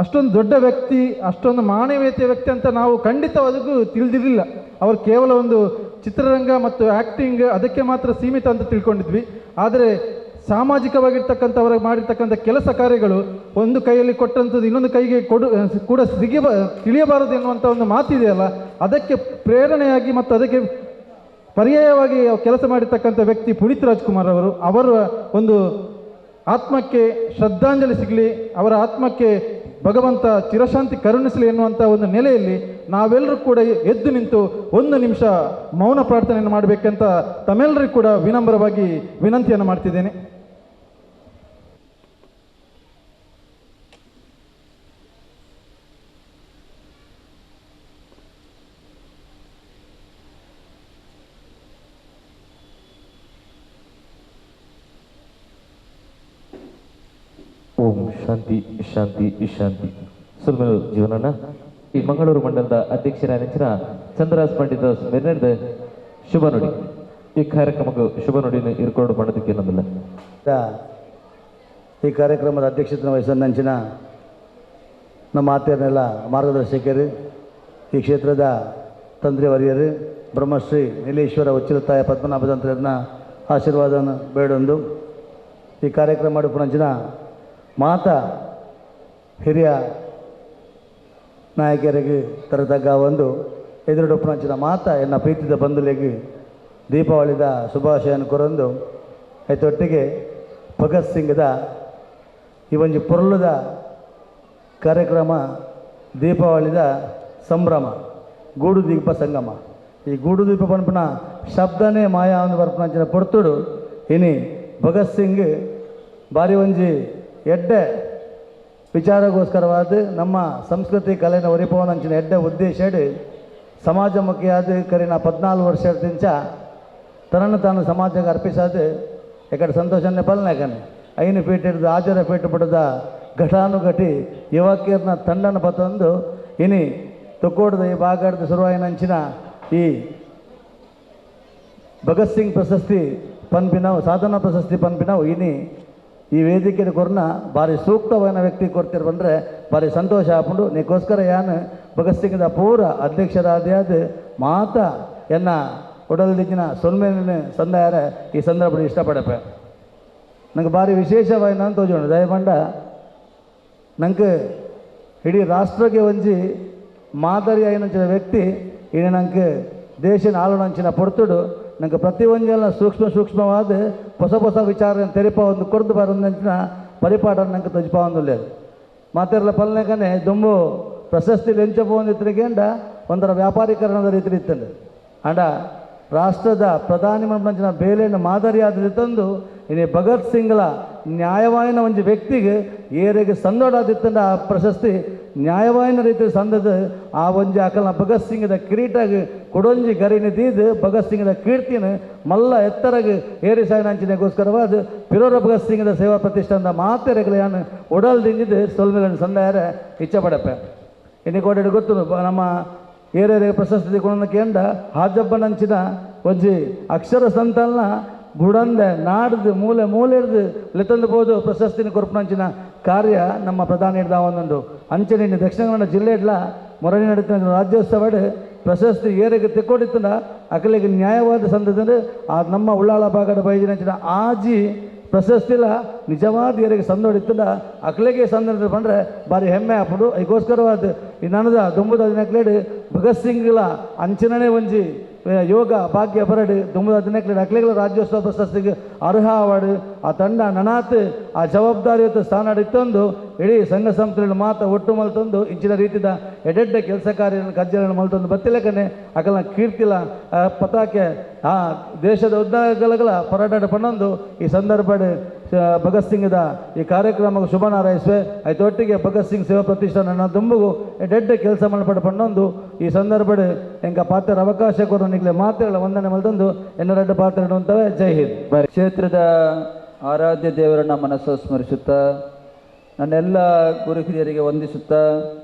ಅಷ್ಟೊಂದು ದೊಡ್ಡ ವ್ಯಕ್ತಿ, ಅಷ್ಟೊಂದು ಮಾನವೀಯತೆಯ ವ್ಯಕ್ತಿ ಅಂತ ನಾವು ಖಂಡಿತವಾಗೂ ತಿಳಿದಿರಲಿಲ್ಲ. ಅವರು ಕೇವಲ ಒಂದು ಚಿತ್ರರಂಗ ಮತ್ತು ಆ್ಯಕ್ಟಿಂಗ್ ಅದಕ್ಕೆ ಮಾತ್ರ ಸೀಮಿತ ಅಂತ ತಿಳ್ಕೊಂಡಿದ್ವಿ. ಆದರೆ ಸಾಮಾಜಿಕವಾಗಿರ್ತಕ್ಕಂಥ ಅವರಿಗೆ ಮಾಡಿರ್ತಕ್ಕಂಥ ಕೆಲಸ ಕಾರ್ಯಗಳು ಒಂದು ಕೈಯಲ್ಲಿ ಕೊಟ್ಟಂಥದ್ದು ಇನ್ನೊಂದು ಕೈಗೆ ಕೂಡ ತಿಳಿಯಬಾರದು ಎನ್ನುವಂಥ ಒಂದು ಮಾತಿದೆಯಲ್ಲ, ಅದಕ್ಕೆ ಪ್ರೇರಣೆಯಾಗಿ ಮತ್ತು ಅದಕ್ಕೆ ಪರ್ಯಾಯವಾಗಿ ಕೆಲಸ ಮಾಡಿರ್ತಕ್ಕಂಥ ವ್ಯಕ್ತಿ ಪುನೀತ್ ರಾಜ್ಕುಮಾರ್ ಅವರು. ಅವರ ಒಂದು ಆತ್ಮಕ್ಕೆ ಶ್ರದ್ಧಾಂಜಲಿ ಸಿಗಲಿ, ಅವರ ಆತ್ಮಕ್ಕೆ ಭಗವಂತ ಚಿರಶಾಂತಿ ಕರುಣಿಸಲಿ ಎನ್ನುವಂಥ ಒಂದು ನೆಲೆಯಲ್ಲಿ ನಾವೆಲ್ಲರೂ ಕೂಡ ಎದ್ದು ನಿಂತು ಒಂದು ನಿಮಿಷ ಮೌನ ಪ್ರಾರ್ಥನೆಯನ್ನು ಮಾಡಬೇಕಂತ ತಮ್ಮೆಲ್ಲರಿಗೂ ಕೂಡ ವಿನಮ್ರವಾಗಿ ವಿನಂತಿಯನ್ನು ಮಾಡ್ತಿದ್ದೇನೆ. ಓಂ ಶಾಂತಿ ಶಾಂತಿ ಶಾಂತಿ. ಸುಲ್ಮೇಲು ಜೀವನನ ಈ ಮಂಗಳೂರು ಮಂಡಲದ ಅಧ್ಯಕ್ಷರ ಚಂದ್ರರಾಜ್ ಪಂಡಿತ ಮೇರ್ನೆಡ್ದ ಶುಭ ನುಡಿ. ಈ ಕಾರ್ಯಕ್ರಮಕ್ಕೆ ಶುಭ ನುಡಿಯನ್ನು ಇರ್ಕೊಂಡು ಮಾಡೋದಕ್ಕೆ ಏನೊಂದಿಲ್ಲ. ಈ ಕಾರ್ಯಕ್ರಮದ ಅಧ್ಯಕ್ಷತೆ ವಹಿಸಿದ ನಮ್ಮ ಆತ್ಮೀಯರನ್ನೆಲ್ಲ ಮಾರ್ಗದರ್ಶಕರು, ಈ ಕ್ಷೇತ್ರದ ತಂತ್ರಿ ವರಿಯರು ಬ್ರಹ್ಮಶ್ರೀ ನೀಲೇಶ್ವರ ಉಚ್ಚಿಲತಾಯ ಪದ್ಮನಾಭ ತಂತ್ರಿಯರನ್ನ ಆಶೀರ್ವಾದವನ್ನು ಬೇಡೊಂದು ಈ ಕಾರ್ಯಕ್ರಮ ಮಾಡುವ ಮಾತಾ ಹಿರಿಯ ನಾಯಕರಿಗೆ ತರತಗ್ಗ ಒಂದು ಎದುರುಡೊಪ್ಪನಂಚಿನ ಮಾತಾ ಎನ್ನ ಪ್ರೀತಿದ ಬಂಧುಲಿಗೆ ದೀಪಾವಳಿದ ಶುಭಾಶಯನ ಕೊರೊಂದು ಐತೊಟ್ಟಿಗೆ ಭಗತ್ ಸಿಂಗ್ದ ಈ ಒಂಜಿ ಪೊರ್ಲುದ ಕಾರ್ಯಕ್ರಮ ದೀಪಾವಳಿದ ಸಂಭ್ರಮ ಗೂಡು ದೀಪ ಸಂಗಮ. ಈ ಗೂಡು ದೀಪ ಪನ್ಪುನ ಶಬ್ದನೇ ಮಾಯಾ ಒಂದು ಬರ್ಪುನಂಚಿನ ಪೊರ್ತುಡು ಇನಿ ಭಗತ್ ಸಿಂಗ್ ಬಾರಿ ಒಂಜಿ ಎಡ್ಡೆ ವಿಚಾರಗೋಸ್ಕರವಾದ ನಮ್ಮ ಸಂಸ್ಕೃತಿ ಕಲೆನ ಒರಿಪವನಂಚಿನ ಎಡ್ಡೆ ಉದ್ದೇಶ ಸಮಾಜಮುಖಿಯಾದ ಕರಿನ 14 ವರ್ಷದಿಂಚ ತನ್ನನ್ನು ತಾನು ಸಮಾಜಕ್ಕೆ ಅರ್ಪಿಸಾದ ಎಕಡೆ ಸಂತೋಷನೇ ಪಲ್ನಾಕನೆ 5 ಫೀಟ್ ಹಿಡಿದು 6 ಫೀಟ್ ಪಡೆದ ಘಟಾನುಘಟಿ ಯುವಕಿಯರನ್ನ ತಂಡನ ಪತ್ತೊಂದು ಇನಿ ತೊಕ್ಕೋಡದ ಈ ಭಾಗದ ಶುರುವಾಯಿನಂಚಿನ ಈ ಭಗತ್ ಸಿಂಗ್ ಪ್ರಶಸ್ತಿ ಪನ್ಪಿನವು ಸಾಧನಾ ಪ್ರಶಸ್ತಿ ಪನ್ಪಿನವು ಇನಿ ಈ ವೇದಿಕೆ ಕೊರ್ನ ಭಾರಿ ಸೂಕ್ತವಾದ ವ್ಯಕ್ತಿ ಕೊಡ್ತಿರ್ ಬಂದರೆ ಭಾರಿ ಸಂತೋಷ ಆಪುಂಡು. ನೀಕೋಸ್ಕರ ಯಾನು ಭಗತ್ ಸಿಂಗ್ದ ಪೂರ ಅಧ್ಯಕ್ಷರಾದ ಮಾತಾ ಎನ್ನ ಉಡಲ್ದಿನ ಸೊಲ್ಮೇನ ಸಂದಾಯರ ಈ ಸಂದರ್ಭ ಇಷ್ಟಪಡಪೆ. ನಂಗೆ ಭಾರಿ ವಿಶೇಷವಾಗಿ ನಾನು ತೋಜೋಣ ದಯಪಂಡ ನಂಗೆ ಇಡೀ ರಾಷ್ಟ್ರಕ್ಕೆ ಒಂಜಿ ಮಾದರಿ అయినంచిన ವ್ಯಕ್ತಿ ಈಣ ನಂಗೆ ದೇಶನ ಆಳುನಂಚಿನ ಪೊರ್ತುಡು ನಂಗೆ ಪ್ರತಿ ಒಂಜೆಲ್ಲ ಸೂಕ್ಷ್ಮ ಸೂಕ್ಷ್ಮವಾದ ಹೊಸ ಹೊಸ ವಿಚಾರ ತೆರಿಪ ಒಂದು ಕೊರ್ದು ಬರೋದಂಚಿನ ಪರಿಪಾಠ ನಂಗೆ ತೊಜ್ಪ ಒಂದು ಮಾತಿರಲ್ಲ ಪಲ್ನೆಕನೆ ದುಂಬು ಪ್ರಶಸ್ತಿ ಲೆಂಚ ಒಂದರ ವ್ಯಾಪಾರೀಕರಣದ ರೀತಿ ಇತ್ತಂದು ಅಂಡ ರಾಷ್ಟ್ರದ ಪ್ರಧಾನಿ ಮಂಚಿನ ಬೇಲೆಯನ್ನು ಮಾದರಿಯಾದ ತಂದು ಇನ್ನು ಭಗತ್ ಸಿಂಗ್ಲ ನ್ಯಾಯವಾಯಿನ ಒಂಜಿ ವ್ಯಕ್ತಿಗೆ ಏರೆಗೆ ಸಂದೋಡಾದಿತ್ತಂಡ ಆ ಪ್ರಶಸ್ತಿ ನ್ಯಾಯವಾಯಿನ ರೀತಿ ಸಂದದ ಆ ಒಂಜಿ ಅಕಲ್ನ ಭಗತ್ ಸಿಂಗ್ದ ಕಿರೀಟಾಗ ಕೊಡೊಂಜಿ ಗರಿನ ದೀದು ಭಗತ್ ಸಿಂಗ್ದ ಕೀರ್ತಿನ ಮಲ್ಲ ಎತ್ತರಗ ಏರಿಸಾಯನಂಚಿನಗೋಸ್ಕರವಾದ ಪಿರೋರ ಭಗತ್ ಸಿಂಗ್ದ ಸೇವಾ ಪ್ರತಿಷ್ಠಾನದ ಮಾತೆರೆಗಳು ಒಡಲ್ ದಿಂಜಿದ್ದು ಸೊಲ್ಮೆಗಳನ್ನು ಸಂದಾಯರ ಇಚ್ಛೆ ಪಡಪೆ. ಇನ್ನು ಕೋಡೆ ಗೊತ್ತು ನಮ್ಮ ಏರೇರೆ ಪ್ರಶಸ್ತಿ ಕೊಡೋದಕ್ಕೆ ಹಾಜಬ್ಬನಂಚಿನ ಒಂಜಿ ಅಕ್ಷರ ಸಂತಲ್ನ ಬುಡಂದೆ ನಾಡ್ದು ಮೂಲೆ ಮೂಲೆ ಹಿಡ್ದು ಲೆತ್ತಂದು ಬೋದು ಪ್ರಶಸ್ತಿನ ಕೊರ್ಪನಂಚಿನ ಕಾರ್ಯ ನಮ್ಮ ಪ್ರಧಾನಿ ಹಿಡ್ದ ಒಂದೊಂದು ಅಂಚನೆ ದಕ್ಷಿಣ ಕನ್ನಡ ಜಿಲ್ಲೆ ಇಡ್ಲ ಮೊರನಿ ನಡೀತ ರಾಜ್ಯೋತ್ಸವ ಪ್ರಶಸ್ತಿ ಏರೆಗೆ ತೆಕ್ಕೊಂಡಿತ್ತಂಡ ಅಕಲಿಗೆ ನ್ಯಾಯವಾದ ಸಂದದಂದ್ರೆ ಆ ನಮ್ಮ ಉಳ್ಳಾಳ ಭಾಗದ ಬೈಜಿನಂಚಿನ ಆಜಿ ಪ್ರಶಸ್ತಿಲ ನಿಜವಾದ ಏರೆಗೆ ಸಂದೋಡಿತ್ತಂಡ ಅಕಲಿಗೆ ಸಂದ ಬಂದರೆ ಭಾರಿ ಹೆಮ್ಮೆ ಆಪುಂಡು. ಅದಕ್ಕೋಸ್ಕರವಾದ ಈ ನನದ ದುಂಬುದ ದಿನಕ್ಲೇಡು ಭಗತ್ ಸಿಂಗ್ಲ ಅಂಚಿನನೇ ಒಂಜಿ ಯೋಗ ಭಾಗ್ಯ ಬರಡು ದುಂಬುದ ದಿನಕ್ಲೇಡು ಅಕ್ಲೆಗಳ ರಾಜ್ಯೋತ್ಸವ ಪ್ರಶಸ್ತಿಗೆ ಅರ್ಹ ಅವಾರ್ಡ್ ಆ ತಂಡ ನನಾತ್ ಆ ಜವಾಬ್ದಾರಿಯುತ ಸ್ಥಾನ ಇತ್ತೊಂದು ಇಡೀ ಸಂಘ ಸಂಸ್ಥೆಗಳು ಮಾತ್ರ ಒಟ್ಟು ಮಲ್ತೊಂದು ಇಂಚಿನ ರೀತಿದ ಎಡೆಡ್ಡ ಕೆಲಸ ಕಾರ್ಯ ಕಜ್ಜలను ಮಲ್ತೊಂದು ಬತ್ತಿಲಕನೆ ಅಕಲ್ನ ಕೀರ್ತಿಲ ಪತಾಕೆ ಆ ದೇಶದ ಉದ್ದಗಲಗಳ ಪರಾಟ ಪಣ್ಣೊಂದು ಈ ಸಂದರ್ಭ ಭಗತ್ ಸಿಂಗ್ದ ಈ ಕಾರ್ಯಕ್ರಮಕ್ಕೆ ಶುಭ ಹಾರೈಸುವೆ. ಆಯ್ತೊಟ್ಟಿಗೆ ಭಗತ್ ಸಿಂಗ್ ಸೇವಾ ಪ್ರತಿಷ್ಠಾನ ದುಂಬುಗು ಎಡೆಡ್ಡ ಕೆಲಸ ಮಲ್ಪಡ ಪಣ್ಣೊಂದು ಈ ಸಂದರ್ಭ ಎಂಕ ಪಾತ್ರ ಅವಕಾಶ ಕೊರು ನಿಗ್ಲೆ ಮಾತೆಗಳ ವಂದನೆ ಮಲ್ತೊಂದು ಎನ್ನರೆಡ್ಡ ಪಾತ್ರ ಅಂತವೆ. ಜೈ ಹಿಂದ್. ಕ್ಷೇತ್ರದ ಆರಾಧ್ಯ ದೇವರನ್ನು ಮನಸ್ಸು ಸ್ಮರಿಸುತ್ತಾ, ನನ್ನೆಲ್ಲ ಗುರು ಹಿರಿಯರಿಗೆ ವಂದಿಸುತ್ತಾ,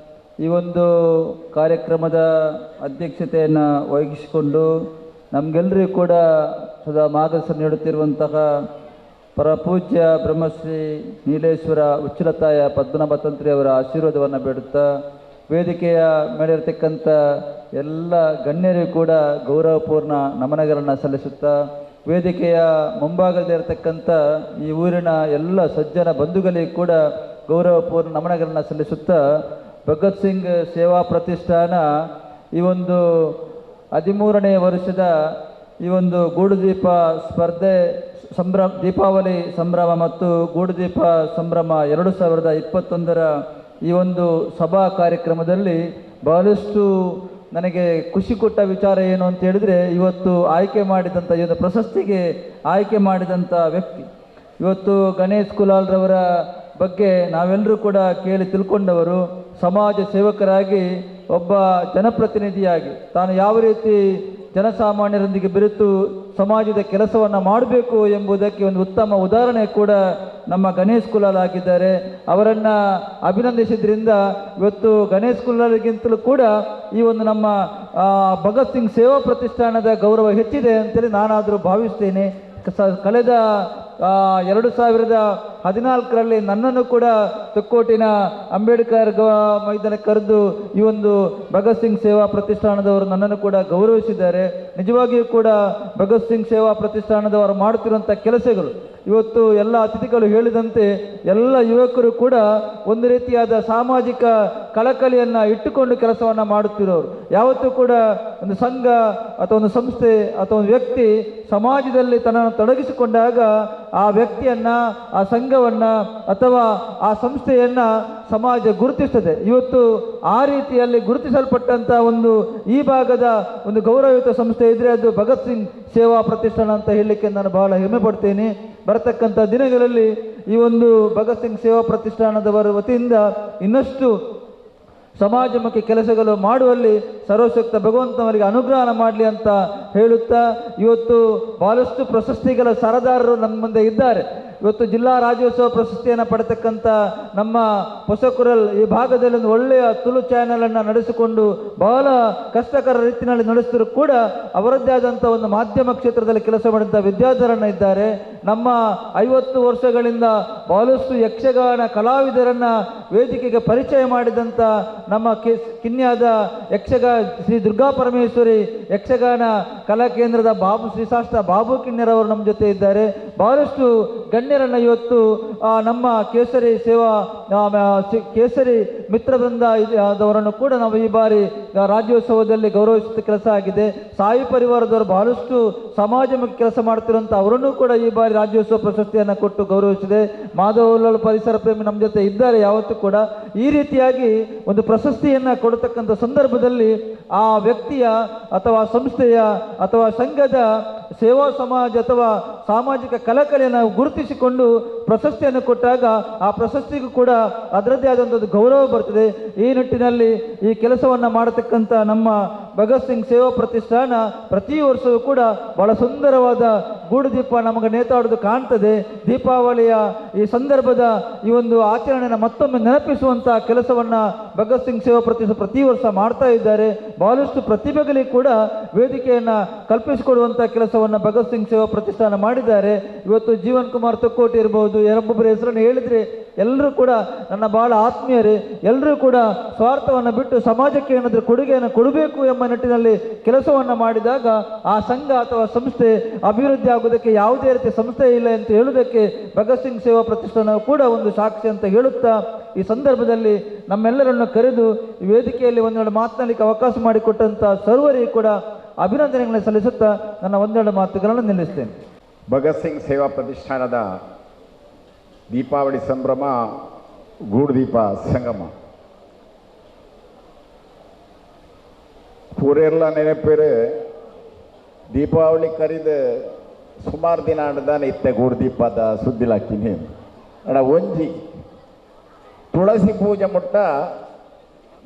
ಈ ಒಂದು ಕಾರ್ಯಕ್ರಮದ ಅಧ್ಯಕ್ಷತೆಯನ್ನು ವಹಿಸಿಕೊಂಡು ನಮಗೆಲ್ಲರಿಗೂ ಕೂಡ ಸದಾ ಮಾರ್ಗದರ್ಶನ ನೀಡುತ್ತಿರುವಂತಹ ಪರಪೂಜ್ಯ ಬ್ರಹ್ಮಶ್ರೀ ನೀಲೇಶ್ವರ ಉಚ್ಚಿಲತಾಯ ಪದ್ಮನಾಭ ತಂತ್ರಿಯವರ ಆಶೀರ್ವಾದವನ್ನು ಬೇಡುತ್ತಾ, ವೇದಿಕೆಯ ಮೇಲಿರತಕ್ಕಂಥ ಎಲ್ಲ ಗಣ್ಯರಿಗೂ ಕೂಡ ಗೌರವಪೂರ್ಣ ನಮನಗಳನ್ನು ಸಲ್ಲಿಸುತ್ತಾ, ವೇದಿಕೆಯ ಮುಂಭಾಗದಲ್ಲಿರತಕ್ಕಂಥ ಈ ಊರಿನ ಎಲ್ಲ ಸಜ್ಜನ ಬಂಧುಗಳಿಗೂ ಕೂಡ ಗೌರವಪೂರ್ಣ ನಮನಗಳನ್ನು ಸಲ್ಲಿಸುತ್ತಾ, ಭಗತ್ ಸಿಂಗ್ ಸೇವಾ ಪ್ರತಿಷ್ಠಾನ ಈ ಒಂದು 13ನೇ ವರ್ಷದ ಈ ಒಂದು ಗೂಡುದೀಪ ಸ್ಪರ್ಧೆ ಸಂಭ್ರಮ, ದೀಪಾವಳಿ ಸಂಭ್ರಮ ಮತ್ತು ಗೂಡುದೀಪ ಸಂಭ್ರಮ 2021ರ ಈ ಒಂದು ಸಭಾ ಕಾರ್ಯಕ್ರಮದಲ್ಲಿ ಬಹಳಷ್ಟು ನನಗೆ ಖುಷಿ ಕೊಟ್ಟ ವಿಚಾರ ಏನು ಅಂತ ಹೇಳಿದರೆ, ಇವತ್ತು ಆಯ್ಕೆ ಮಾಡಿದಂಥ ಈ ಒಂದು ಪ್ರಶಸ್ತಿಗೆ ಆಯ್ಕೆ ಮಾಡಿದಂಥ ವ್ಯಕ್ತಿ ಇವತ್ತು ಗಣೇಶ್ ಕುಲಾಲ್ರವರ ಬಗ್ಗೆ ನಾವೆಲ್ಲರೂ ಕೂಡ ಕೇಳಿ ತಿಳ್ಕೊಂಡವರು. ಸಮಾಜ ಸೇವಕರಾಗಿ, ಒಬ್ಬ ಜನಪ್ರತಿನಿಧಿಯಾಗಿ ತಾನು ಯಾವ ರೀತಿ ಜನಸಾಮಾನ್ಯರೊಂದಿಗೆ ಬೆರೆತು ಸಮಾಜದ ಕೆಲಸವನ್ನು ಮಾಡಬೇಕು ಎಂಬುದಕ್ಕೆ ಒಂದು ಉತ್ತಮ ಉದಾಹರಣೆ ಕೂಡ ನಮ್ಮ ಗಣೇಶ್ ಕುಲಾಲ್ ಆಗಿದ್ದಾರೆ. ಅವರನ್ನು ಅಭಿನಂದಿಸಿದ್ರಿಂದ ಇವತ್ತು ಗಣೇಶ್ ಕುಲಾಲ್ಗಿಂತಲೂ ಕೂಡ ಈ ಒಂದು ನಮ್ಮ ಭಗತ್ ಸಿಂಗ್ ಸೇವಾ ಪ್ರತಿಷ್ಠಾನದ ಗೌರವ ಹೆಚ್ಚಿದೆ ಅಂತೇಳಿ ನಾನಾದರೂ ಭಾವಿಸ್ತೇನೆ. ಕಳೆದ 2014ರಲ್ಲಿ ನನ್ನನ್ನು ಕೂಡ ತೊಕ್ಕೋಟಿನ ಅಂಬೇಡ್ಕರ್ ಮೈದಾನಕ್ಕೆ ಕರೆದು ಈ ಒಂದು ಭಗತ್ ಸಿಂಗ್ ಸೇವಾ ಪ್ರತಿಷ್ಠಾನದವರು ನನ್ನನ್ನು ಕೂಡ ಗೌರವಿಸಿದ್ದಾರೆ. ನಿಜವಾಗಿಯೂ ಕೂಡ ಭಗತ್ ಸಿಂಗ್ ಸೇವಾ ಪ್ರತಿಷ್ಠಾನದವರು ಮಾಡುತ್ತಿರುವಂಥ ಕೆಲಸಗಳು ಇವತ್ತು ಎಲ್ಲ ಅತಿಥಿಗಳು ಹೇಳಿದಂತೆ ಎಲ್ಲ ಯುವಕರು ಕೂಡ ಒಂದು ರೀತಿಯಾದ ಸಾಮಾಜಿಕ ಕಳಕಳಿಯನ್ನು ಇಟ್ಟುಕೊಂಡು ಕೆಲಸವನ್ನು ಮಾಡುತ್ತಿರೋರು. ಯಾವತ್ತೂ ಕೂಡ ಒಂದು ಸಂಘ ಅಥವಾ ಒಂದು ಸಂಸ್ಥೆ ಅಥವಾ ಒಂದು ವ್ಯಕ್ತಿ ಸಮಾಜದಲ್ಲಿ ತನ್ನನ್ನು ತೊಡಗಿಸಿಕೊಂಡಾಗ ಆ ವ್ಯಕ್ತಿಯನ್ನು, ಆ ಸಂಘವನ್ನು ಅಥವಾ ಆ ಸಂಸ್ಥೆಯನ್ನು ಸಮಾಜ ಗುರುತಿಸ್ತದೆ. ಇವತ್ತು ಆ ರೀತಿಯಲ್ಲಿ ಗುರುತಿಸಲ್ಪಟ್ಟಂಥ ಒಂದು ಈ ಭಾಗದ ಒಂದು ಗೌರವಯುತ ಸಂಸ್ಥೆ ಇದ್ದರೆ ಅದು ಭಗತ್ ಸಿಂಗ್ ಸೇವಾ ಪ್ರತಿಷ್ಠಾನ ಅಂತ ಹೇಳಲಿಕ್ಕೆ ನಾನು ಬಹಳ ಹೆಮ್ಮೆ ಪಡ್ತೇನೆ. ಬರತಕ್ಕಂಥ ದಿನಗಳಲ್ಲಿ ಈ ಒಂದು ಭಗತ್ ಸಿಂಗ್ ಸೇವಾ ಪ್ರತಿಷ್ಠಾನದವರ ವತಿಯಿಂದ ಇನ್ನಷ್ಟು ಸಮಾಜಮುಖಿ ಕೆಲಸಗಳು ಮಾಡುವಲ್ಲಿ ಸರ್ವಶಕ್ತ ಭಗವಂತನವರಿಗೆ ಅನುಗ್ರಹ ಮಾಡಲಿ ಅಂತ ಹೇಳುತ್ತಾ, ಇವತ್ತು ಬಹಳಷ್ಟು ಪ್ರಶಸ್ತಿಗಳ ಸರದಾರರು ನಮ್ಮ ಮುಂದೆ ಇದ್ದಾರೆ. ಇವತ್ತು ಜಿಲ್ಲಾ ರಾಜ್ಯೋತ್ಸವ ಪ್ರಶಸ್ತಿಯನ್ನು ಪಡೆತಕ್ಕಂಥ ನಮ್ಮ ಹೊಸಕುರಲ್ ಈ ಭಾಗದಲ್ಲಿ ಒಂದು ಒಳ್ಳೆಯ ತುಳು ಚಾನೆಲನ್ನು ನಡೆಸಿಕೊಂಡು ಬಹಳ ಕಷ್ಟಕರ ರೀತಿಯಲ್ಲಿ ನಡೆಸಿದರೂ ಕೂಡ ಅವರದ್ದೇ ಆದಂಥ ಒಂದು ಮಾಧ್ಯಮ ಕ್ಷೇತ್ರದಲ್ಲಿ ಕೆಲಸ ಮಾಡಿದಂಥ ವಿದ್ಯಾಧರನ್ನ ಇದ್ದಾರೆ. ನಮ್ಮ 50 ವರ್ಷಗಳಿಂದ ಬಹಳಷ್ಟು ಯಕ್ಷಗಾನ ಕಲಾವಿದರನ್ನು ವೇದಿಕೆಗೆ ಪರಿಚಯ ಮಾಡಿದಂಥ ನಮ್ಮ ಕಿನ್ಯಾದ ಶ್ರೀ ದುರ್ಗಾ ಪರಮೇಶ್ವರಿ ಯಕ್ಷಗಾನ ಕಲಾ ಕೇಂದ್ರದ ಬಾಬು ಶ್ರೀಶಾಸ್ತ್ರ ಬಾಬು ಕಿನ್ಯರವರು ನಮ್ಮ ಜೊತೆ ಇದ್ದಾರೆ. ಬಹಳಷ್ಟು ಗಣ್ಯರನ್ನು ಇವತ್ತು ನಮ್ಮ ಕೇಸರಿ ಸೇವಾ ಕೇಸರಿ ಮಿತ್ರವೃಂದ ಆದವರನ್ನು ಕೂಡ ನಾವು ಈ ಬಾರಿ ರಾಜ್ಯೋತ್ಸವದಲ್ಲಿ ಗೌರವಿಸುತ್ತ ಕೆಲಸ ಆಗಿದೆ. ಸಾಯಿ ಪರಿವಾರದವರು ಬಹಳಷ್ಟು ಸಮಾಜಮುಖಿ ಕೆಲಸ ಮಾಡ್ತಿರುವಂಥ ಅವರನ್ನು ಕೂಡ ಈ ಬಾರಿ ರಾಜ್ಯೋತ್ಸವ ಪ್ರಶಸ್ತಿಯನ್ನು ಕೊಟ್ಟು ಗೌರವಿಸಿದೆ. ಮಾಧವ ಪರಿಸರ ಪ್ರೇಮಿ ನಮ್ಮ ಜೊತೆ ಇದ್ದಾರೆ ಯಾವತ್ತೂ ಕೂಡ. ಈ ರೀತಿಯಾಗಿ ಒಂದು ಪ್ರಶಸ್ತಿಯನ್ನು ಕೊಡತಕ್ಕಂಥ ಸಂದರ್ಭದಲ್ಲಿ ಆ ವ್ಯಕ್ತಿಯ ಅಥವಾ ಸಂಸ್ಥೆಯ ಅಥವಾ ಸಂಘದ ಸೇವಾ ಸಮಾಜ ಅಥವಾ ಸಾಮಾಜಿಕ ಕಳಕಳಿಯನ್ನು ಗುರುತಿಸಿಕೊಂಡು ಪ್ರಶಸ್ತಿಯನ್ನು ಕೊಟ್ಟಾಗ ಆ ಪ್ರಶಸ್ತಿಗೂ ಕೂಡ ಅದರದ್ದೇ ಆದಂಥದ್ದು ಗೌರವ ಬರ್ತದೆ. ಈ ನಿಟ್ಟಿನಲ್ಲಿ ಈ ಕೆಲಸವನ್ನು ಮಾಡತಕ್ಕಂಥ ನಮ್ಮ ಭಗತ್ ಸಿಂಗ್ ಸೇವಾ ಪ್ರತಿಷ್ಠಾನ ಪ್ರತಿ ವರ್ಷವೂ ಕೂಡ ಬಹಳ ಸುಂದರವಾದ ಗೂಡುದೀಪ ನಮಗೆ ನೇತಾಡೋದು ಕಾಣ್ತದೆ. ದೀಪಾವಳಿಯ ಈ ಸಂದರ್ಭದ ಈ ಒಂದು ಆಚರಣೆಯನ್ನು ಮತ್ತೊಮ್ಮೆ ನೆನಪಿಸುವಂಥ ಕೆಲಸವನ್ನು ಭಗತ್ ಸಿಂಗ್ ಸೇವಾ ಪ್ರತಿಷ್ಠಾನ ಪ್ರತಿ ವರ್ಷ ಮಾಡ್ತಾ ಇದ್ದಾರೆ. ಬಹಳಷ್ಟು ಪ್ರತಿಭೆಗಳಿಗೆ ಕೂಡ ವೇದಿಕೆಯನ್ನು ಕಲ್ಪಿಸಿಕೊಡುವಂಥ ಕೆಲಸವನ್ನು ಭಗತ್ ಸಿಂಗ್ ಸೇವಾ ಪ್ರತಿಷ್ಠಾನ ಮಾಡಿದ್ದಾರೆ. ಇವತ್ತು ಜೀವನ್ ಕುಮಾರ್ ತೊಕ್ಕೋಟಿ ಇರ್ಬೋದು, ಯಾರೊಬ್ಬೊಬ್ಬರ ಹೆಸರನ್ನು ಹೇಳಿದರೆ ಎಲ್ಲರೂ ಕೂಡ ನನ್ನ ಬಹಳ ಆತ್ಮೀಯರೇ. ಎಲ್ಲರೂ ಕೂಡ ಸ್ವಾರ್ಥವನ್ನು ಬಿಟ್ಟು ಸಮಾಜಕ್ಕೆ ಏನಾದರೂ ಕೊಡುಗೆಯನ್ನು ಕೊಡಬೇಕು ಎಂಬ ನಿಟ್ಟಿನಲ್ಲಿ ಕೆಲಸವನ್ನು ಮಾಡಿದಾಗ ಆ ಸಂಘ ಅಥವಾ ಸಂಸ್ಥೆ ಅಭಿವೃದ್ಧಿ ಆಗುವುದಕ್ಕೆ ಯಾವುದೇ ರೀತಿಯ ಸಂಸ್ಥೆ ಇಲ್ಲ ಅಂತ ಹೇಳುವುದಕ್ಕೆ ಭಗತ್ ಸಿಂಗ್ ಸೇವಾ ಪ್ರತಿಷ್ಠಾನವು ಕೂಡ ಒಂದು ಸಾಕ್ಷಿ ಅಂತ ಹೇಳುತ್ತಾ ಈ ಸಂದರ್ಭದಲ್ಲಿ ನಮ್ಮೆಲ್ಲರನ್ನು ಕರೆದು ಈ ವೇದಿಕೆಯಲ್ಲಿ ಒಂದೆರಡು ಮಾತನಾಡಲಿಕ್ಕೆ ಅವಕಾಶ ಮಾಡಿಕೊಟ್ಟಂಥ ಸರ್ವರಿಗೂ ಕೂಡ ಅಭಿನಂದನೆಗಳನ್ನು ಸಲ್ಲಿಸುತ್ತಾ ನನ್ನ ಒಂದೆರಡು ಮಾತುಗಳನ್ನು ನಿಲ್ಲಿಸ್ತೇನೆ. ಭಗತ್ ಸಿಂಗ್ ಸೇವಾ ಪ್ರತಿಷ್ಠಾನದ ದೀಪಾವಳಿ ಸಂಭ್ರಮ ಗೂಡುದೀಪ ಸಂಗಮ ಪೂರೆಲ್ಲ ನೆನಪಿರು. ದೀಪಾವಳಿ ಕರಿದು ಸುಮಾರು ದಿನ ಆಡ್ದಾನೆ ಇತ್ತೆ ಗೂಡುದೀಪದ ಸುದ್ದಿಲಾಕಿನಿ ಅಡ ಒಂಜಿ ತುಳಸಿ ಪೂಜೆ ಮುಟ್ಟ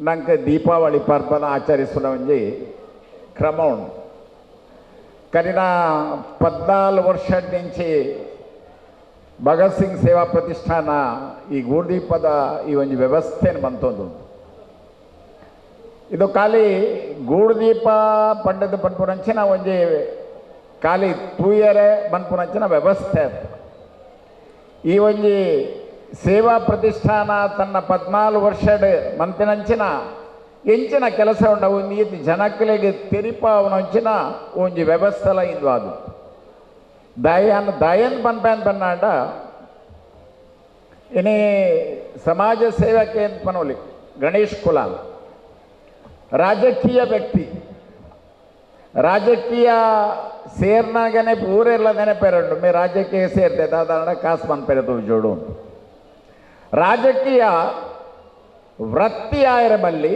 ನಂಗೆ ದೀಪಾವಳಿ ಪರ್ಬನ ಆಚರಿಸುವ ಒಂಜಿ ಕ್ರಮ ಉಂಟು. ಕರಿನ 14 ವರ್ಷ నుంచి Bhagat Singh ಸೇವಾ ಪ್ರತಿಷ್ಠಾನ ಈ ಗೂಡ್ದೀಪದ ಈ ಒಂದು ವ್ಯವಸ್ಥೆಯನ್ನು ಬಂತೊಂದು. ಇದು ಖಾಲಿ ಗೂಡ್ದೀಪ ಪಂಡದ ಪನ್ಪುನಂಚಿನ ಒಂಜಿ ಖಾಲಿ ತೂಯರೆ ಪನ್ಪುನಂಚಿನ ವ್ಯವಸ್ಥೆ ಅದು. ಈ ಒಂಜಿ ಸೇವಾ ಪ್ರತಿಷ್ಠಾನ ತನ್ನ 14 ವರ್ಷದ ಮಂತಿನಂಚಿನ ಎಂಚಿನ ಕೆಲಸ ಉಂಡ ಒಂದು ಈತಿ ಜನಕ್ಕಲಿಗೆ ತೆರಿಪಾವನಂಚಿನ ಒಂಜಿ ವ್ಯವಸ್ಥೆಲ ಇಂದು ಅದು. ದಯನ್ ದಯನ್ ಪನ್ಪ್ಯಾನ್ ಪನ್ನಾಂಡ ಇನಿ ಸಮಾಜ ಸೇವಕೆ ಅಂತ ಪನೋಲಿ ಗಣೇಶ್ ಕುಲಾಲ್ ರಾಜಕೀಯ ವ್ಯಕ್ತಿ, ರಾಜಕೀಯ ಸೇರ್ನಾಗನೆ ಪೂರೆಲ್ಲ ನೆನಪೇರಂಡು ಮೇ ರಾಜಕೀಯ ಸೇರ್ತೆ ದಾದಾರಣ ಕಾಸು ಮನ್ಪೆರದು ಜೋಡು. ರಾಜಕೀಯ ವೃತ್ತಿ ಆಯರ ಬಲ್ಲಿ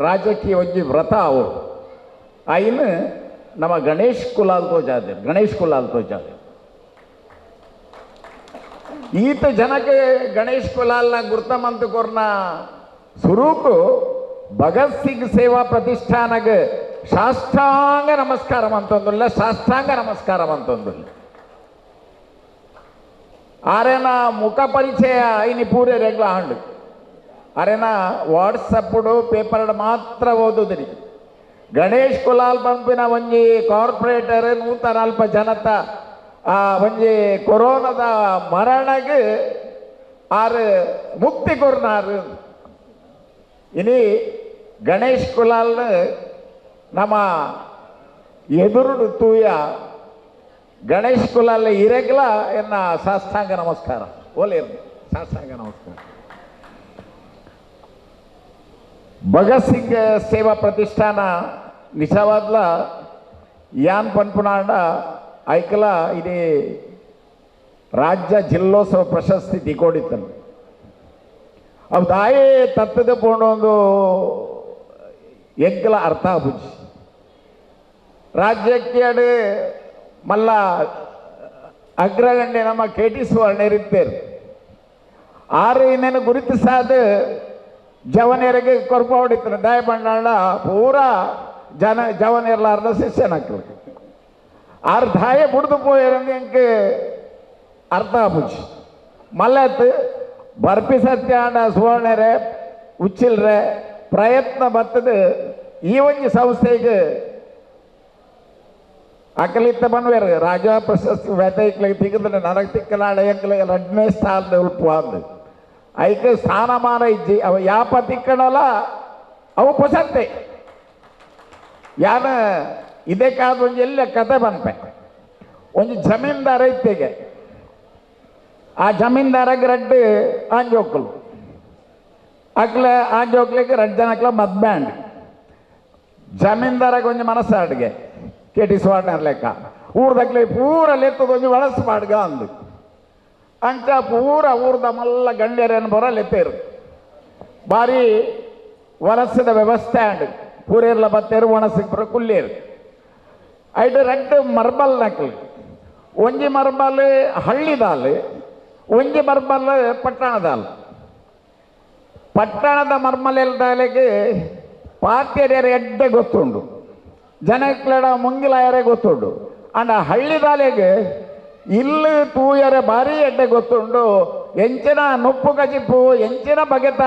ರಾಜಕೀಯ ಒಂಜಿ ವ್ರತ ಅವು ಐನು ನಮ್ಮ ಗಣೇಶ್ ಕುಲಾಲ್ ತೋಜಾದೆ, ಗಣೇಶ್ ಕುಲಾಲ್ ತೋಜಾದೆ. ಈತ ಜನಕ್ಕೆ ಗಣೇಶ್ ಕುಲಾಲ್ನ ಗುರ್ತಮಂತು ಕೊರ್ನ ಸುರೂಕು ಭಗತ್ ಸಿಂಗ್ ಸೇವಾ ಪ್ರತಿಷ್ಠಾನಗ ಸಾಷ್ಟಾಂಗ ನಮಸ್ಕಾರ ಅಂತಂದಿಲ್ಲ, ಸಾಷ್ಟಾಂಗ ನಮಸ್ಕಾರ ಅಂತಂದಿಲ್ಲ. ಆರೇನ ಮುಖ ಪರಿಚಯ ಇನಿ ಪೂರೆ ರೆಗ್ಲ ಆಂಡು ಅರೇನ ವಾಟ್ಸಪ್ಪುಡು ಪೇಪರ್ ಮಾತ್ರ ಓದುದಿರಿ. ಗಣೇಶ್ ಕುಲಾಲ್ ಪಂಪಿನ ಒಂಜಿ ಕಾರ್ಪೊರೇಟರ್ 140 ಜನತ ಆ ಒಂಜಿ ಕೊರೋನಾದ ಮರಣಗೆ ಆರು ಮುಕ್ತಿ ಕೊರ್ನಾರು. ಇನಿ ಗಣೇಶ್ ಕುಲಾಲ್ ನಮ್ಮ ಎದುರುಡು ತೂಯ ಗಣೇಶ್ ಕುಲಾಲ್ ಇರೆಗ್ಲ ಎನ್ನ ಸಾಷ್ಟಾಂಗ ನಮಸ್ಕಾರ ಓಲೆ ಸಾಷ್ಟಾಂಗ ನಮಸ್ಕಾರ. ಭಗತ್ ಸಿಂಗ್ ಸೇವಾ ಪ್ರತಿಷ್ಠಾನ ನಿಜವಾದ್ಲ ಯಾನ್ ಪನ್ಪುನಾಂಡ ಐಕಲ ಇಡೀ ರಾಜ್ಯ ಜಿಲ್ಲೋತ್ಸವ ಪ್ರಶಸ್ತಿ ತಿಕೋಡಿತ್ತನು. ಅವು ದಾಯೇ ತತ್ತದ ಪೋಂಡೊಂದು ಎಂಕಲ ಅರ್ಥ ಆಪುಜಿ. ರಾಜ್ಯಕ್ಕೆ ಮಲ್ಲ ಅಗ್ರಗಣ್ಯ ನಮ್ಮ ಕೆ ಟಿ ಸುವರ್ಣರಿತ್ತೇರು ಆರು ಇನ್ನೇನು ಗುರುತಿಸಾದ ಜವನಿಯರಿಗೆ ಕೊರ್ಪ ಹೊಡಿತಾರೆ. ದಯ ಬಣ್ಣ ಪೂರಾ ಜನ ಜವನಿಯರ್ಲಾರ್ದ ಶಿಷ್ಯನಾಕ್ಲು ಆರು ದಾಯ ಬುಡ್ದು ಪೋಯರಂದು ಎಂಕ್ ಅರ್ಥ ಆಪುಜಿ. ಮಲ್ಲತ್ತು ಬರ್ಪಿ ಸತ್ಯಾಂಡ ಸುವರ್ಣರೆ ಉಚ್ಚಿಲ್ರೆ ಪ್ರಯತ್ನ ಬರ್ತದೆ ಈ ಒಂಜಿ ಸಂಸ್ಥೆಗೆ ಅಕಲಿತ್ತ ಬನ್ವೇರು ರಾಜ ಪ್ರಶಸ್ತಿ ವ್ಯತೈಕ್ಲಿಗೆ ತಿಕ್ಕದ್ರೆ ನನಗೆ ತಿಕ್ಕಲಾಡ ಎಂಕ್ಲಿಗೆ 2ನೇ ಸ್ಥಾನದ ಉಲ್ಪು ಅಂದು ಐಕೆ ಸ್ಥಾನಮಾನ ಇಜ್ಜಿ ಅವ ಯಾಪ ತಿಕ್ಕಣಲ್ಲ ಅವು ಪೊಸತ್ತೆ ಯಾನ ಇದಕ್ಕಾದ ಒಂಜಿ ಎಲ್ಲ ಕತೆ ಬಂಪೆ. ಒಂಜಿ ಜಮೀನ್ದಾರ ಇತ್ತೆಗೆ ಆ ಜಮೀನ್ದಾರಾಗ ರಡ್ಡು ಆಂಜೋಕ್ಲು ಅಕ್ಲೆ ಆಂಜೋಕ್ಲಿಗೆ 2 ಜನ ಅಕ್ಲ ಮದ್ಬ್ಯಾಂಡ್ ಜಮೀನ್ದಾರಾಗ ಒಂಜಿ ಮನಸ್ಸಾಡ್ಗೆ ಕೆ ಟಿ ಸುವರ್ಣ ಲೆಕ್ಕ ಊರ್ದಕ್ಲೆ ಪೂರ ಲೆತ್ತದ ಒಂಜಿ ಒಳಸು ಪಾಡ್ಗ ಅಂದು ಅಂಚ ಪೂರ ಊರ್ದ ಮಲ್ಲ ಗಂಡ್ಯರೇನು ಬರ ಲೆತ್ತೇರು ಭಾರಿ ವಲಸದ ವ್ಯವಸ್ಥೆ ಆಂಡ್ ಪೂರೇರ್ಲ ಬತ್ತೇರು ಒಣಸಿಗೆ ಬರೋ ಕುಲ್ಲೇರು ಐದು 2 ಮರ್ಬಲ್ ನಕ್ಲು ಒಂಜಿ ಮರ್ಬಲ್ ಹಳ್ಳಿದಾಲ್ ಒಂಜಿ ಮರ್ಬಲ್ ಪಟ್ಟಣದಾಲ್. ಪಟ್ಟಣದ ಮರ್ಮಲೆಲ್ದಾಲಿಗೆ ಪಾತ್ಯರ್ಯರ ಎಡ್ಡೆ ಗೊತ್ತುಂಡು ಜನಕ್ಲೆಡ ಮುಂಗಿಲಾಯರೇ ಗೊತ್ತುಂಡು. ಅಂಡ ಹಳ್ಳಿದಾಲೆಗೆ ಇಲ್ಲಿ ತೂಯರೆ ಭಾರಿ ಎಡ್ಡೆ ಗೊತ್ತುಂಡು. ಎಂಚಿನ ನುಪ್ಪು ಕಜಿಪು ಎಂಚಿನ ಬಗೆತ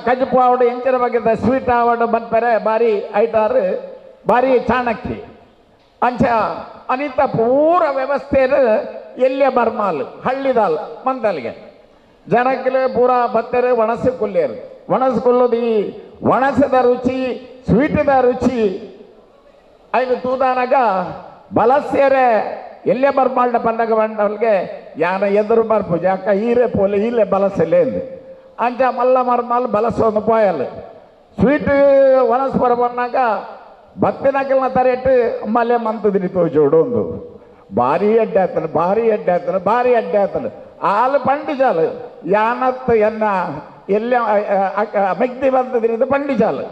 ಕಜಿಪು ಆವಡು ಎಂಚಿನ ಬಗೆತ ಸ್ವೀಟ್ ಆವಡು ಬಂದ್ಪರೆ ಭಾರಿ ಐಟಾರು ಭಾರಿ ಚಾಣಕ್ಕಿ ಅಂಚ ಅನಿತ ಪೂರ ವ್ಯವಸ್ಥೆಯನ್ನು ಎಲ್ಲೇ ಬರ್ಮಾಲ್ ಹಳ್ಳಿದಾಲ್ ಮಂದಲ್ಗೆ ಜನಕ್ಕೆ ಪೂರ ಬತ್ತರೆ ಒಣಸು ಕೊಲ್ಲೇರು ಒಣಸು ಕೊಲ್ಲೋದು ಈ ಒಣಸದ ರುಚಿ ಸ್ವೀಟದ ರುಚಿ ಐದು ತೂದಾನಾಗ ಬಲಸೇರೆ ಎಲ್ಲೇ ಬರ್ಮಾಲ್ಡ ಪಂಡಗ ಬಂಡವಲ್ಗೆ ಯಾನ ಎದುರು ಬರ್ಪುಜಿ ಅಕ್ಕ ಹೀರೆ ಪೋಲೆ ಇಲ್ಲೇ ಬಲಸೆಲೆ ಅಂದು ಅಂಚ ಮಲ್ಲ ಮರ್ಮಾಲ್ ಬಲಸೊಂದು ಪೋಯಲ್ ಸ್ವೀಟ್ ಒಣಸು ಬರ ಬಂದಾಗ ಬತ್ತಿನಕಲ್ನ ತರೇಟು ಮಲೆ ಮಂತದಿನಿ ತೋಜೋಡು ಒಂದು ಭಾರಿ ಅಡ್ಡೆ ಆತನು ಭಾರಿ ಅಡ್ಡೆ ಆತನು ಭಾರಿ ಅಡ್ಡೆ ಆತನು ಆಲು ಪಂಡಿಜಾಲು ಯಾನತ್ತು ಎನ್ನ ಎಲ್ಲ ಮೆಗ್ದಿ ಬಂತದಿನಿದ ಪಂಡಿಜಾಲು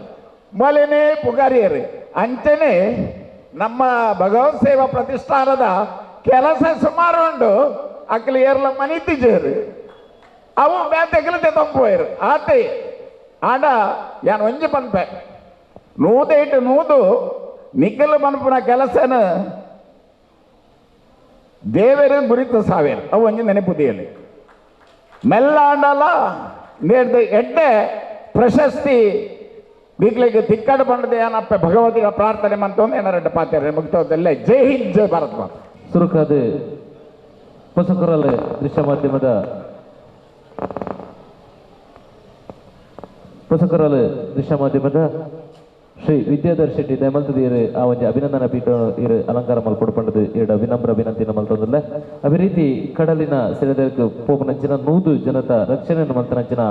ಮೊಲೆನೇ ಪುಗಾರಿಯರು. ಅಂಚನೆ ನಮ್ಮ ಭಗವತ್ ಸೇವಾ ಪ್ರತಿಷ್ಠಾನದ ಕೆಲಸ ಸುಮಾರು ಉಂಡು ಅಕ್ಕಲು ಏರ್ಲ ಮನಿತಿಜೇರು ಅವು ಬ್ಯಾತೆಗಲತೆ ತಂಪೋಯರು ಆತೆ ಆಡ ಯಾನ್ ಒಂಜಿ ಪನ್ಪೆ ನೂದೈಟು ನೂದು ನಿಖಲು ಮನ್ಪುನ ಕೆಲಸನ ದೇವರು ಗುರಿತ ಸಾವಿರ ಅವು ಒಂಜಿ ನೆನಪುದಿಯಲ್ಲಿ ಮೆಲ್ಲಾಂಡಲ ನೇರ್ದ ಎಡ್ಡೆ ಪ್ರಶಸ್ತಿ ಈಗಲಿಗೆ ತಿಕ್ಕಡ ಬಂಡದೆ ಏನಪ್ಪ ಭಗವತಿಯ ಪ್ರಾರ್ಥನೆ ಮಂತೊಂದು ಏನಾರ ಪಾತ್ರೆ ಮುಗ್ತೋದಲ್ಲೇ. ಜೈ ಹಿಂದ್, ಜೈ ಭಾರತ್ ಮಾತಾ. ಸುರುಕಾದ ಹೊಸಕೊರಲ್ ದೃಶ್ಯ ಮಾಧ್ಯಮದ ಹೊಸಕೊರಲ್ ದೃಶ್ಯ ಮಾಧ್ಯಮದ ಶ್ರೀ ವಿದ್ಯಾಧರ್ ಶೆಟ್ಟಿ ದಯಮಲ್ತದೀರು ಆ ಒಂಜಿ ಅಭಿನಂದನಾ ಪೀಠ ಇರು ಅಲಂಕಾರ ಮಲ್ಪೊಡು ಪಂಡದು ಇರಡ ವಿನಮ್ರ ವಿನಂತಿನ ಮಲ್ತೊಂದುಲ್ಲ. ಅದೇ ರೀತಿ ಕಡಲಿನ ಸೆಳೆದಕ್ಕೆ ಪೋಪನಂಚಿನ 100 ಜನತ ರಕ್ಷಣೆಯನ್ನು ಮಲ್ತನಂಚಿನ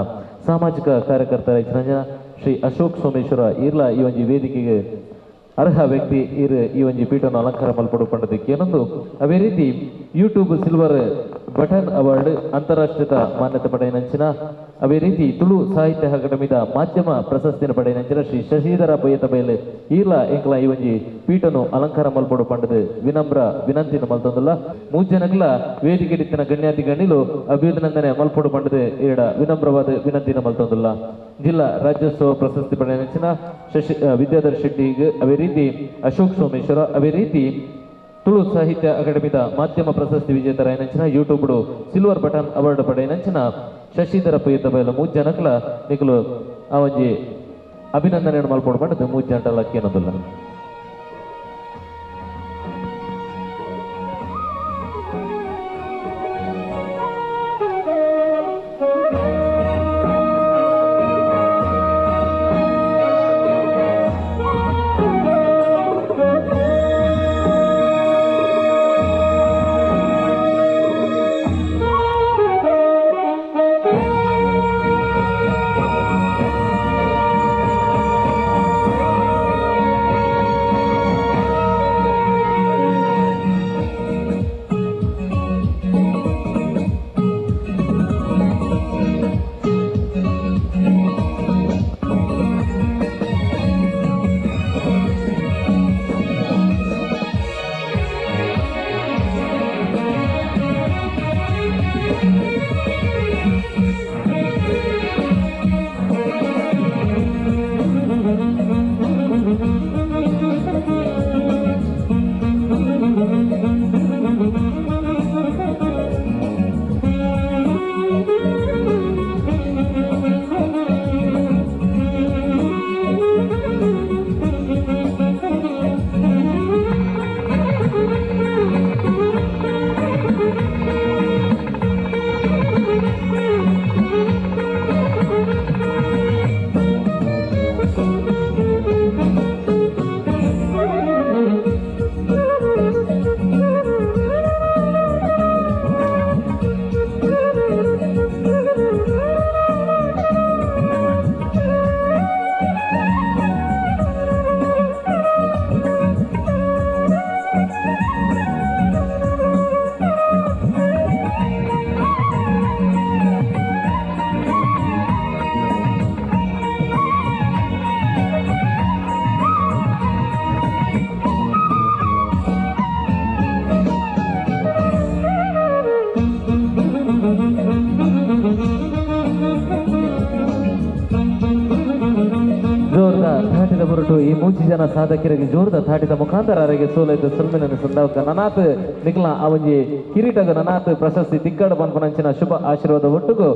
ಸಾಮಾಜಿಕ ಕಾರ್ಯಕರ್ತರ ಜನ ಶ್ರೀ ಅಶೋಕ್ ಸೋಮೇಶ್ವರ ಇರ್ಲ ಈ ಒಂಜಿ ವೇದಿಕೆಗೆ ಅರ್ಹ ವ್ಯಕ್ತಿ ಇರು ಈ ಒಂಜಿ ಪೀಠವನ್ನು ಅಲಂಕಾರ ಮಲ್ಪೊಡು ಪಂಡದಕ್ಕೆ ಏನೊಂದು. ಅದೇ ರೀತಿ ಯೂಟ್ಯೂಬ್ ಸಿಲ್ವರ್ ಬಟನ್ ಅವಾರ್ಡ್ ಅಂತಾರಾಷ್ಟ್ರೀಯ ಮಾನ್ಯತೆ ಪಡೆಯನಂಚಿನ ಅದೇ ರೀತಿ ತುಳು ಸಾಹಿತ್ಯ ಅಕಾಡೆಮಿದ ಮಾಧ್ಯಮ ಪ್ರಶಸ್ತಿಯನ್ನು ಪಡೆಯನಂಚಿನ ಶ್ರೀ ಶಶಿಧರ ಪಯ್ಯತ ಬಯಲು ಈರ್ಲ ಎಂಕ್ಲ ಈ ಒಂಜಿ ಪೀಠನು ಅಲಂಕಾರ ಮಲ್ಪೊಡು ಪಂಡದು ವಿನಮ್ರ ವಿನಂತಿನ ಮಲ್ತೊಂದುಲ್ಲ. ಮೂಜನಕ್ಲ ವೇದಿಕೆ ಇತ್ತಿನ ಗಣ್ಯಾತಿ ಗಣ್ಯಲು ಅಭಿನಂದನೆ ಮಲ್ಪೊಡು ಪಂಡದು ಈಡ ವಿನಮ್ರವಾದ ವಿನಂತಿನ ಮಲ್ತೊಂದುಲ್ಲ. ಜಿಲ್ಲಾ ರಾಜ್ಯೋತ್ಸವ ಪ್ರಶಸ್ತಿ ಪಡೆಯನಂಚಿನ ಶಶಿ ವಿದ್ಯಾಧರ್ ಶೆಟ್ಟಿಗೆ ಅದೇ ರೀತಿ ಅಶೋಕ್ ಸೋಮೇಶ್ವರ ಅದೇ ರೀತಿ ತುಳು ಸಾಹಿತ್ಯ ಅಕಾಡೆಮಿದ ಮಾಧ್ಯಮ ಪ್ರಶಸ್ತಿ ವಿಜೇತರಾಯನಂಚಿನ ಯೂಟ್ಯೂಬ್ ಸಿಲ್ವರ್ ಬಟನ್ ಅವಾರ್ಡ್ ಪಡೆಯನಂಚಿನ ಶಶಿಧರ ಪಯ್ಯತ ಬಯಲ ಮೂಜನಕ್ಲ ನಿಕಲು ಆ ಒಂಜಿ ಅಭಿನಂದನೆಯನ್ನು ಮಲ್ಪೊಡು ಪಂಡದು ಮೂಜಂಟಲ ಕೇನೊಂದುಲ್ಲ. ಹೊರಟು ಈ ಮೂಜಿ ಜನ ಸಾಧಕರಿಗೆ ಜೋರದ ತಾಟಿದ ಮುಖಾಂತರ ಅರೆಗೆ ಸೋಲೈತ ಸೊಲ್ಮೆನನ್ನು ಸಂದಾವಕ ನನಾತ್ ನಿಕ್ಲ ಆ ಒಂಜಿ ಕಿರೀಟಗ ನನಾತ್ ಪ್ರಶಸ್ತಿ ತಿಕ್ಕಡ ಪನ್ಪನಂಚಿನ ಶುಭ ಆಶೀರ್ವಾದ ಒಟ್ಟುಗು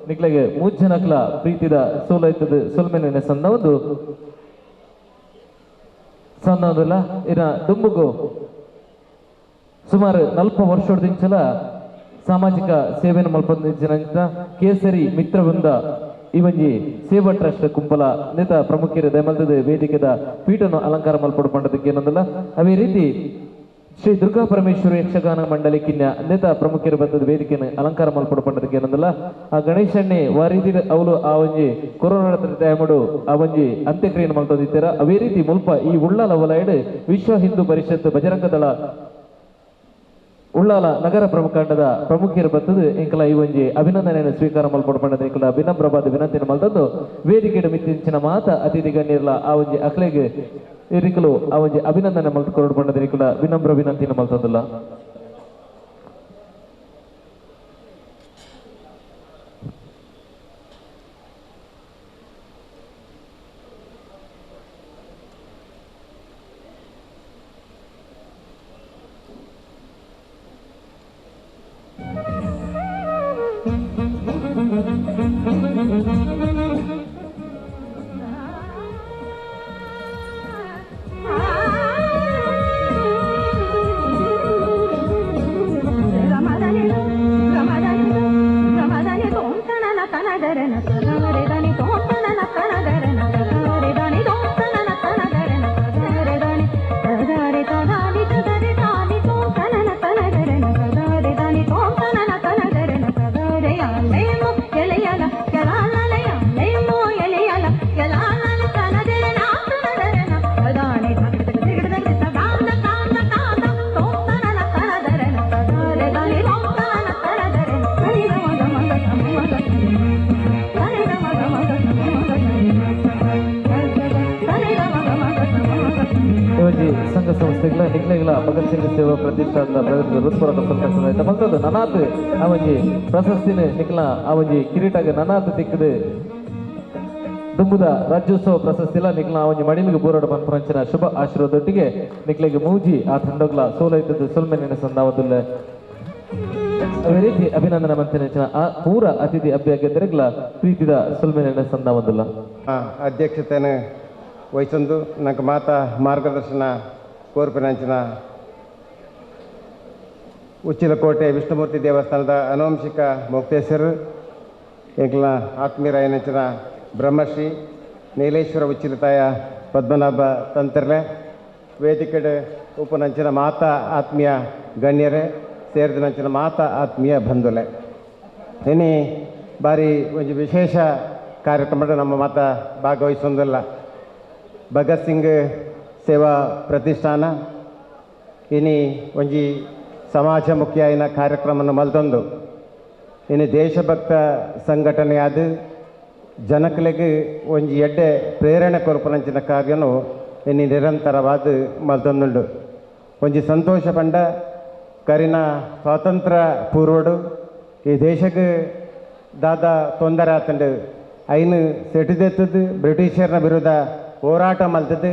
ನಿಕ್ಲಗೆ ಮೂಜಿ ಜನಕ್ಲ ಪ್ರೀತಿದ ಸೋಲೈತದ ಸೊಲ್ಮೆನನ್ನು ಸಂದವೊಂದು ಸಂದವೊಂದುಲ್ಲ. ಇನ್ನ ದುಂಬುಗು ಸುಮಾರು 40 ವರ್ಷದಿಂಚಲ ಸಾಮಾಜಿಕ ಸೇವೆಯನ್ನು ಮಲ್ಪಂದಿನ ಕೇಸರಿ ಮಿತ್ರವೃಂದ ಈ ಒಂಜಿ ಸೇವಾ ಟ್ರಸ್ಟ್ ಕುಂಪಲ ನೇತ ಪ್ರಮುಖರು ದಯಮಲ್ತದ ವೇದಿಕೆದ ಪೀಠನ್ನು ಅಲಂಕಾರ ಮಲ್ಪೊಡು ಪಂಡದಕ್ಕೆ ಏನೊಂದಲ್ಲ. ಅದೇ ರೀತಿ ಶ್ರೀ ದುರ್ಗಾ ಪರಮೇಶ್ವರಿ ಯಕ್ಷಗಾನ ಮಂಡಳಿ ಕಿನ್ಯ ನೇತ ಪ್ರಮುಖರು ಬಂದದ ವೇದಿಕೆಯನ್ನು ಅಲಂಕಾರ ಮಲ್ಪೊಡು ಪಂಡದಕ್ಕೆ ಏನೊಂದಲ್ಲ. ಆ ಗಣೇಶಣ್ಣೆ ವಾರೀತಿ ಅವಳು ಆ ಒಂಜಿ ಕೊರೋನಾ ಟೈಮಡು ಆ ಒಂಜಿ ಅಂತ್ಯಕ್ರಿಯೆಯನ್ನು ಮಲ್ತೊಂದಿತ್ತರ. ಅದೇ ರೀತಿ ಮುಲ್ಪ ಈ ಉಳ್ಳಾಲ ವಲಯಡ್ ವಿಶ್ವ ಹಿಂದೂ ಪರಿಷತ್ ಬಜರಂಗ ದಳ ಉಳ್ಳಾಲ ನಗರ ಪ್ರಮುಖಂಡದ ಪ್ರಮುಖರು ಬರ್ತದೆ ಎಂಕಲ ಈ ಒಂಜಿ ಅಭಿನಂದನೆಯನ್ನು ಸ್ವೀಕಾರ ಮಲ್ಪೊಡು ಪಂಡದ ಎಂಕಲ ವಿನಮ್ರವಾದ ವಿನಂತಿಯನ್ನು ಮಲ್ತದ್ದು ವೇದಿಕೆಯ ಮಿತ್ತಿಂಚಿನ ಮಾತ ಅತಿಥಿ ಗಣ್ಯರ್ಲ ಆ ಒಂಜಿ ಅಕ್ಲೆಗ್ ಇರಿಕಲು ಆ ಒಂಜಿ ಅಭಿನಂದನೆ ಮಲ್ತುಕೊರಡು ಪಂಡದ ಎಂಕಲ ವಿನಮ್ರ ವಿನಂತಿಯನ್ನು ಮಲ್ತೊಂದುಲ್ಲ. ನಿಕ್ಲೆಗ್ಲ ಭಗತ್ ಸಿಂಗ್ ಸೇವಾ ಪ್ರತಿಷ್ಠಾನದ ಹೃತ್ಪೂರ್ವಕ ಸೊಲ್ಮೆನ್ ಮಲ್ತದ್ದು ನನಾತ್ ಆ ಒಂಜಿ ಪ್ರಶಸ್ತಿನ ನಿಕ್ಲ ಆ ಒಂಜಿ ಕಿರೀಟಗ್ ನನಾತ್ ತಿಕ್ಕದು ದುಂಬುದ ರಾಜ್ಯೋತ್ಸವ ಪ್ರಶಸ್ತಿಲ ನಿಕ್ಲ ಆ ಒಂಜಿ ಮಡಿಲಿಗೆ ಬೋರಾಡ ಪನ್ಪುನಂಚಿನ ಶುಭ ಆಶೀರ್ವಾದೊಟ್ಟಿಗೆ ನಿಕ್ಲೆಗ್ ಮೂಜಿ ಆ ತಂಡೊಗ್ಲ ಸೋಲೈತದ್ದು ಸೊಲ್ಮೆನಿನ ಸಂದಾವದುಲ್ಲ. ಅದೇ ರೀತಿ ಅಭಿನಂದನೆ ಮಂತಿನ ಆ ಪೂರ ಅತಿಥಿ ಅಭ್ಯರ್ಥಿಗಳ ಪ್ರೀತಿದ ಸೊಲ್ಮೆನಿನ ಸಂದಾವದುಲ್ಲ. ಅಧ್ಯಕ್ಷತೆಯನ್ನು ವಹಿಸೊಂದು ನಂಗೆ ಮಾತಾ ಮಾರ್ಗದರ್ಶನ ಕೋರ್ಪಿನಂಚಿನ ಉಚ್ಚಿಲಕೋಟೆ ವಿಷ್ಣುಮೂರ್ತಿ ದೇವಸ್ಥಾನದ ಅನುವಂಶಿಕ ಮುಕ್ತೇಶ್ವರರು ಎಂಕ್ಲ ಆತ್ಮೀಯರಾಯನಂಚಿನ ಬ್ರಹ್ಮಶ್ರೀ ನೀಲೇಶ್ವರ ಉಚ್ಚಿಲತಾಯ ಪದ್ಮನಾಭ ತಂತ್ರಲೆ ವೇದಿಕೆಡೆ ಉಪನಂಚಿನ ಮಾತಾ ಆತ್ಮೀಯ ಗಣ್ಯರೇ ಸೇರಿದ ಮಾತಾ ಆತ್ಮೀಯ ಬಂಧುಲೆ ಇನಿ ಬಾರಿ ಒಂದು ವಿಶೇಷ ಕಾರ್ಯಕ್ರಮದ ನಮ್ಮ ಮಾತ ಭಾಗವಹಿಸೊಂದಿಲ್ಲ. ಭಗತ್ ಸಿಂಗ್ ಸೇವಾ ಪ್ರತಿಷ್ಠಾನ ಇನಿ ಒಂಜಿ ಸಮಾಜಮುಖಿಯಾಯಿನ ಕಾರ್ಯಕ್ರಮವನ್ನು ಮಲ್ತೊಂದು ಇನಿ ದೇಶಭಕ್ತ ಸಂಘಟನೆಯಾದ ಜನಕಲೆಗೆ ಒಂಜಿ ಎಡ್ಡೆ ಪ್ರೇರಣೆ ಕೊರ್ಪುನಂಚಿನ ಕಾರ್ಯನು ಇನಿ ನಿರಂತರವಾದ ಮಲ್ತೊಂದುಂಡು. ಒಂಜಿ ಸಂತೋಷ ಪಂಡ ಕರಿನ ಸ್ವಾತಂತ್ರ್ಯ ಪೂರ್ವಡು ಈ ದೇಶಕ್ಕೆ ದಾದ ತೊಂದರೆ ಆತಂಡು ಐನು ಸೆಟಿದೆತ್ತದು ಬ್ರಿಟಿಷರ್ನ ವಿರುದ್ಧ ಹೋರಾಟ ಮಲ್ತದ್ದು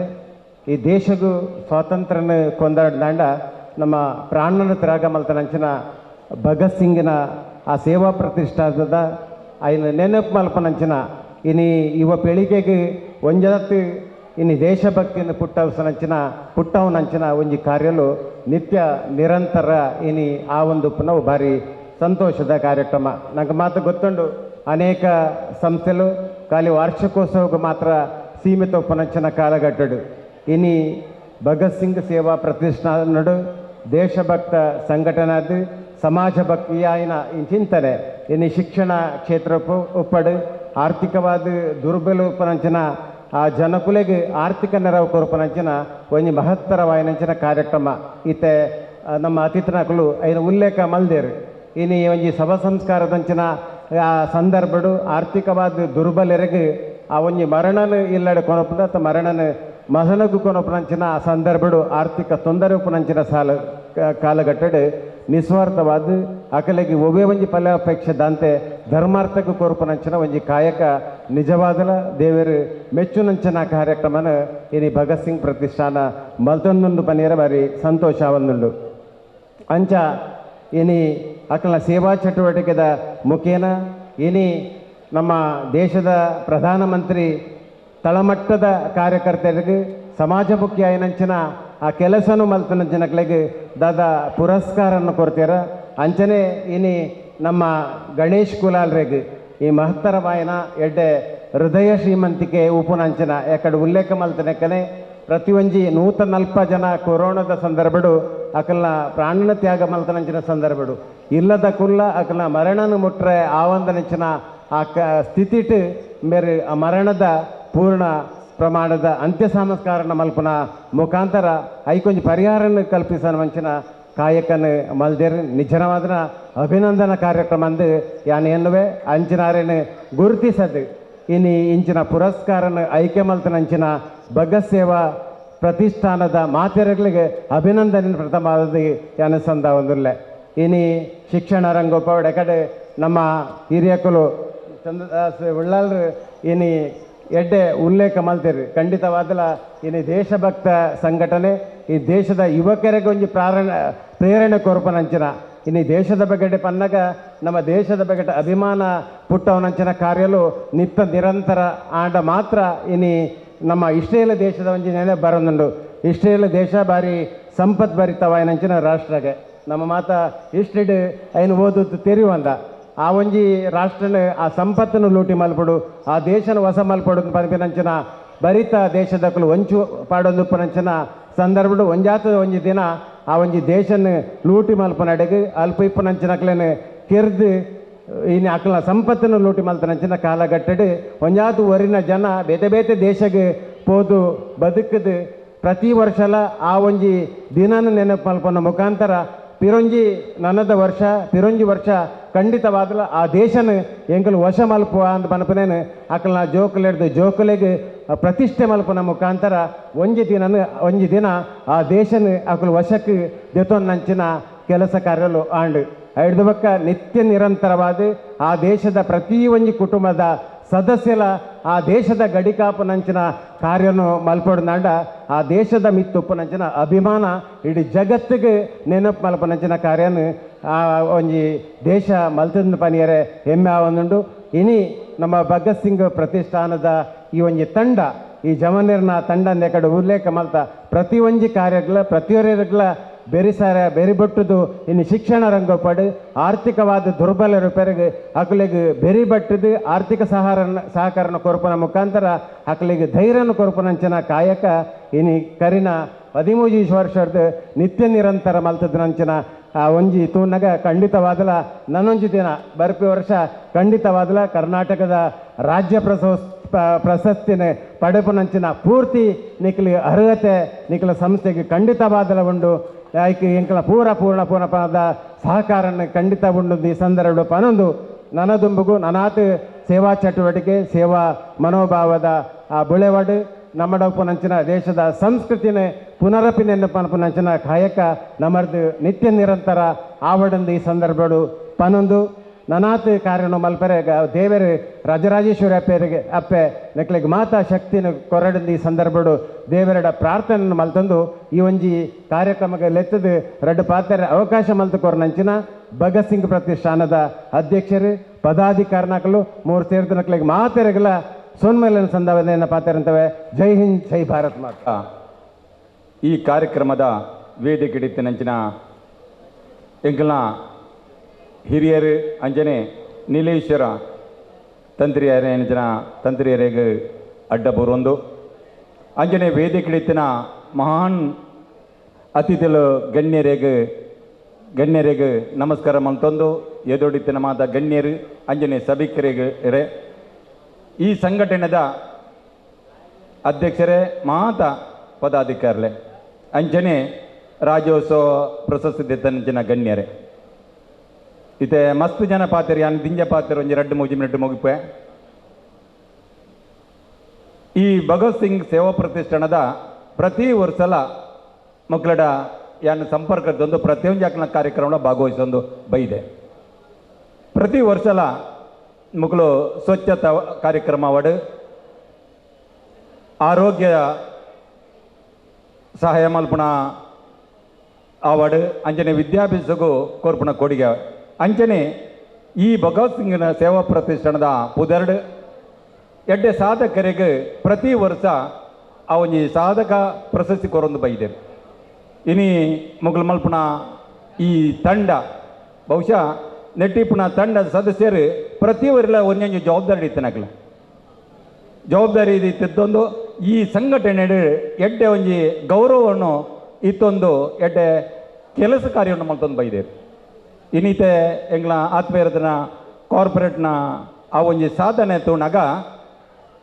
ಈ ದೇಶಕ್ಕೂ ಸ್ವಾತಂತ್ರ್ಯನ ಕೊಂದಾಡ್ದಾಂಡ ನಮ್ಮ ಪ್ರಾಣನ ತ್ಯಾಗ ಮಲ್ತನಂಚಿನ ಭಗತ್ ಸಿಂಗಿನ ಆ ಸೇವಾ ಪ್ರತಿಷ್ಠಾನದ ಐನು ನೆನಪು ಮಲ್ಪನಂಚಿನ ಇನಿ ಯುವ ಪೀಳಿಗೆಗೆ ಒಂಜತ್ತು ಇನ್ನು ದೇಶಭಕ್ತಿಯನ್ನು ಪುಟ್ಟವನಂಚಿನ ಒಂಜಿ ಕಾರ್ಯಲು ನಿತ್ಯ ನಿರಂತರ ಇನಿ ಆ ಒಂದು ಪುನಃ ಭಾರಿ ಸಂತೋಷದ ಕಾರ್ಯಕ್ರಮ. ನಂಗೆ ಮಾತು ಗೊತ್ತುಂಡು ಅನೇಕ ಸಂಸ್ಥೆಲು ಖಾಲಿ ವಾರ್ಷಿಕೋತ್ಸವಕ್ಕೆ ಮಾತ್ರ ಸೀಮಿತ ಉಪನಂಚಿನ ಕಾಲಘಟ್ಟಡು ಇನಿ ಭಗತ್ ಸಿಂಗ್ ಸೇವಾ ಪ್ರತಿಷ್ಠಾನಡು ದೇಶಭಕ್ತ ಸಂಘಟನಾದ ಸಮಾಜ ಭಕ್ತಿಯಾಯಿನ ಚಿಂತನೆ ಇನಿ ಶಿಕ್ಷಣ ಕ್ಷೇತ್ರ ಉಪ್ಪಡು ಆರ್ಥಿಕವಾದ ದುರ್ಬಲ ಉಪನಂಚಿನ ಆ ಜನಕುಲೆಗೆ ಆರ್ಥಿಕ ನೆರವು ಕೊರಪನಂಚಿನ ಒಂಜಿ ಮಹತ್ತರವಾಯಿನಂಚಿನ ಕಾರ್ಯಕ್ರಮ ಇತ್ತೆ ನಮ್ಮ ಅತಿಥಿನಕುಲು ಐನ ಉಲ್ಲೇಖ ಮಲ್ದೇರು. ಇನಿ ಒಂಜಿ ಸಭಾ ಸಂಸ್ಕಾರದಂಚಿನ ಆ ಸಂದರ್ಭಡು ಆರ್ಥಿಕವಾದ ದುರ್ಬಲರಿಗೆ ಆ ಒಂಜಿ ಮರಣನ ಇಲ್ಲಡೆ ಕೊನಪುನ ಅಥವಾ ಮರಣನ ಮಸನಗು ಕೊನಪುನಂಚಿನ ಆ ಸಂದರ್ಭಡು ಆರ್ಥಿಕ ತೊಂದರೆ ಉಪನಂಚಿನ ಸಾಲ ಕಾಲಘಟ್ಟಡು ನಿಸ್ವಾರ್ಥವಾದ ಅಕಲೆಗೆ ಒಬ್ಬೇ ಒಂಜಿ ಫಲಾಪೇಕ್ಷೆದಂತೆ ಧರ್ಮಾರ್ಥಕ್ಕೆ ಕೊರಪುನಂಚಿನ ಒಂಜಿ ಕಾಯಕ ನಿಜವಾದಲ ದೇವರು ಮೆಚ್ಚುನಂಚಿನ ಕಾರ್ಯಕ್ರಮನ ಇನಿ ಭಗತ್ ಸಿಂಗ್ ಪ್ರತಿಷ್ಠಾನ ಮಲ್ತೊಂದುಂಡು ಪನೀರ ಬಾರಿ ಸಂತೋಷ ಒಂದುಂಡು. ಅಂಚ ಇನಿ ಅಕಲ ಸೇವಾ ಚಟುವಟಿಕೆದ ಮುಖೇನ ಇನಿ ನಮ್ಮ ದೇಶದ ಪ್ರಧಾನಮಂತ್ರಿ ತಳಮಟ್ಟದ ಕಾರ್ಯಕರ್ತರಿಗೆ ಸಮಾಜಮುಖಿ ಆಯ್ನಂಚಿನ ಆ ಕೆಲಸನು ಮಲ್ತನ ಜನಗಳಿಗೆ ದಾದಾ ಪುರಸ್ಕಾರನ್ನು ಕೊಡ್ತೀರ. ಅಂಚನೆ ಇನಿ ನಮ್ಮ ಗಣೇಶ್ ಕುಲಾಲ್ರೆಗ್ ಈ ಮಹತ್ತರವಾಯನ ಎಡ್ಡೆ ಹೃದಯ ಶ್ರೀಮಂತಿಕೆ ಉಪುನಂಚಿನ ಯಾಕಡೆ ಉಲ್ಲೇಖ ಮಲ್ತನಕ್ಕನೆ ಪ್ರತಿಯೊಂಜಿ 140 ಜನ ಕೊರೋನಾದ ಸಂದರ್ಭಡು ಅಕಲ್ನ ಪ್ರಾಣನ ತ್ಯಾಗ ಮಲ್ತನಂಚಿನ ಸಂದರ್ಭಡು ಇಲ್ಲದ ಕುಲ್ಲ ಅಕಲ್ನ ಮರಣನ ಮುಟ್ರೆ ಆವಂದನಂಚಿನ ಆ ಸ್ಥಿತಿಟ್ ಮೇರೆ ಆ ಮರಣದ ಪೂರ್ಣ ಪ್ರಮಾಣದ ಅಂತ್ಯ ಸಂಸ್ಕಾರನ ಮಲ್ಪನ ಮುಖಾಂತರ ಐಕೊಂಜಿ ಪರಿಹಾರನ ಕಲ್ಪಿಸನ ಮಂಚಿನ ಕಾಯಕನ ಮಲ್ದೇರ್ ನಿಜವಾದ ಅಭಿನಂದನ ಕಾರ್ಯಕ್ರಮ ಅಂದು ಯಾನ್ ಎನ್ನುವೆ ಅಂಚಿನಾರೇನು ಗುರುತಿಸದು ಇನಿ ಇಂಚಿನ ಪುರಸ್ಕಾರನ ಐಕ್ಯ ಮಲ್ತನಂಚಿನ ಭಗತ್ ಸೇವಾ ಪ್ರತಿಷ್ಠಾನದ ಮಾತೆರಗಳಿಗೆ ಅಭಿನಂದನೆ ಪ್ರಥಮವಾದದ್ದು ಯಾನ ಸಂದ ಒಂದುಲ್ಲೆ. ಇನಿ ಶಿಕ್ಷಣ ರಂಗೋಪವಡೆ ಕಡೆ ನಮ್ಮ ಹಿರಿಯಕಲು ಚಂದ್ರದಾಸ್ ಉಳ್ಳಾಲ್ರು ಇನಿ ಎಡ್ಡೆ ಉಲ್ಲೇಖ ಮಲ್ತೀರಿ. ಖಂಡಿತವಾದಲ ಇನಿ ದೇಶಭಕ್ತ ಸಂಘಟನೆ ಈ ದೇಶದ ಯುವಕರಿಗೆ ಒಂಜಿ ಪ್ರೇರಣೆ ಕೊರಪನಂಚಿನ ಇನ್ನು ದೇಶದ ಬಗ್ಗೆ ಪನ್ನಗ ನಮ್ಮ ದೇಶದ ಬಗ್ಗೆ ಅಭಿಮಾನ ಪುಟ್ಟವನಂಚಿನ ಕಾರ್ಯಲು ನಿತ್ಯ ನಿರಂತರ ಆಂಡ ಮಾತ್ರ ಇನಿ ನಮ್ಮ ಇಸ್ರೇಲ್ ದೇಶದ ಒಂಜಿ ನೆಲೆ ಬರೋದುಂಡು. ಇಸ್ರೇಲ್ ದೇಶ ಬಾರಿ ಸಂಪತ್ಭರಿತವಾಯಿನಂಚಿನ ರಾಷ್ಟ್ರಗೆ ನಮ್ಮ ಮಾತ ಇಸ್ರೇಡ್ ಐನು ಓದುತ್ತು ತೆರಿವಂದ ಆ ಒಂಜಿ ರಾಷ್ಟ್ರನ ಆ ಸಂಪತ್ತನ್ನು ಲೂಟಿ ಮಲ್ಪಡು ಆ ದೇಶನ ವಸ ಮಲ್ಪಡು ಪನ್ಪಿನಂಚಿನ ಬರಿತ ದೇಶದಕ್ಕಲು ಒಂಚು ಪಾಡೊಂದು ಪನಂಚಿನ ಸಂದರ್ಭಡು ಒಂಜಾತದ ಒಂಜಿ ದಿನ ಆ ಒಂಜಿ ದೇಶನ ಲೂಟಿ ಮಲ್ಪನಡೆಗೆ ಅಲ್ಪ ಇಪ್ಪನಂಚಿನಕ್ಲೇನು ಕೆರ್ದು ಇನ್ನು ಅಕ್ಲ ಸಂಪತ್ತನ್ನು ಲೂಟಿ ಮಲ್ತನಂಚಿನ ಕಾಲಘಟ್ಟಡು ಒಂಜಾತು ಒರಿನ ಜನ ಬೇತೆ ಬೇತೆ ದೇಶಗೆ ಪೋದು ಬದುಕದು ಪ್ರತಿ ವರ್ಷಲ ಆ ಒಂಜಿ ದಿನನ ನೆನಪು ಮಲ್ಪನ ಮುಖಾಂತರ ಪಿರೊಂಜಿ ನನದ ವರ್ಷ ಪಿರೊಂಜಿ ವರ್ಷ ಖಂಡಿತವಾದಲ ಆ ದೇಶನ ಎಂಕಲು ವಶ ಮಲ್ಪುವ ಅಂದ್ ಪನಪನೇನು ಅಕಲ್ನ ಜೋಕುಲೆಡ್ದು ಜೋಕುಲೆಗ್ ಪ್ರತಿಷ್ಠೆ ಮಲ್ಪುನ ಮುಖಾಂತರ ಒಂಜಿ ದಿನ ಆ ದೇಶನ ಅಕಲು ವಶಕ್ಕೆ ದೆತೊನ್ನಂಚಿನ ಕೆಲಸ ಕಾರ್ಯಲು ಆಂಡ್. ಐದು ಬಕ್ಕ ನಿತ್ಯ ನಿರಂತರವಾದ ಆ ದೇಶದ ಪ್ರತಿ ಒಂಜಿ ಕುಟುಂಬದ ಸದಸ್ಯಲ ಆ ದೇಶದ ಗಡಿಕಾಪುನಂಚಿನ ಕಾರ್ಯನು ಮಲ್ಪೊಡ್ನಾಂಡ ಆ ದೇಶದ ಮಿತ್ತುಪ್ಪುನಂಚಿನ ಅಭಿಮಾನ ಇಡೀ ಜಗತ್ತಿಗೆ ನೆನಪು ಮಲ್ಪುನಂಚಿನ ಕಾರ್ಯನು ಆ ಒಂಜಿ ದೇಶ ಮಲ್ತಂದು ಪನಿಯರೆ ಹೆಮ್ಮೆ ಆವೊಂದುಂಡು. ಇನಿ ನಮ್ಮ ಭಗತ್ ಸಿಂಗ್ ಪ್ರತಿಷ್ಠಾನದ ಈ ಒಂಜಿ ತಂಡ, ಈ ಜವನೀರ್ನ ತಂಡ ಕಡೆ ಉಲ್ಲೇಖ ಮಲ್ತ ಪ್ರತಿ ಒಂಜಿ ಕಾರ್ಯಗಳ ಪ್ರತಿಯೊರಿಗಳ ಬೆರಿಸಾರ ಬೆರಿಬಟ್ಟುದು ಇನ್ನು ಶಿಕ್ಷಣ ರಂಗೋಪಡು ಆರ್ಥಿಕವಾದ ದುರ್ಬಲರು ಪೆರಗು ಅಕಲಿಗೆ ಬೆರಿ ಬಟ್ಟದು ಆರ್ಥಿಕ ಸಹಕಾರನ ಕೊರಪನ ಮುಖಾಂತರ ಅಕಲಿಗೆ ಧೈರ್ಯನ ಕೊರಪನಂಚಿನ ಕಾಯಕ ಇನಿ ಕರಿನ 13 ವರ್ಷದ ನಿತ್ಯ ನಿರಂತರ ಮಲ್ತದನಂಚಿನ ಆ ಒಂಜಿ ತೂನಗ ಖಂಡಿತವಾದಲ ನನ್ನೊಂಜಿ ದಿನ ಬರ್ಪಿ ವರ್ಷ ಖಂಡಿತವಾದಲ ಕರ್ನಾಟಕದ ರಾಜ್ಯ ಪ್ರಶಸ್ತಿನ ಪಡೆಪುನಂಚಿನ ಪೂರ್ತಿ ನಿಖಲಿ ಅರ್ಹತೆ ನಿಖಲ ಸಂಸ್ಥೆಗೆ ಖಂಡಿತವಾದಲ ಉಂಡು. ಆಯ್ಕೆ ಎಂಕಲ ಪೂರ ಪೂರ್ಣ ಪೂರ್ಣಪದ ಸಹಕಾರನ ಖಂಡಿತ ಉಂಡು. ಈ ಸಂದರ್ಭ ಪನೊಂದು ನನದುಂಬುಗು ನನಾತ್ ಸೇವಾ ಚಟುವಟಿಕೆ ಸೇವಾ ಮನೋಭಾವದ ಆ ಬುಳೆವಡು ನಮ್ಮಡಪ್ಪುನಂಚಿನ ದೇಶದ ಸಂಸ್ಕೃತಿನೇ ಪುನರಪಿ ನೆನಪುನಂಚಿನ ಕಾಯಕ ನಮ್ಮದು ನಿತ್ಯ ನಿರಂತರ ಆವಡಂದು ಈ ಸಂದರ್ಭಡು ಪನೊಂದು ನನಾತ್ ಕಾರ್ಯನು ಮಲ್ಪರೆ ದೇವರು ರಾಜರಾಜೇಶ್ವರಿ ಅಪ್ಪೆರಿಗೆ ಅಪ್ಪೆ ನೆಕ್ಲೆಗ್ ಮಾತಾ ಶಕ್ತಿನ ಕೊರಡಂದು ಈ ಸಂದರ್ಭಡು ದೇವರಡ ಪ್ರಾರ್ಥನೆ ಮಲ್ತಂದು ಈ ಒಂಜಿ ಕಾರ್ಯಕ್ರಮಕ್ಕೆ ಲೆತ್ತದು ರಡ್ಡು ಪಾತ್ರೆ ಅವಕಾಶ ಮಲ್ತು ಕೊರನಂಚಿನ ಭಗತ್ ಸಿಂಗ್ ಪ್ರತಿಷ್ಠಾನದ ಅಧ್ಯಕ್ಷರು ಪದಾಧಿಕಾರನಕಲು ಮೂರು ಸೇರಿದ ನಕ್ಲೆಗ್ ಮಾತೆರೆಗಲ ಸೋನ್ಮೇಲನ ಸಂದರ್ಭ ಪಾತ್ರೆ. ಜೈ ಹಿಂದ್, ಜೈ ಭಾರತ್ ಮಾತಾ. ಈ ಕಾರ್ಯಕ್ರಮದ ವೇದಿಕೆ ನಂಚಿನ ಎಂಕಲ್ನ ಹಿರಿಯರು ಅಂಜನೆ ನೀಲೇಶ್ವರ ತಂತ್ರಿಯರೇನ ತಂತ್ರಿಯರಿಗೆ ಅಡ್ಡ ಬರೊಂದು ಅಂಜನೆ ವೇದಿಕೆಡಿತ್ತಿನ ಮಹಾನ್ ಅತಿಥಿಲು ಗಣ್ಯರಿಗೆ ನಮಸ್ಕಾರ ಮಂತೊಂದು ಎದೊಡಿತ್ತಿನ ಮಾತ ಗಣ್ಯರು ಅಂಜನೆ ಸಭಿಕರಿಗೆ ಎರೆ ಈ ಸಂಘಟನೆದ ಅಧ್ಯಕ್ಷರೇ ಮಾತ ಪದಾಧಿಕಾರಿಲೆ ಅಂಜನೆ ರಾಜ್ಯೋತ್ಸವ ಪ್ರಶಸ್ತಿ ದೆತ್ತಂಚಿನ ಗಣ್ಯರೇ ಇತ್ತೆ ಮಸ್ತ್ ಜನ ಪಾತೆರ್ ಯಾನ್ ದಿಂಜ ಪಾತೆರ್ ಒಂಜಿ 2-3 ಮಿನಿಟ್ ಮುಗಿಪೆ. ಈ ಭಗತ್ ಸಿಂಗ್ ಸೇವಾ ಪ್ರತಿಷ್ಠಾನದ ಪ್ರತಿ ವರ್ಷಲ ಮಕ್ಕಳಡ ಯಾನ್ ಸಂಪರ್ಕದೊಂದು ಪ್ರತಿಯೊಂದು ಅಕ್ಲನ ಕಾರ್ಯಕ್ರಮ ಭಾಗವಹಿಸೊಂದು ಬೈದೆ. ಪ್ರತಿ ವರ್ಷಲ ಮಕ್ಕಳು ಸ್ವಚ್ಛತಾ ಕಾರ್ಯಕ್ರಮ ವಡು ಆರೋಗ್ಯ ಸಹಾಯ ಮಲ್ಪುಣ ಆವಡು ಅಂಚನೆ ವಿದ್ಯಾಭ್ಯಾಸಕ್ಕೂ ಕೊರ್ಪುಣ ಕೊಡುಗೆ ಅಂಚನೆ ಈ ಭಗತ್ ಸಿಂಗ್ನ ಸೇವಾ ಪ್ರತಿಷ್ಠಾನದ ಪುದರ್ಡು ಎಡ್ಡೆ ಸಾಧಕರಿಗೆ ಪ್ರತಿ ವರ್ಷ ಆ ಒಂಜಿ ಸಾಧಕ ಪ್ರಶಸ್ತಿ ಕೊರೊಂದು ಬೈದೆ. ಇನಿ ಮೊಗಲು ಮಲ್ಪುಣ ಈ ತಂಡ ಬಹುಶಃ ನೆಟ್ಟಿಪ್ಪುನ ತಂಡದ ಸದಸ್ಯರು ಪ್ರತಿ ವರ್ಷ ಒಂಜೊಂಜಿ ಜವಾಬ್ದಾರಿ ಇತ್ತನಕ್ಲೆ ಜವಾಬ್ದಾರಿ ಇತ್ತಿದ್ದೊಂದು ಈ ಸಂಘಟನೆ ಎಡ್ಡೆ ಒಂಜಿ ಗೌರವವನ್ನು ಇತ್ತೊಂದು ಎಡ್ಡೆ ಕೆಲಸ ಕಾರ್ಯವನ್ನು ಮಲ್ತೊಂದು ಬೈದೆ. ಇನ್ನಿತೆ ಎಂಗ್ಲ ಆತ್ಮೀಯರದನ ಕಾರ್ಪೊರೇಟ್ನ ಆ ಒಂಜಿ ಸಾಧನೆ ತೂಣಾಗ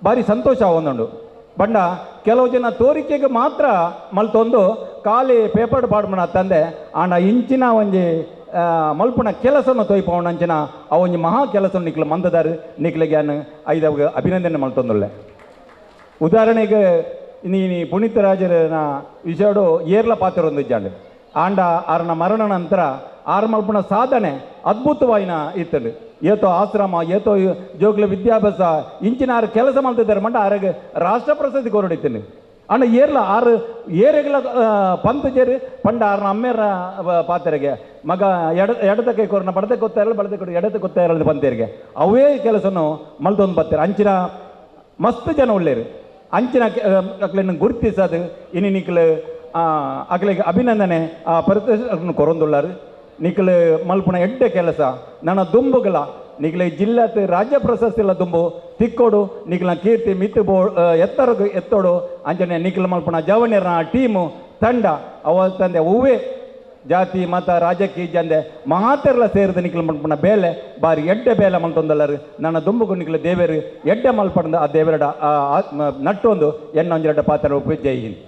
ಭಾರಿ ಸಂತೋಷ ಒಂದುಂಡು. ಬಂಡ ಕೆಲವು ಜನ ತೋರಿಕೆಗೆ ಮಾತ್ರ ಮಲ್ತೊಂದು ಖಾಲಿ ಪೇಪರ್ ಪಾಡ್ಮಣ ತಂದೆ ಆಂಡ ಇಂಚಿನ ಒಂಜಿ ಮಲ್ಪುಣ ಕೆಲಸನ ತೊಯ್ಪವನಂಚಿನ ಆ ಒಂಜಿ ಮಹಾ ಕೆಲಸ ನಿಕ್ಲು ಮಂದದಾರು ನಿಕ್ಲಿಗೆ ಯಾನ್ ಐದವಾಗ ಅಭಿನಂದನೆ ಮಲ್ತೊಂದುಲ್ಲೆ. ಉದಾಹರಣೆಗೆ ನೀ ಪುನೀತರಾಜರನ ವಿಷಯಡು ಏರ್ಲ ಪಾತ್ರ ಒಂದು ಇಜ್ಜಾಂಡ್ ಆಂಡ ಆರನ ಮರಣ ನಂತರ ಆರು ಮಲ್ಪುಣ ಸಾಧನೆ ಅದ್ಭುತವಾಯಿನ ಇತ್ತಂಡು. ಏತೋ ಆಶ್ರಮ ಏತೋ ಜೋಗ್ಲ ವಿದ್ಯಾಭ್ಯಾಸ ಇಂಚಿನ ಆರು ಕೆಲಸ ಮಲ್ತಿದ್ದಾರೆ ಮಂಡ ಆರಿಗೆ ರಾಷ್ಟ್ರ ಪ್ರಶಸ್ತಿ ಕೊರಡಿತೀನಿ. ಅಣ್ಣ ಏರ್ಲ ಆರು ಏರೆಗಳ ಪಂತ ಜೇರು ಪಂಡ ಆರ್ನ ಅಮ್ಮೇರ ಪಾತ್ರೆಗೆ ಮಗ ಎಡದ ಕೈ ಕೊರನ ಬಡದೆ ಗೊತ್ತಾಯಿರಲ್ಲ ಬಡದೆ ಕೊಡು ಎಡದ ಗೊತ್ತಾಯಿರಲ್ಲ ಪಂತೇರಿಗೆ ಅವೇ ಕೆಲಸನು ಮಲ್ತೊಂದು ಬರ್ತಾರೆ. ಅಂಚಿನ ಮಸ್ತ್ ಜನ ಉಳ್ಳೇರು ಅಂಚಿನ ಅಕ್ಲೆನ್ ಗುರುತಿಸದು ಇನಿ ನಿಕ್ಲು ಅಕ್ಲೆಗೆ ಅಭಿನಂದನೆ ಆ ಪ್ರತಿಷ್ಠಾನ ಕೊರೊಂದುಳ್ಳಾರು. ನಿಕ್ಲು ಮಲ್ಪುಣ ಎಡ್ಡೆ ಕೆಲಸ ನನ್ನ ದುಂಬುಗಳ ನಿಕ್ಲೆ ಜಿಲ್ಲಾತ್ ರಾಜ್ಯ ಪ್ರಶಸ್ತಿ ಇಲ್ಲ ದುಂಬು ತಿಕ್ಕೋಡು ನಿಕ್ಲ ಕೀರ್ತಿ ಮಿತ್ತು ಬೋ ಎತ್ತರಗು ಎತ್ತೋಡು ಅಂಚನೆ ನಿಕ್ಲ ಮಲ್ಪುಣ ಜವನಿಯರ್ನ ಟೀಮು ತಂಡ ಅವ ತಂದೆ ಹೂವೇ ಜಾತಿ ಮತ ರಾಜಕೀಯ ಜಂದೆ ಮಹಾತೆರ್ಲ ಸೇರಿದ ನಿಕ್ಲ ಮಲ್ಪುಣ ಬೇಲೆ ಬಾರಿ ಎಡ್ಡೆ ಬೇಲೆ ಮಲ್ತೊಂದಲ್ಲರು ನನ್ನ ದುಂಬುಗು ನಿಕ್ಲ ದೇವರು ಎಡ್ಡೆ ಮಲ್ಪಂದ ಆ ದೇವರಡ ನಟ್ಟೊಂದು ಎನ್ನೊಂಜೆರಡ ಪಾತ್ರ ಉಪ್ಪು. ಜೈ ಹಿಂದ್.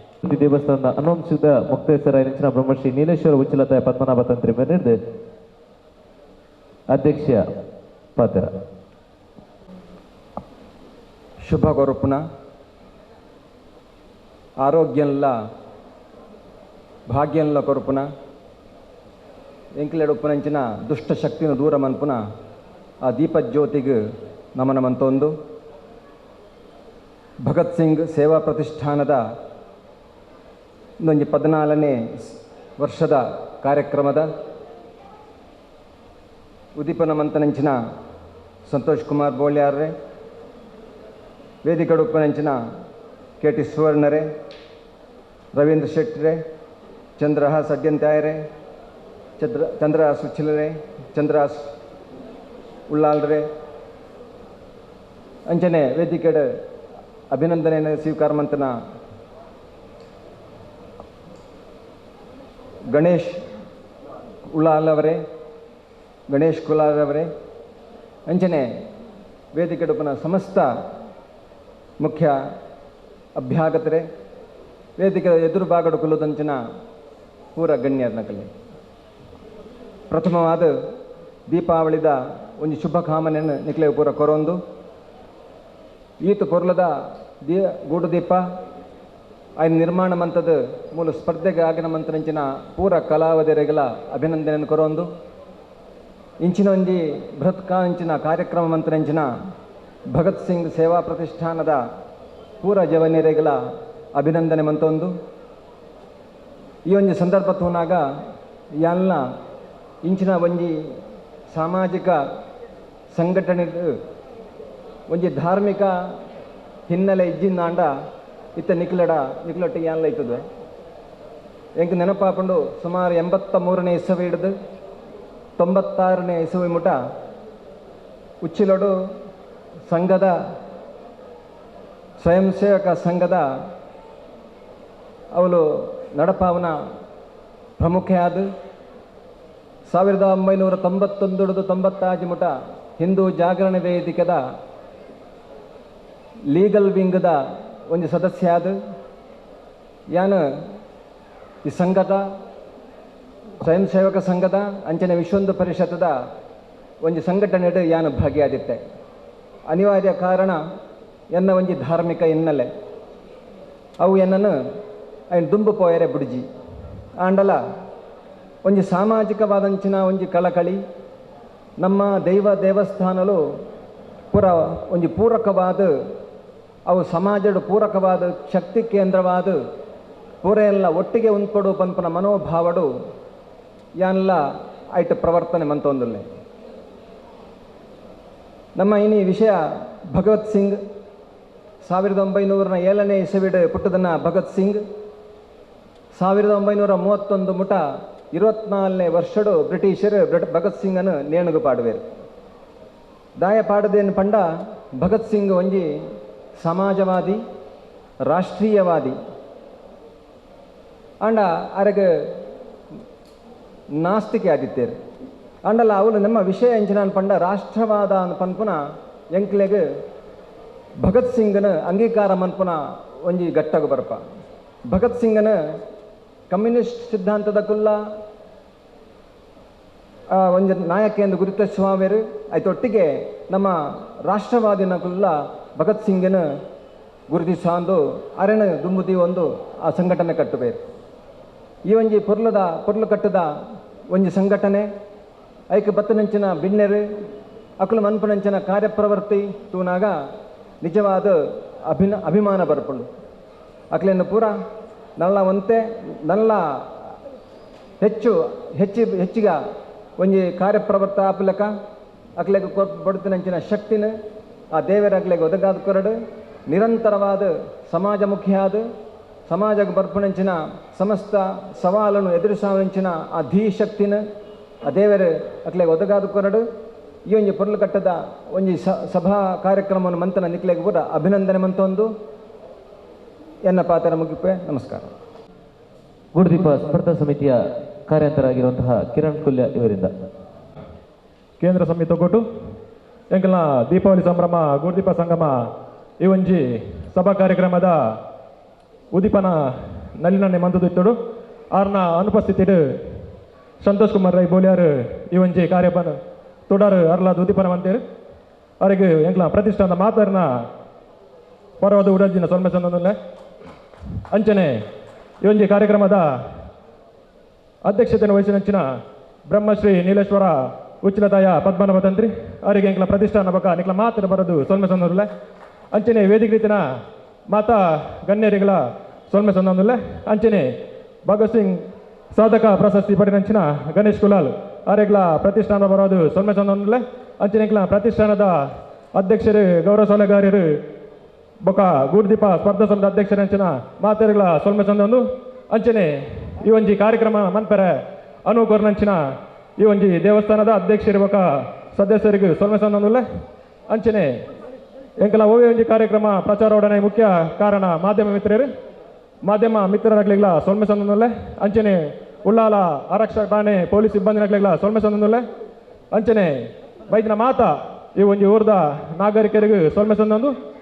ದೇವಸ್ಥಾನದ ಅನುವಂಶದ ಮುಕ್ತೇಶ್ವರ ನೆಂಚಿನ ಬ್ರಹ್ಮಶ್ರೀ ನೀಲೇಶ್ವರ ಉಚ್ಚಿಲತಾಯ ಪದ್ಮನಾಭ ತಂತ್ರಿ ಮೇರೆದು ಅಧ್ಯಕ್ಷ ಪಾತ್ರ. ಶುಭ ಕೊರುಪುನ ಆರೋಗ್ಯಂಲ ಭಾಗ್ಯಂಲ ಕೊರುಪುನ ಎಂಕ್ಲೆಡುಪ್ಪುನಂಚಿನ ದುಷ್ಟ ಶಕ್ತಿನ ದೂರ ಮನ್ಪುನ ಆ ದೀಪಜ್ಯೋತಿಗೆ ನಮನ ಮಂತೊಂದು ಭಗತ್ ಸಿಂಗ್ ಸೇವಾ ಪ್ರತಿಷ್ಠಾನದ ಒಂಜಿ 14ನೇ ವರ್ಷದ ಕಾರ್ಯಕ್ರಮದ ಉದ್ದೀಪನ ಮಂತನಂಚಿನ ಸಂತೋಷ್ ಕುಮಾರ್ ಬೋಳ್ಯಾರ್ರೆ, ವೇದಿಕಡುಪ್ಪನಂಚಿನ ಕೆ ಟಿ ಸುವರ್ಣರೇ, ರವೀಂದ್ರ ಶೆಟ್ಟರೆ, ಚಂದ್ರಹಾಸ್ ಅಡ್ಯಂತಾಯರೇ, ಚಂದ್ರಹಾಸ್ ಉಚ್ಚಿಲರೆ, ಚಂದ್ರಹಾಸ್ ಉಳ್ಳಾಲ್ರೆ, ಅಂಚನೆ ವೇದಿಕೆಡ್ ಅಭಿನಂದನೆಯನ್ನು ಸ್ವೀಕಾರ ಮಂತನ ಗಣೇಶ್ ಉಳ್ಳಾಲವರೇ, ಗಣೇಶ್ ಕುಲಾರವರೇ, ಅಂಚನೆ ವೇದಿಕೆಡುಪನ ಸಮಸ್ತ ಮುಖ್ಯ ಅಭ್ಯಾಗತರೆ, ವೇದಿಕೆ ಎದುರು ಬಾಗಡು ಕುಲ್ಲುದಂಚಿನ ಪೂರ ಗಣ್ಯರ್ನಕಲೆ. ಪ್ರಥಮವಾದ ದೀಪಾವಳಿದ ಒಂದು ಶುಭ ಕಾಮನೆಯನ್ನು ನಿಕ್ಲೆ ಪೂರ ಕೊರೊಂದು ಈತ ಪೊರ್ಲದ ಗೂಡು ದೀಪ ಆಯ್ನ ನಿರ್ಮಾಣ ಮಂತದ ಮೂಲ ಸ್ಪರ್ಧೆಗೆ ಆಗಿನ ಮಂತನಂಚಿನ ಪೂರ ಕಲಾವಿದರಿಗೆಲ್ಲ ಅಭಿನಂದನೆಯನ್ನು ಕೊರೊಂದು ಇಂಚಿನ ಒಂಜಿ ಬೃಹತ್ ಕಾಂಚಿನ ಕಾರ್ಯಕ್ರಮ ಮಂತನಂಚಿನ ಭಗತ್ ಸಿಂಗ್ ಸೇವಾ ಪ್ರತಿಷ್ಠಾನದ ಪೂರ ಜವನಿಯರಿಗೆಲ್ಲ ಅಭಿನಂದನೆ ಮಂತೊಂದು ಈ ಒಂಜಿ ಸಂದರ್ಭ ತೂನಾಗ ಯಾಲ್ನ ಇಂಚಿನ ಒಂಜಿ ಸಾಮಾಜಿಕ ಸಂಘಟನೆ ಒಂಜಿ ಧಾರ್ಮಿಕ ಹಿನ್ನೆಲೆ ಇಜ್ಜಿಂದಾಂಡ ಇತ್ತ ನಿಕ್ಲಡ ನಿಕ್ಲೊಟ್ಟಿ ಯಾನ್ಲ ಇತ್ತದ ಎಂಕ್ ನೆನಪಾಪಂಡು ಸುಮಾರು 83ನೇ ಇಸವಿ ಹಿಡಿದು 96ನೇ ಇಸವಿ ಮುಟ ಉಚ್ಚಿಲೊಡು ಸಂಘದ ಸ್ವಯಂ ಸೇವಕ ಸಂಘದ ಅವಳು ನಡಪಾವನ ಪ್ರಮುಖ ಆದ 1991 96 ಮುಟ ಹಿಂದೂ ಜಾಗರಣ ವೇದಿಕೆದ ಲೀಗಲ್ ವಿಂಗ್ದ ಒಂದು ಸದಸ್ಯ ಆದ ಯಾನು ಈ ಸಂಘದ ಸ್ವಯಂ ಸೇವಕ ಸಂಘದ ಅಂಚನೆ ವಿಶ್ವೊಂದು ಪರಿಷತ್ತದ ಒಂದು ಸಂಘಟನೆ ಯಾನು ಭಾಗಿಯಾದಿತ್ತೆ. ಅನಿವಾರ್ಯ ಕಾರಣ ಎನ್ನ ಒಂಜಿ ಧಾರ್ಮಿಕ ಹಿನ್ನೆಲೆ ಅವು ಎನ್ನನ್ನು ಐನ್ ದುಂಬು ಪೋಯರೆ ಬುಡ್ಜಿ ಆಂಡಲ ಒಂಜಿ ಸಾಮಾಜಿಕವಾದಂಚಿನ ಒಂಜಿ ಕಳಕಳಿ ನಮ್ಮ ದೈವ ದೇವಸ್ಥಾನಲು ಪೂರ ಒಂಜಿ ಪೂರಕವಾದ ಅವು ಸಮಾಜದ ಪೂರಕವಾದ ಶಕ್ತಿ ಕೇಂದ್ರವಾದ ಪೂರ ಎಲ್ಲ ಒಟ್ಟಿಗೆ ಉಂದ್ಕೊಡು ಪನ್ಪನ ಮನೋಭಾವಡು ಯಾನ್ಲ ಐಟ್ ಪ್ರವರ್ತನೆ ಮಂತೊಂದುಲ್ಲೆ. ನಮ್ಮ ಇನಿ ವಿಷಯ ಭಗತ್ ಸಿಂಗ್ 1907ನೇ ಇಸವಿಡ್ ಪುಟ್ಟದನ್ನ ಭಗತ್ ಸಿಂಗ್ 1931 ಮುಟ 24ನೇ ವರ್ಷಡು ಬ್ರಿಟಿಷರು ಭಗತ್ ಸಿಂಗನ್ನು ನೇಣುಗು ಪಾಡುವೇರು. ದಾಯ ಪಾಡದೇನು ಪಂಡ ಭಗತ್ ಸಿಂಗ್ ಒಂಜಿ ಸಮಾಜವಾದಿ ರಾಷ್ಟ್ರೀಯವಾದಿ ಅಂಡ ಅರಗ ನಾಸ್ತಿಕೆ ಆದಿತ್ತೇರು. ಅಂಡಲ ಅವಳು ನಮ್ಮ ವಿಷಯ ಎಂಚಿನ ಪಂಡ ರಾಷ್ಟ್ರವಾದ ಪನ್ಪುನ ಎಂಕ್ಲೆಗ್ ಭಗತ್ ಸಿಂಗನ ಅಂಗೀಕಾರ ಮನ್ಪುನ ಒಂಜಿ ಗಟ್ಟಗು ಬರ್ಪ. ಭಗತ್ ಸಿಂಗನ ಕಮ್ಯುನಿಸ್ಟ್ ಸಿದ್ಧಾಂತದ ಕುಲ್ಲ ಒಂಜಿ ನಾಯಕ ಎಂದು ಗುರುತಿಸುವವರು ಆಯ್ತೊಟ್ಟಿಗೆ ನಮ್ಮ ರಾಷ್ಟ್ರವಾದಿನ ಕುಲ್ಲ ಭಗತ್ ಸಿಂಗನ ಗುರುತಿಸಂದು ಅರಣ ದುಂಬುದಿ ಒಂದು ಆ ಸಂಘಟನೆ ಕಟ್ಟಬೇಕು. ಈ ಒಂಜಿ ಪೊರ್ಲು ಕಟ್ಟದ ಒಂಜಿ ಸಂಘಟನೆ ಐಕ್ ಬತ್ತನಂಚಿನ ಬಿಣ್ಣೆರು ಅಕುಲು ಮನ್ಪುನಂಚಿನ ಕಾರ್ಯಪ್ರವೃತ್ತಿ ತೂನಾಗ ನಿಜವಾದ ಅಭಿಮಾನ ಬರ್ಪುಂಡು. ಅಕ್ಲೆಯನ್ನು ಪೂರ ನಲ್ಲ ಒಂತೆ ನಲ್ಲ ಹೆಚ್ಚು ಹೆಚ್ಚು ಹೆಚ್ಚಿಗ ಒಂಜಿ ಕಾರ್ಯಪ್ರವೃತ್ತ ಆಪಲಕ ಅಕ್ಲೆಗ್ ಬಡುತ್ತಿನಂಚಿನ ಶಕ್ತಿನ ಆ ದೇವರ ಅಕ್ಲೆಗ್ ಒದಗಾದ ಕೊರಡು ನಿರಂತರವಾದ ಸಮಾಜಮುಖಿಯಾದ ಸಮಾಜಕ್ಕೆ ಬರ್ಪುನಂಚಿನ ಸಮಸ್ತ ಸವಾಲನ್ನು ಎದುರಿಸುವಂಚಿನ ಆ ಧೀಶಕ್ತಿನ ಆ ದೇವರು ಅಕ್ಲೆಗ್ ಒದಗಾದ ಕೊರಡು ಈ ಒಂಜಿ ಪೊರ್ಲು ಕಟ್ಟದ ಒಂಜಿ ಸಭಾ ಕಾರ್ಯಕ್ರಮವನ್ನು ಮಂತನ ನಿಕ್ಲೆಗ್ ಪೂರ ಅಭಿನಂದನೆ ಮಂತೊಂದು ಎನ್ನ ಪಾತ್ರ ಮುಗಿಪೆ. ನಮಸ್ಕಾರ. ಗುರುದೀಪ ಸ್ಪರ್ಧಾ ಸಮಿತಿಯ ಕಾರ್ಯಂತರಾಗಿರುವಂತಹ ಕಿರಣ್ ಕುಲ್ಯ ಇವರಿಂದ ಕೇಂದ್ರ ಸಮಿತಿ ಕೊಟ್ಟು ಎಂಕಲ್ನ ದೀಪಾವಳಿ ಸಂಭ್ರಮ ಗುರುದೀಪ ಸಂಗಮ ಈ ಒಂಜಿ ಸಭಾ ಕಾರ್ಯಕ್ರಮದ ಉದೀಪನ ನಲ್ಲಿನನ್ನೆ ಮಂತದಿತ್ತಡು ಆರ್ನ ಅನುಪಸ್ಥಿತಿಡು ಸಂತೋಷ್ ಕುಮಾರ್ ರೈ ಬೋಲಿಯಾರು ಈ ಒಂಜಿ ಕಾರ್ಯಪನ ತುಡರ್ ಅರ್ಲಾದ್ ಉದಿಪನ ಮಂತೇರು. ಅವರಿಗೆ ಎಂಕ್ಲ ಪ್ರತಿಷ್ಠಾನದ ಮಾತಾರಿನ ಪರವಾದ ಉಡಲ್ಜಿನ ಸೊಲ್ಮೆ ಸಂದೊಂದುಲ್ಲೆ. ಅಂಚನೆ ಈ ಒಂಜಿ ಕಾರ್ಯಕ್ರಮದ ಅಧ್ಯಕ್ಷತೆಯನ್ನು ವಹಿಸಿನಂಚಿನ ಬ್ರಹ್ಮಶ್ರೀ ನೀಲೇಶ್ವರ ಉಚ್ಚಿಲತಾಯ ಪದ್ಮನಾಭ ತಂತ್ರಿ ಅವರಿಗೆ ಎಂಕ್ಲ ಪ್ರತಿಷ್ಠಾನ ಬೊಕ್ಕ ನಿಕ್ಲ ಮಾತ್ರ ಬರೋದು ಸೊಲ್ಮೆ ಸಂದೊಂದುಲ್ಲೆ. ಅಂಚನೆ ವೇದಿಕೆ ರೀತಿನ ಮಾತಾ ಗಣ್ಯರಿಗಳ ಸೊಲ್ಮೆ ಸಂದೊಂದುಲ್ಲೆ. ಅಂಚನೆ ಭಗತ್ ಸಿಂಗ್ ಸಾಧಕ ಪ್ರಶಸ್ತಿ ಪಡೆದಂಚಿನ ಗಣೇಶ್ ಕುಲಾಲ್ ಅವರಿಗಳ ಪ್ರತಿಷ್ಠಾನ ಬರೋದು ಸೊಲ್ಮೆ ಸಂದೊಂದುಲ್ಲೆ. ಅಂಚನೆ ಎಂಕ್ಲ ಪ್ರತಿಷ್ಠಾನದ ಅಧ್ಯಕ್ಷರು ಗೌರವ ಸಲಹೆಗಾರರು ಬೊಕ್ಕ ಗೂರ್ದೀಪ ಸ್ಪರ್ಧಾ ಸಂಘದ ಅಧ್ಯಕ್ಷರಂಚಿನ ಮಾತೆರ್ಗಳ ಸೊಲ್ಮೆ ಸಂದೊಂದು. ಅಂಚನೆ ಈ ಒಂಜಿ ಕಾರ್ಯಕ್ರಮ ಮನ್ಪೆರೆ ಅನು ಕೊರ್ನಂಚಿನ ಈ ಒಂಜಿ ದೇವಸ್ಥಾನದ ಅಧ್ಯಕ್ಷರು ಬೊಕ್ಕ ಸದಸ್ಯರಿಗೆ ಸೊಲ್ಮೆ ಸಂದೊಂದುಲ್ಲೆ. ಅಂಚನೆ ಎಂಕಲ ಒವ್ವೇ ಒಂಜಿ ಕಾರ್ಯಕ್ರಮ ಪ್ರಚಾರ ಮುಖ್ಯ ಕಾರಣ ಮಾಧ್ಯಮ ಮಿತ್ರರು, ಮಾಧ್ಯಮ ಮಿತ್ರರಾಗ್ಲಿಗ್ಲ ಸೊಲ್ಮೆ ಸಂದೊಂದುಲ್ಲೆ. ಅಂಚನೆ ಉಳ್ಳಾಲ ಆರಕ್ಷಕ ಠಾಣೆ ಪೊಲೀಸ್ ಸಿಬ್ಬಂದಿನಾಗ್ಲಿಗ್ಲ ಸೊಲ್ಮೆ ಸಂದೊಂದುಲ್ಲೆ. ಅಂಚನೆ ಬೈದಿನ ಮಾತಾ ಈ ಒಂಜಿ ಊರ್ದ ನಾಗರಿಕರಿಗೆ ಸೊಲ್ಮೆ ಸಂದೊಂದು.